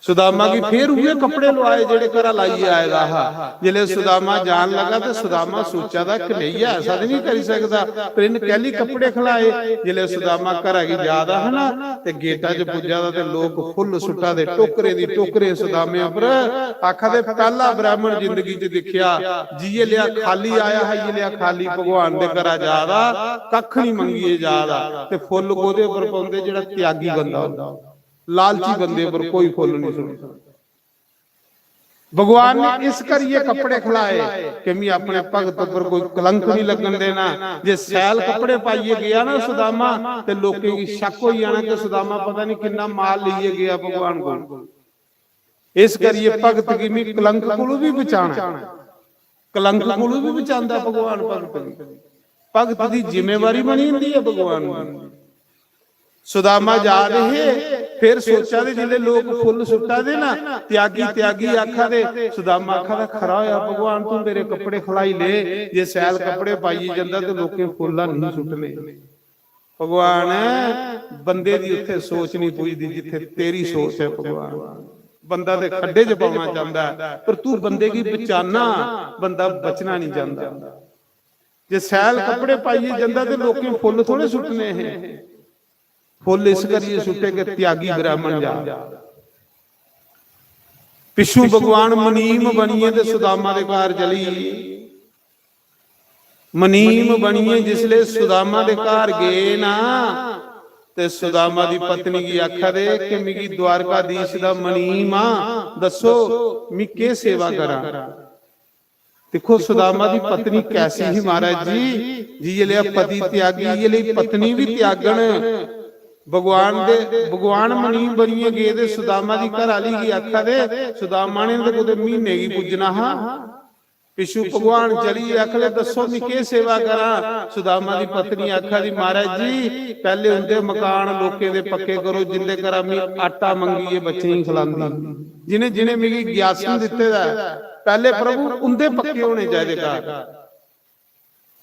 सुदामा गी फिर उ'ऐ कपड़े लुआए जेह्ड़े घरा लाइयै आए दा हा। जिसलै सुदामा जान लगा, ते सुदामा सोचा दा, "कन्हैया ऐसा ते नहीं करी सकदा, पर इन्न कैली कपड़े खलाए?" जिसलै सुदामा घरा गी जा दा हा ना, ते गेटा च पुज्जा दा, ते लोक फुल्ल सुट्टा दे, टोकरे दी टोकरे सुदामे उप्पर। आखा दे, "पैह्ला ब्राह्मण जिंदगी च दिक्खेआ, जि'यै लेआ खाली आया हा, इ'यै लेआ खाली भगवान दे घरा जा दा, कक्ख नहीं मंगियै जा दा।" ते फुल्ल कोह्दे उप्पर पौंदे? जेह्ड़ा त्यागी बंदा होंदा, लालची बंदे उप्पर कोई फुल्ल नहीं सुट्टदा। भगवान ने इस करियै कपड़े खलाए कि मैं अपने भगत उप्पर कोई कलंक नहीं लगन देना। जे सैल कपड़े पाइयै गया ना सुदामा, ते लोकें गी शक होई जाना कि सुदामा पता नहीं किन्ना माल लेइयै गया भगवान कोल। इस करियै भगत गी मैं कलंक कोलू भी बचाना, कलंक कोलू भी बचांदा भगवान भगत गी। भगत दी जिम्मेवारी बनी जंदी ऐ भगवान दी। सुदामा जा दे हे, फिर सोचा दे, जिसले लोक फुल्ल सुट्टा दे ना, त्यागी, त्यागी आखा दे, सुदामा आखा दा, "खरा होया भगवान, तू मेरे कपड़े खलाई ले, जे सैल कपड़े पाइयै जंदा ते लोकें फुल्ल नेईं सुट्टने।" भगवान, बंदे दी उत्थे सोच नहीं पुजदी जित्थे तेरी सोच है भगवान। बंदा ते खड्डे च पौना चाहंदा है, पर तू बंदे गी बचाना, बंदा बचना नहीं चाहंदा। जे सैल कपड़े पाइयै जंदा ते लोकें फुल्ल थोड़े सुट्टने हे। फुल्ल इस करियै सुट्टे कि त्यागी ब्राह्मण जा। पिच्छों भगवान मनीम बनियै ते सुदामा दे घर चली। मनीम बनियै जिसले सुदामा दे घर गए ना, ते सुदामा दी पत्नी गी आखा दे कि "मिगी द्वारकाधीश दा मनीम आ, दस्सो, मी केह् सेवा करां?" दिक्खो, सुदामा दी पत्नी कैसी ही, महाराज जी, जिये लेआ पति त्यागी, इये लेई पत्नी भी त्यागन। भगवान दे, भगवान मनीम बनियै गेदे सुदामा दी घर आली गी आखा दे, सुदामा ने ते कुतै म्हीने गी पुज्जना हा। पिच्छू भगवान चली आखले, "दस्सो, मी केह् सेवा करां?" सुदामा दी पत्नी आखा दी, "महाराज जी, पैह्ले उंदे मकान लोकें दे पक्के करो, जिंदे घरा मी आटा मंगियै बच्चें गी खलांदी, जिनें, जिनें मिगी ग्यासन दित्ते दा ऐ, पैह्ले प्रभु उंदे पक्के होने चाहिदे घर।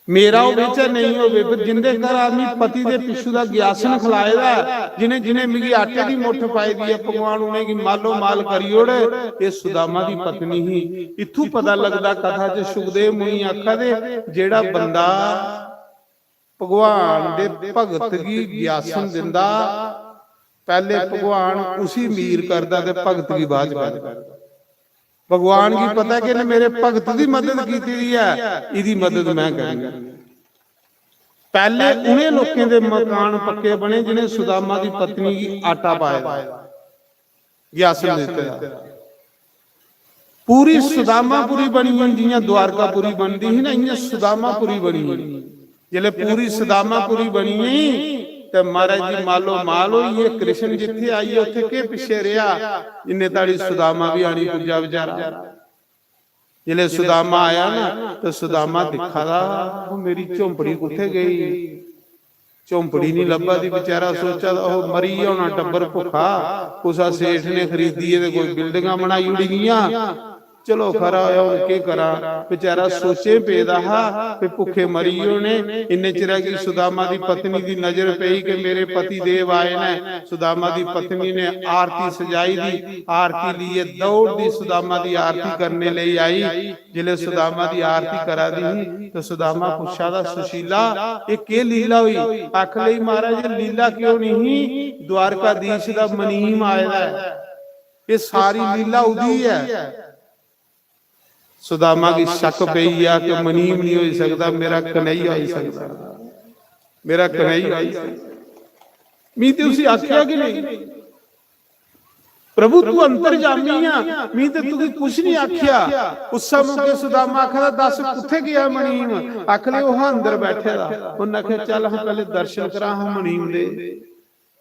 मेरा होवे चाहे नेईं होवे, पर जिंदे घरा मी पति दे पिच्छू दा ग्यासन खलाए दा ऐ, जिनें, जिनें मिगी आटे दी मुट्ठ पाई दी ऐ, भगवान उनेंगी मालो माल करी ओड़।" एह् सुदामा दी पत्नी ही। इत्थू पता लगदा कथा च सुखदेव मुनि आखा दे, जेह्ड़ा बंदा भगवान दे भगत गी ग्यासन दिंदा, पैह्ले भगवान उसी मीर करदा ते भगत गी बाद च करदा। भगवान गी पता कि इन्नै मेरे भगत दी मदद कीती दी ऐ, इदी मदद मैं करनी। पैह्ले उनें लोकें दे मकान पक्के बने जिनें सुदामा दी पत्नी गी आटा पाए दा, ग्यासन दित्ते दा। पूरी सुदामापुरी बनी गेई, जियां द्वारकापुरी बनदी ही ना, इयां सुदामापुरी बनी गेई। जिसलै पूरी सुदामापुरी बनी गेई ते महाराज जी मालो माल होई गे। कृष्ण जित्थे आई गे, उत्थे केह् पिच्छे रेहा, इन्ने ताड़ी सुदामा भी आनी पुज्जा बेचारा। जिसलै सुदामा आया ना, ते सुदामा दिक्खा दा, "ओह् मेरी झोंपड़ी कुत्थे गेई?" झोंपड़ी नहीं लब्भा दी। बेचारा सोचा दा, "ओह् मरी गेआ होना टब्बर भुक्खा, कुसा सेठ ने खरीदियै ते कोई बिल्डिंगां बनाई ओड़ी दियां। चलो खरा होया, हून केह् करां।" बेचारा सोचें पेदा हा, "भी भुक्खे मरी गे होने।" इन्ने चिरा गी सुदामा दी पत्नी दी नजर पेई कि मेरे पति देव आए न। सुदामा दी पत्नी ने आरती सजाई दी, आरती लिए दौड़दी सुदामा दी आरती करने लेई आई। जिसलै सुदामा दी आरती करा दी ही, ते सुदामा पुच्छा दा, "सुशीला, एह् केह् लीला होई?" आख लई, "महाराज, एह् लीला क्यों नहीं ही? द्वारकाधीश दा मनीम आए दा ऐ, एह् सारी लीला उदी ऐ।" सुदामा गी शक पेई गेआ कि मनीम नहीं होई सकदा, मेरा कन्हैया होई सकदा, मेरा कन्हैया होई सकदा। मी ते उसी आखेआ कि नहीं, "प्रभु, तू अंतर्जामी आ, मी ते तुगी कुछ नहीं आखिया।" उस मौके सुदामा आखदा, "दस, कुत्थे गया मनीम?" आखले, "ओह अंदर बैठे दा।" उन्हें आखेआ, "चल, हम पहले दर्शन करा, हम मनीम दे।"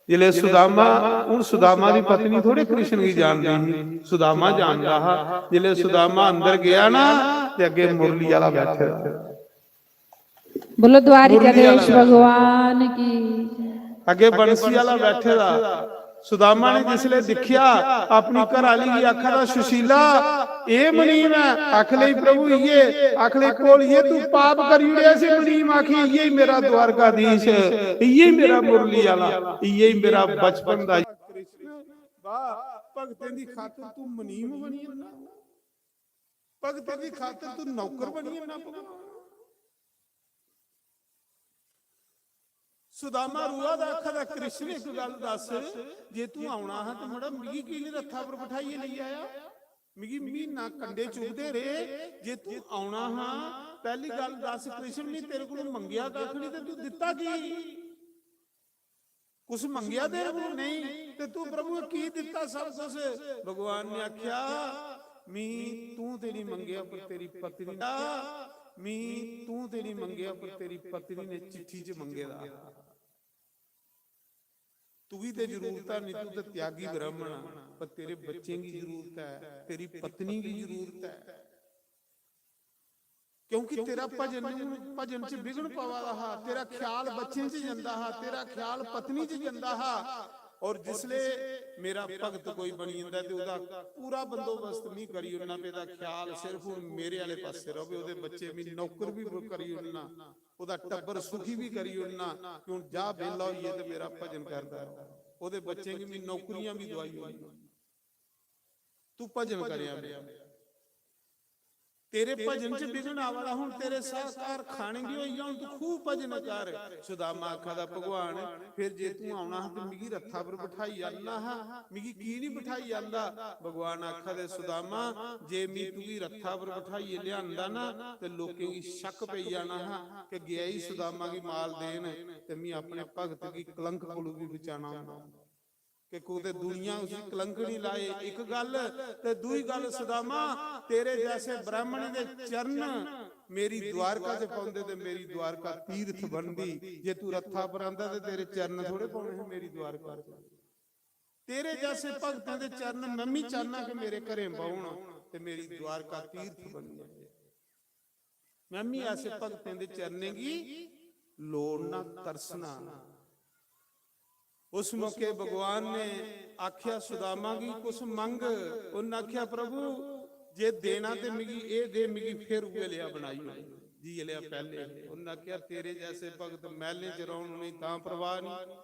जिसले सुदामा, हूँ सुदामा दी पत्नी थोड़े कृष्ण गी जानदी ही, सुदामा जानदा हा। जिसले सुदामा अंदर गया ना, ते अगे मुरली आला बैठे दा। बोलो, द्वारिकाधीश भगवान की। अगे बंसी आला बैठे दा। सुदामा ने जिसले दिखिया, अपनी घराली गी आखा दा, "सुशीला, एह मनीम ऐ।" आख लई, "प्रभु, इये।" आख लई, "भोलिये, तू पाप करी ओड़ेआ, इसी मनीम आखी, इये ही मेरा द्वारकाधीश, इये ही मेरा मुरली आला, इये ही मेरा बचपन दा कृष्ण।" वाह, भगतें दी खातर तू मनीम बनी जन्ना, भगतें दी खातर तू नौकर बनी जन्ना भगवान। सुदामा रोआ दा, आखा दा, "कृष्ण, इक गल्ल दस, जे तू औना हा ते मड़ा मिगी की निं रथा पर बठाइयै लेई आया? मिगी म्हीना कंडे चुभदे रेह्, जे तू औना हा, पैह्ली गल्ल दस कृष्ण, मी तेरे कोलों मंगेआ कक्ख निं ते तू दित्ता की? कुछ मंगेआ तेरे कोलों नेईं, ते तू प्रभु की दित्ता सब कुछ?" भगवान ने आख्या, "मी तू ते निं मंगेआ, पर तेरी पत्नी दा, मी तू ते निं मंगेआ, पर तेरी पत्नी ने चिट्ठी च मंगे दा।" तुगी ते जरूरत ऐ निं, तू ते त्यागी ब्राह्मण आ, पर तेरे बच्चें गी जरूरत ऐ, तेरी पत्नी गी जरूरत ऐ। क्योंकि तेरा भजन, भजन च विघ्न पवा दा हा, तेरा ख्याल बच्चें च जंदा हा, तेरा ख्याल पत्नी च जंदा हा। और जिसले मेरा भगत कोई बनी जंदा ते ओह्दा पूरा बंदोबस्त मी करी ओड़ना, पे दा ख्याल सिर्फ हुन मेरे आह्ले पासे र'वै, ओह्दे बच्चे मी नौकर बी करी ओड़ना, ओह्दा टब्बर सुखी बी करी ओड़ना कि हुन जा बेल्ला होइयै ते मेरा भजन करदा र'वै। ओह्दे बच्चें गी मी नौकरियां बी दोआई ओड़ना, तू भजन करेआं मेरा। तेरे भजन च विघ्न आवा दा, हुन तेरे साह कारखाने गी होई गेआ, हुन तू खूब भजन कर। सुदामा आखा दा, भगवान, फिर जे तू औना हा ते मिगी रथा पर बठाई आनना हा, मिगी की निं बठाई आंदा? भगवान आखा दे, सुदामा, जे मी तुगी रथा पर बठाइयै लेआंदा ना ते लोकें गी शक पेई जाना हा कि गेआ ई सुदामा गी माल देन, ते मी अपने भगत गी कलंक कोलू बी बचाना होंदा। कि कुतै दुनिया उसी कलंक निं लाए, इक गल्ल। ते दूई गल्ल, सुदामा, तेरे जैसे ब्राह्मण दे चरण मेरी द्वारका च पौंदे ते मेरी द्वारका तीर्थ बनदी। जे तू रथा पर आंदा ते तेरे चरण थोड़े पौने हे मेरी द्वारका च। तेरे जैसे भगतें दे चरण मैं मी चाहना कि मेरे घरें बौहन ते मेरी द्वारका तीर्थ बनी जाए। मैं मी ऐसे भगतें दे चरणें गी लोड़ना, तरसना। उस मौके भगवान ने आख्या सुदामा गी, कुछ मंग। उन्न आख्या, प्रभु, जे देना ते मिगी एह् दे, मिगी फिर उ'ऐ लेआ बनाई ओड़, जि'यै लेआ पैह्ले। उन्न आख्या, तेरे जैसे भगत मैह्लें च रौह्न, उ'नेंगी तां परवाह निं,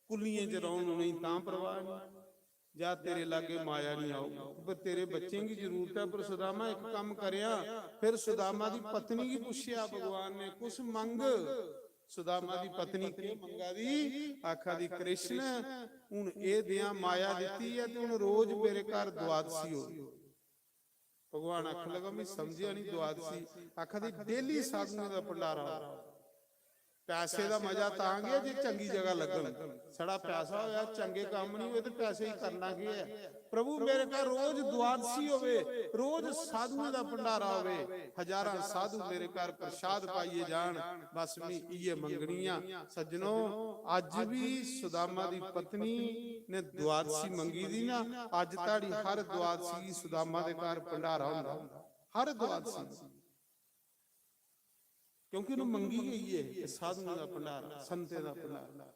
कुल्लियें च रौह्न, उ'नेंगी तां परवाह निं। जा, तेरे लागे माया निं आऊग, पर तेरे बच्चें गी जरूरत ऐ। पर सुदामा, इक कम्म करेआं। फिर सुदामा दी पत्नी गी पुच्छेआ भगवान ने, कुछ मंग। सुदामा दी पत्नी केह् मंगा दी? आखा दी, कृष्ण, हुन एह् देआं, माया दित्ती ऐ ते हुन रोज मेरे घर द्वादशी होग। भगवान आखन लगा, "मैं समझेआ निं द्वादशी।" आखा दी, "डेली साधुएं दा भंडारा होग।" पैसे दा मजा तां गै जे चंगी जगह लग्गन। साढ़ा पैसा होया, चंगे कम्म निं होए ते पैसे गी करना केह् ऐ? प्रभु, मेरे घर रोज द्वादशी होवे, रोज साधुएं दा भंडारा होवे, हजारां साधु मेरे घर प्रसाद पाइयै जान, बस मैं इ'यै मंगनी आं। सज्जनो, अज्ज बी सुदामा दी पत्नी ने द्वादशी मंगी दी ना, अज्ज ताड़ी हर द्वादशी गी सुदामा दे घर भंडारा होंदा, हर द्वादशी। क्योंकि उन्हें मंगी गई है कि साधुओं का भंडारा, संतें का भंडारा।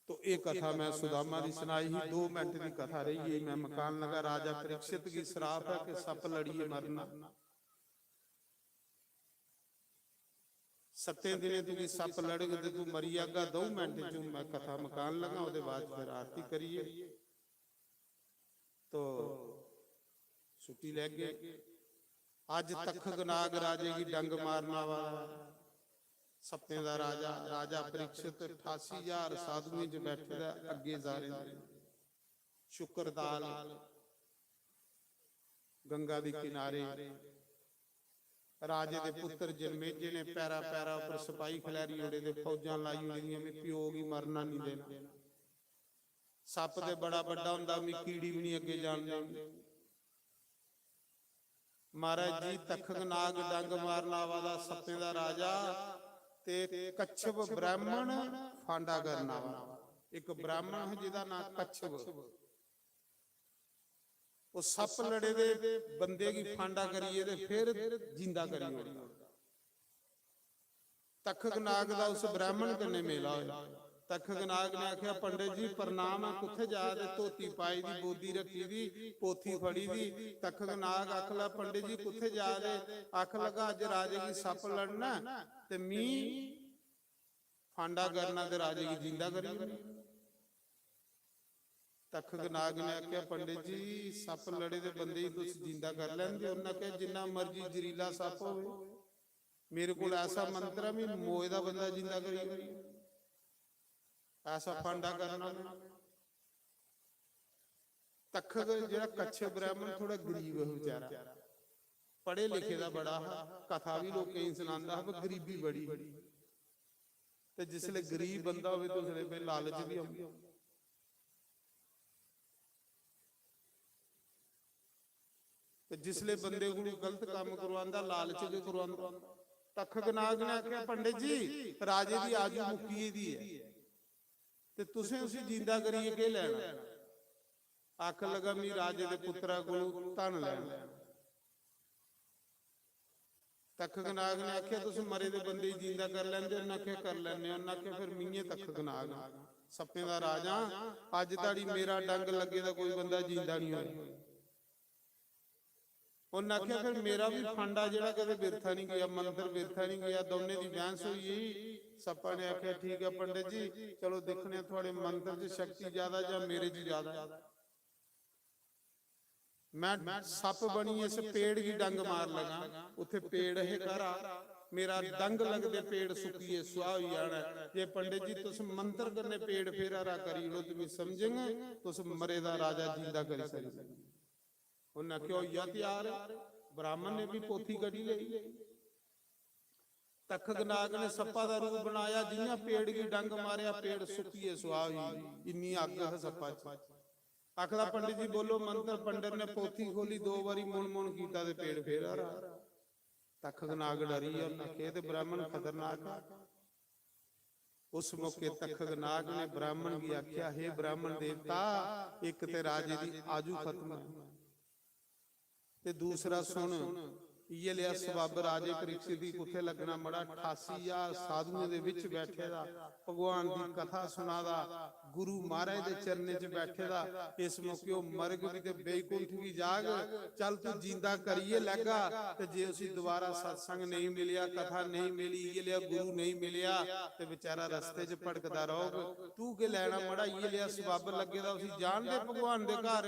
तो ये कथा मैं सुदामा दी सुनाई ही, दो मिनट दी कथा रही है। मैं मकान लगा, राजा परीक्षित की श्राप है कि सप लड़िए मरना। सत्तें दिनें तुगी सप लड़ग ते तू मरी जागा। दो मिनट च मैं कथा मकान लगा, ओदे बाद फिर आरती करिए। तो छुट्टी लैगे। अज तखगनाग राजे गी डंग मारना वाला, सप्पें दा राजा, राजा परीक्षित, अठासी हजार साधुएं च बैठे दा, अग्गे जारे दे। शुक्रदाल गंगा दे किनारे राजे दे पुत्र जनमेजे ने पैरा पैरा उपर सपाही खलैरी ओड़े दे, फौजां लाई ओड़ी दियां, मैं प्यो गी मरना नहीं देना। सप्प ते बड़ा बड्डा होंदा, मी कीड़ी भी नहीं अग्गे जान देनी। महाराज जी, तखक नाग डंग मारन आवा दा, सप्पें दा राजा, ते कच्छप ब्राह्मण फांडा करन आवा दा। एक ब्राह्मण है जिदा नाम कच्छप, वो सप्प लड़े दे बंदे गी फांडा करिए ते फिर जिंदा करी ओड़दा। तखक नाग दा उस ब्राह्मण कन्नै मेला होया। तखक नाग ने आख्या, "पंडित जी, प्रणाम है, कुत्थे जा दे? धोती पाई दी, बोदी रखी दी, पोथी फड़ी दी।" तखक नाग आख लगा, "पंडित जी, कुत्थे जा दे?" आख लगा, "अज राजे गी सप्प लड़ना ते मी फांडा करना ते राजे गी जिंदा करी ओड़ना।" तखक नाग ने आख्या, "पंडित जी, सप्प लड़े दे बंदे गी तुस जिंदा कर लैंदे?" उन्हें आख्या, "जिन्ना मर्जी जरीला सप्प होवे, मेरे कोल ऐसा मंत्र है, मैं मोए दा बंदा जिंदा करी ओड़ना, ऐसा फांडा करना मैं।" तखक जेह्ड़ा कच्छप ब्राह्मण थोड़ा गरीब है बेचारा, पढ़े लिखे दा बड़ा हा, कथा भी लोकें गी सनांदा हा, पर गरीबी बड़ी ही। ते जिसले गरीब बंदा होवे ते उसले फिर लालच भी औंदी। ते जिसले बंदे कोल गलत कम्म करवांदा, लालच गै करवांदा। तखक नाग ने आखेआ, "पंडित जी, राजे दी आजू मुक्की गेदी ऐ, ते तुसें उसी जींदा करियै केह् लैना?" आखन लगा, "मी राजे दे पुत्तरा कोलू धन लैना।" तखक नाग ने आखेआ, "तुस मरे दे बंदे गी जींदा करी लैंदे?" उन्नै आखेआ, "करी लैन्ने आं।" उन्नै आखेआ, "फिर मियें तखक नाग।" सप्पें दा राजा, अज्ज धड़ी मेरा डंग लग्गे दा कोई बंदा जींदा नहीं होया। उन्नै आखेआ, "फिर मेरा भी फंडा जेह्ड़ा कदें बिरथा नहीं गया, मंत्र बिरथा नहीं गया।" दोनें दी बहस होई गेई। सप्पा ने आखेआ, "ठीक ऐ पंडित जी, चलो दिक्खने आं थुआढ़े मंत्र च शक्ति ज्यादा जां मेरे च ज्यादा।" मैं सप्प बनी इस पेड़ गी डंग मार लगा, उत्थे पेड़ हे घरा, मेरा डंग लगदे पेड़ सुक्कियै सुआह होई जाना ऐ। जे पंडित जी तुस मंत्र कन्नै पेड़ फेरा रा करी ओड़ो ते मैं समझेंगे तुस मरे दा राजा जींदा करी सकदे। उन्नै आखेआ, "होई जा त्यार।" ब्राह्मण ने भी पोथी कड्ढी लेई। तक्षक नाग ने सप्पा दा रूप बनाया, जियां पेड़ गी डंग मारेआ, पेड़ सुक्कियै सुआह होई, इन्नी अग्ग ही सप्पा च। आखदा, "पंडित जी बोलो मंत्र।" पंडित ने पोथी खोली, दो बारी मुन मुन कीता ते पेड़ फेरा रा। तक्षक नाग डरी गेआ, उन्नै आखेआ, "एह् ते ब्राह्मण खतरनाक है।" उस मौके तक्षक नाग ने ब्राह्मण गी आखेआ, "हे ब्राह्मण देवता, इक ते राजे दी आजू खत्म है, ते दूसरा सुन, इयै लेआ सब्ब राजे परीक्षित गी कुत्थै लग्गना, मड़ा ठासी ज्हार साधुएं दे बिच बैठे दा, भगवान दी कथा सुना दा, गुरु महाराज दे चरणें च बैठे दा, इस मौके ओह् मरग बी ते बैकुंठ बी जाग। चल तू जींदा करियै लैगा, ते जे उसी दोबारा सत्संग नेईं मिलेआ, कथा नेईं मिली, इयै लेआ गुरु नेईं मिलेआ, ते बेचारा रस्ते च भटकदा रौह्ग। तू केह् लैना मड़ा, इयै लेआ सब्ब लग्गे दा, उसी जान दे भगवान दे घर।"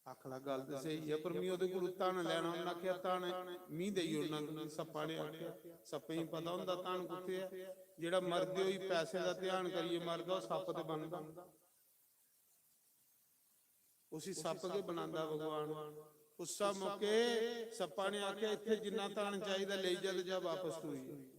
आखला, "गल्ल ते स्हेई ऐ, पर मी ओह्दे कोलू धन लैना।" उन्नै आखेआ, "धन मी देई ओड़ना तुगी।" सप्पा ने आखेआ। सप्पें गी पता होंदा धन कुत्थै ऐ। जेह्ड़ा मरदे होई पैसें दा ध्यान करियै मरदा, ओह् सप्प ते बनदा। उसी सप्प गै बनांदा भगवान। उस्सा मौके सप्पा ने आखेआ, "इत्थै जिन्ना धन चाहिदा लेई जा ते जा बापस तू होई।"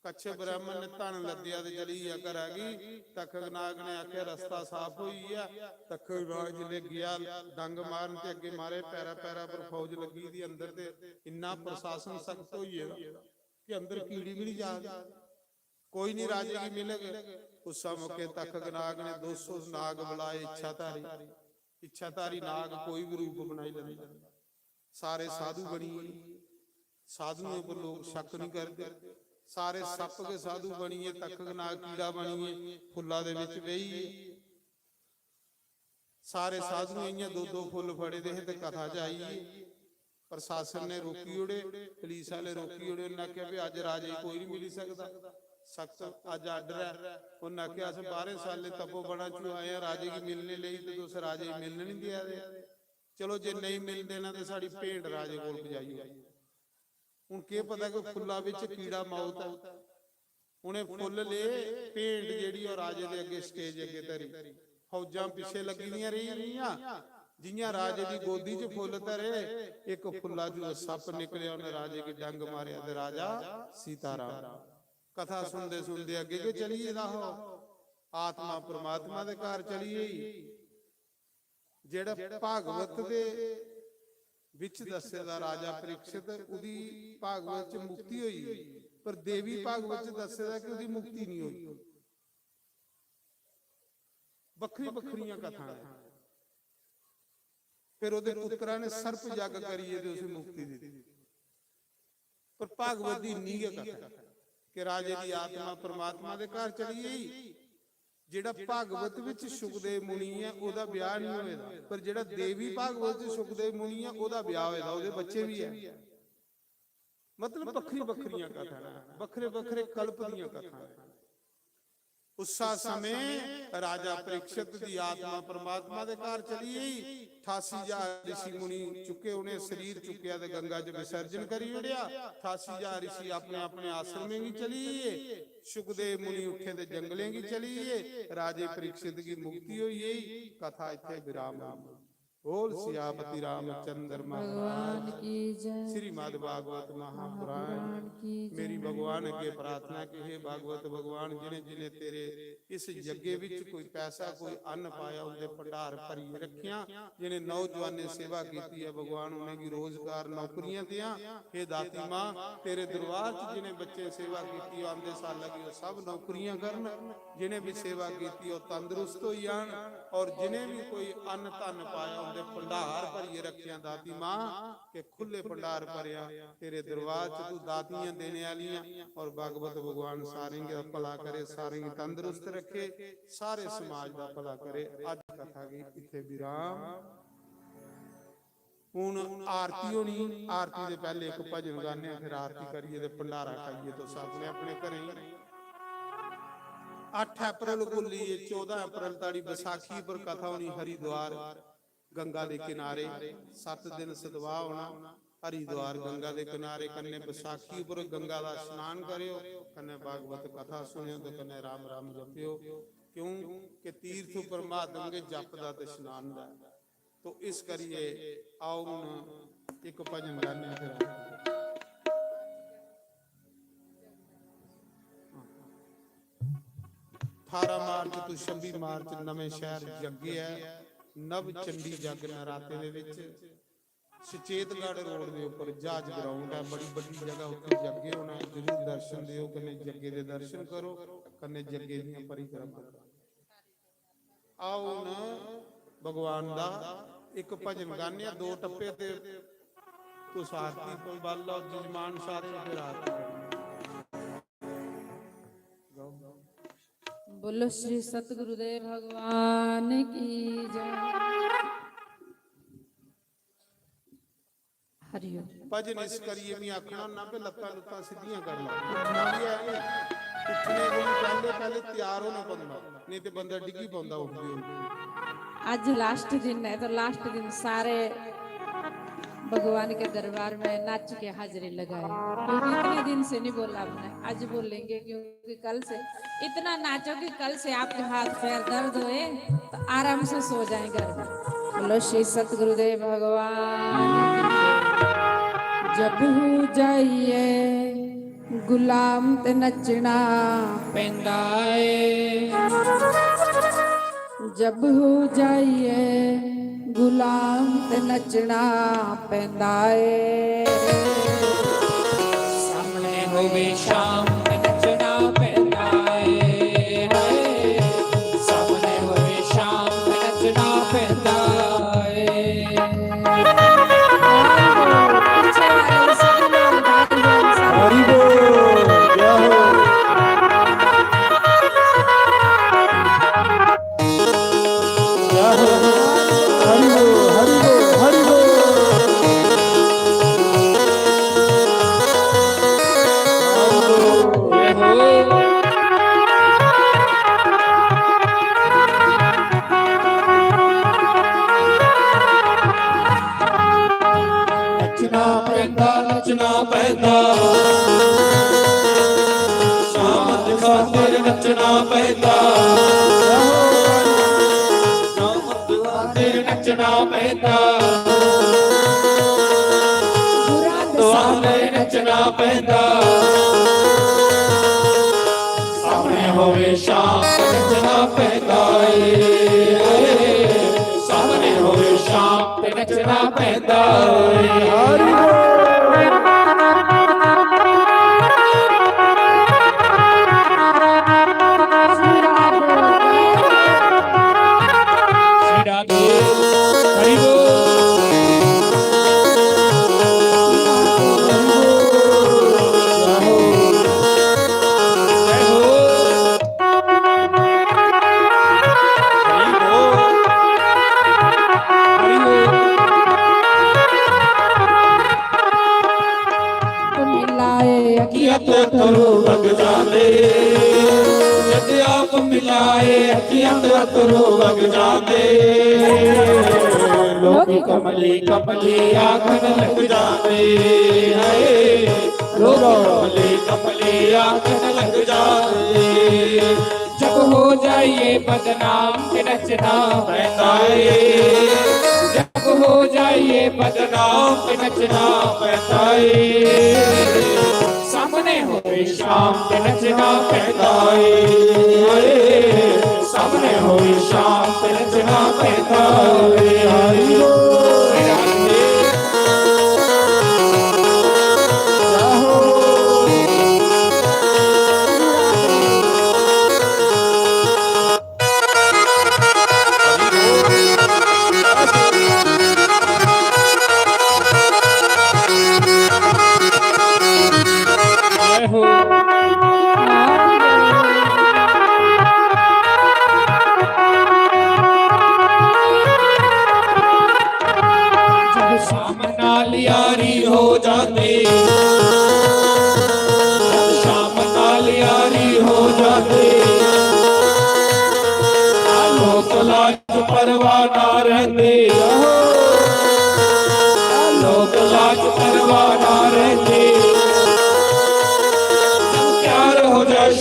कच्छप ब्राह्मण ने धन लद्देआ ते चली गेआ घरा गी। तक्षक नाग ने आखेआ, "रस्ता साफ होई गेआ।" तक्षक नाग जिसलै गेआ डंग मारन ते अग्गें मारे पैरा पैरा पर फौज लग्गी दी अंदर, ते इन्ना प्रशासन सख्त होई गेदा कि अंदर कीड़ी बी नहीं जा दी, कोई नहीं राजे गी मिलग। उस्सा मौके तक्षक नाग ने दो सौ नाग बुलाए, इच्छाधारी। इच्छाधारी नाग कोई भी रूप बनाई लैंदा। सारे साधु बनियै, साधुएं पर लोक शक नहीं करदे। सारे सप्प गै साधु बनियै, तक्षक नाग कीड़ा बनियै फुल्ला दे बिच बेही गे। सारे साधुएं इ'यां दो दो फुल्ल फड़े दे हे ते कथा च आई गे। प्रशासन ने रोकी ओड़े, पुलिस आह्ले रोकी ओड़े। उन्नै आखेआ, "भी अज्ज राजे गी कोई नहीं मिली सकदा, सख्त अज्ज आर्डर ऐ।" उन्नै आखेआ, "अस बाह्रें सालें तपोवना चों आए आं राजे गी मिलने लेई, ते तुस राजे गी मिलन नहीं देआ दे।" चलो, जे नेईं मिलन देना ते साढ़ी भेंट राजे कोल पजाई ओड़ो। हून केह् पता कि फुल्ला बिच कीड़ा मौत ऐ। उ'नें फुल्ल ले, भेंट जेह्ड़ी ओह् राजे दे अग्गें, स्टेज अग्गें धरी। फौजां पिच्छे लग्गी दियां रेही गेइयां। जि'यां राजे दी गोदी च फुल्ल धरे, इक फुल्ला चों सप्प निकलेआ, उ'नें राजे गी डंग मारेआ ते राजा सीताराम। कथा सुनदे सुनदे अग्गें गै चली गेदा हा। आत्मा परमात्मा दे घर चली गेई। जेह्ड़ा भागवत दे बिच दस्से दा राजा परीक्षित, ओह्दी भागवत च मुक्ति होई, पर देवी भागवत च दस्से दा कि ओह्दी मुक्ति नहीं होई। बक्खरी बक्खरियां कथां न। फिर ओह्दे पुत्तरा ने सर्प जग करियै ते उसी मुक्ति दित्ती। पर भागवत दी इन्नी गै कथा ऐ कि राजे दी आत्मा परमात्मा दे घर चली गेई। जेह्ड़ा भागवत विच शुकदेव मुनि ऐ, ओह्दा ब्याह नहीं होए दा, पर जेह्ड़ा देवी भागवत च शुकदेव मुनि ऐ, ओह्दा ब्याह होए दा, ओह्दे बच्चे भी ऐ। मतलब, बक्खरी बक्खरियां कथा न, बक्खरे बक्खरे कल्प दियां कथा न। उस्सा समें राजा परीक्षित दी आत्मा परमात्मा दे घर चली गेई। ठासी हजार ऋषि मुनि चुके, उ'नें शरीर चुकेआ ते गंगा च विसर्जन करी ओड़ेआ। ठासी हजार ऋषि अपने अपने आश्रमें गी चली गे। शुकदेव मुनि उठे ते जंगलें गी चली गे। राजे परीक्षित गी मुक्ति होई गेई। कथा इत्थै विराम होई। बोल सियापति रामचंद्र महाराज भगवान की जय। श्रीमद् भागवत महापुराण महापुराण की जय। मेरी भगवान अग्गे प्रार्थना कि हे भागवत भगवान, जिन्हें जिन्हें तेरे इस यज्ञ विच कोई पैसा, कोई अन्न पाया, उंदे भंडार भरियै रखियां। जिन्हें नौजवानें सेवा कीती है भगवान, उनेंगी रोजगार, नौकरियां देयां। हे दाती मां, तेरे दरबार च जिन्हें बच्चें सेवा कीती, आंदे साल लगी ओह् सब नौकरियां करन। जिन्हें भी सेवा कीती, ओह् तंदरुस्त होई जान, और जिन्हें भी कोई अन्न धन पाया, ते भंडार भरियै रक्खेआं दाती मां, के खु'ल्ले भंडार भरेआं तेरे दरबार च तू दातियां देने आह्लियां। और भागवत भगवान सारें गी भला करे, सारें गी तंदरुस्त रखे, सारे समाज दा भला करे। अज्ज कथा गी इत्थै विराम। हून आरती होनी, आरती दे पैह्ले इक भजन गाने आं, फिर आरती करियै ते भंडारा खाइयै तुस अपने अपने घरें गी। अट्ठ अप्रैल को लेइयै चौदां अप्रैल ताड़ी बसाखी पर कथा होनी हरिद्वार गंगा दे किनारे। सत्त दिन सतवाह होना हरिद्वार गंगा दे किनारे। कन्नै बसाखी पर गंगा दा स्नान करेओ, कन्नै भागवत कथा सुनेओ ते कन्नै राम राम जपेओ। क्यों कि तीर्थ उप्पर महात्म के जप दा ते स्नान दा। तो इस करियै आओ हून इक भजन गाने आं फिर। ठारां मार्च तो छब्बी मार्च नमें शहर जग्गे ऐ, नव चंडी जग नराते दे विच। सुचेतगढ़ रोड दे उप्पर जहाज ग्राउंड है, बड़ी बड्डी जगह, उत्थे जग्गे होना है, जरूर दर्शन दियो, कन्नै जग्गे दे दर्शन करो, कन्नै जग्गे दियां परिक्रमा करो। आओ हून भगवान दा इक भजन गाने आं, दो टप्पे ते तुस आरती संभालो, जजमान सारे फिर आरती करो। गाओ। बोलो श्री सतगुरुदेव भगवान की जय। हरिओम। भजन इस करियै मैं आखना ना कि लत्तां लुत्तां सिद्धियां कर लो। उठना भी है नहीं। उठने के लिए पहले, पहले तैयार होना पौंदा, नहीं तो बंदा डिग्गी पौंदा उठदे उठदे। आज लास्ट दिन है, तो लास्ट दिन सारे भगवान के दरबार में नाच के हाजिरी लगाए, क्योंकि इतने दिन से नहीं बोला हमने, आज बोलेंगे। क्योंकि कल से इतना नाचो कि कल से आपके हाथ पैर दर्द होए तो आराम से सो जाए घर में। बोलो श्री सतगुरुदेव भगवान की। जब हो जाइए गुलाम ते नचना पैंदा ए। जब हो जाइए गुलाम ते नचना पैंदा ए। सामने होवे शाम ते नचना पैंदा ए। हाय, सामने होवे शाम ते नचना पैंदा ए। हरि बोल, जय हो। जय हो। हरि बोल, हरि बोल, हरि बोल। हरि बोल। जय हो। नचना पैंदा, नचना पैंदा। शाम खातिर नचना पैंदा। शाम खातिर नचना पैंदा। खातिर नचना पैंदा। सामने होवे शाम नचना पैंदा ਏ। सामने होवे शाम ते नचना पैंदा ਏ। हरि बोल। श्री राधे। हरि बोल। जय हो। मिलाए अखियां तो अथरू वग जाते, जद आप मिलाए अखियां तो अथरू वग जाते। लोग कमली कमली आखन लग जाते, हाय। लोग कमली कमली आखन लग जाते। जब हो जाइए बदनाम ते नचना पैंदा ਏ। जब हो जाइए बदनाम ते नचना पैंदा ਏ। सामने होवे शाम ते नचना पैंदा ਏ। हाय, सामने होवे शाम ते नचना पैंदा ਏ। हरि बोल।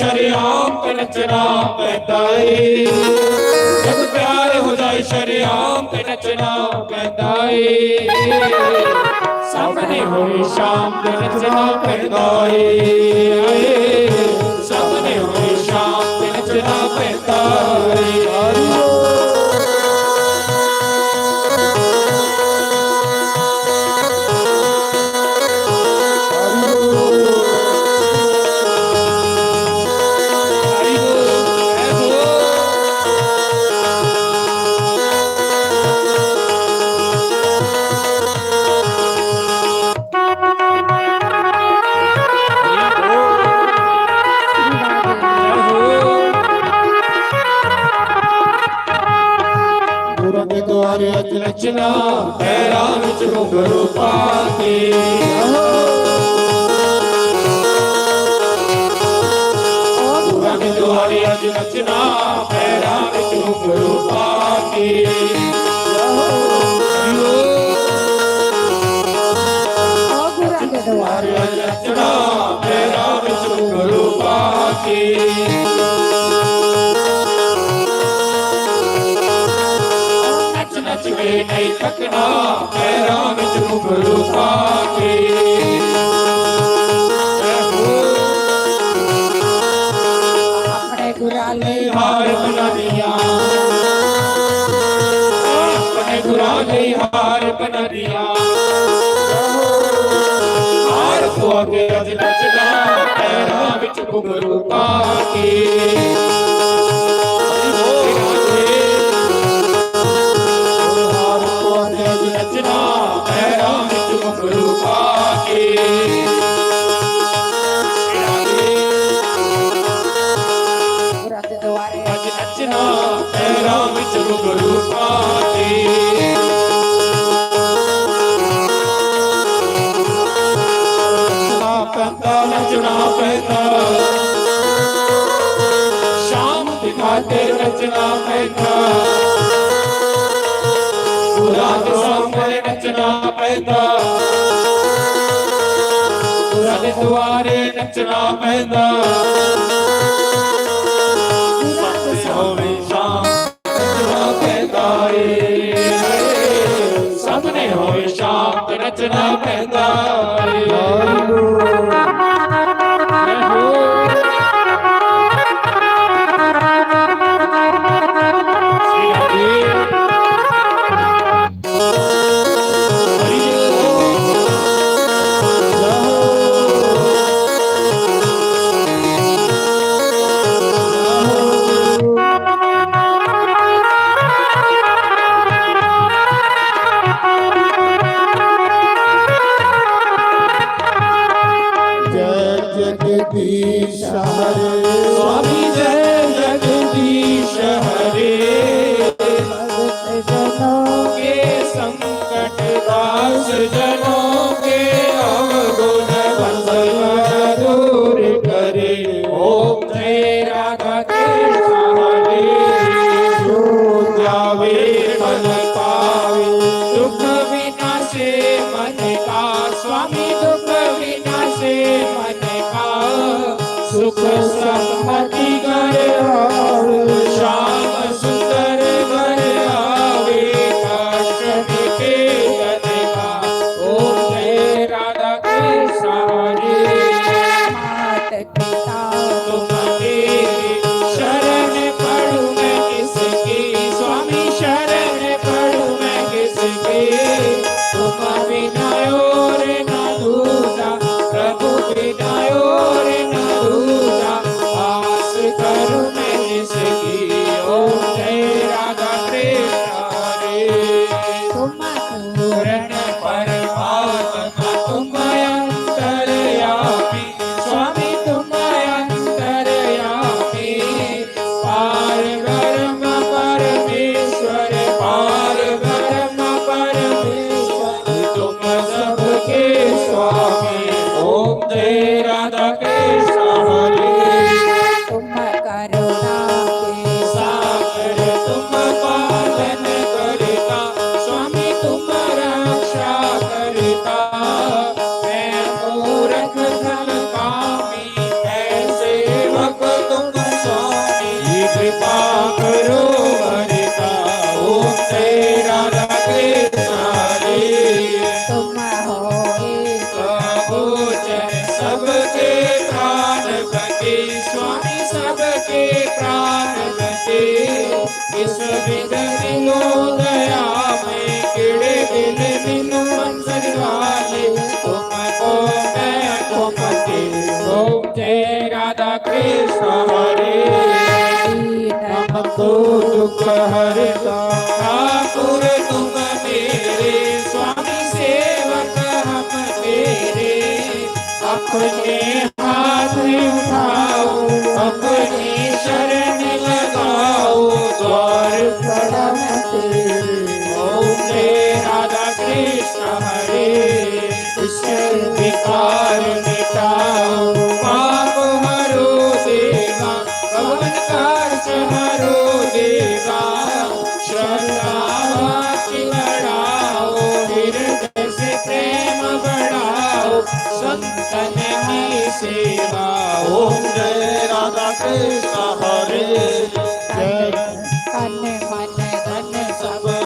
शरेआम ते नचना पैंदा ਏ। जब प्यार हो जाए शरेआम ते नचना पैंदा ਏ। सामने होए शाम ते नचना पैंदा ਏ। सामने होए शाम ते नचना पैंदा ਏ। गुरु के द्वारे अज नचना, पैरां विच घुंघरू पा के। गुरु के द्वारे अज नचना, पैरां विच घुंघरू पा के। गुरु के द्वारे अज नचना, पैरां विच घुंघरू पा के। नच नच के नहीं थकना, पैरां विच घुंघरू पा के। अपने गुरां लई हार बना दिया, अपने गुरां लई हार बना दिया। हार पवा के अज नचना, पैरां विच घुंघरू पा के। हार पवा के अज नचना, पैरां विच घुंघरू पा के। अज नचना, पैरां विच घुंघरू पा के। नचना पैंदा, नचना पैंदा। शाम दिखा के नचना पैंदा। गुरां दे सामने नचना पैंदा। गुरां दे द्वारे नचना पैंदा। सामने होवे शाम नचना पैंदा ਏ। सामने होवे शाम नचना पैंदा ਏ। जय जगदीश हरे। स्वामी जय जगदीश हरे। भक्त जनों के संकट, दास जनों के अवगुण, भंवर दूर करे। ओम जय राधा कृष्ण हरे। जो जावे फल पावे, दुख विनाशे मन का। स्वामी दुख विनाशे मन का। सुख समृद्धि घर आवे, श्याम सुंदर घर आवे। कष्ट मिटे जन का। ओम जय राधा कृष्ण हरे। मात पिता तुम्हारे शरण पड़ूं मैं किसकी, स्वामी शरण पड़ूं मैं किसकी। तुम बिना और ना दूजा, प्रभु बिना और ना दूजा। आस करूं मैं जिसकी, ओम जय राधा कृष्ण हरे। तुम पूर्ण परमात्मा, तुम अंतर्यामी, स्वामी तुम अंतर्यामी। पार ब्रह्म परमेश्वर, पार ब्रह्म परमेश्वर, तुम सबके स्वामी। ओम जय राधा कृष्ण हरे। तुम करुणा के सागर, तुम पालन करता, स्वामी तुम रक्षा करता। मैं मूरख खल कामी, मैं सेवक इस विघ्न लो दया में, किड़े दिल बिनु मंजर वाले, तुमको मैं तुमके। ओम जय राधा कृष्ण हरे। हम तो दुख हरता ठाकुर तुम मेरे, स्वामी सेवक हम तेरे। अपने हाथ उठाओ, अपनी शरण लगाओ, द्वार प्रणाम तेरे। ओम जय राधा कृष्ण हरे। विषय विकार मिटाओ, पाप हरो देवा, पवन काज हरो देवा। श्रद्धा भक्ति बढ़ाओ, हृदय से प्रेम बढ़ाओ, संतन की सेवा। ओम जय राधा कृष्ण हरे।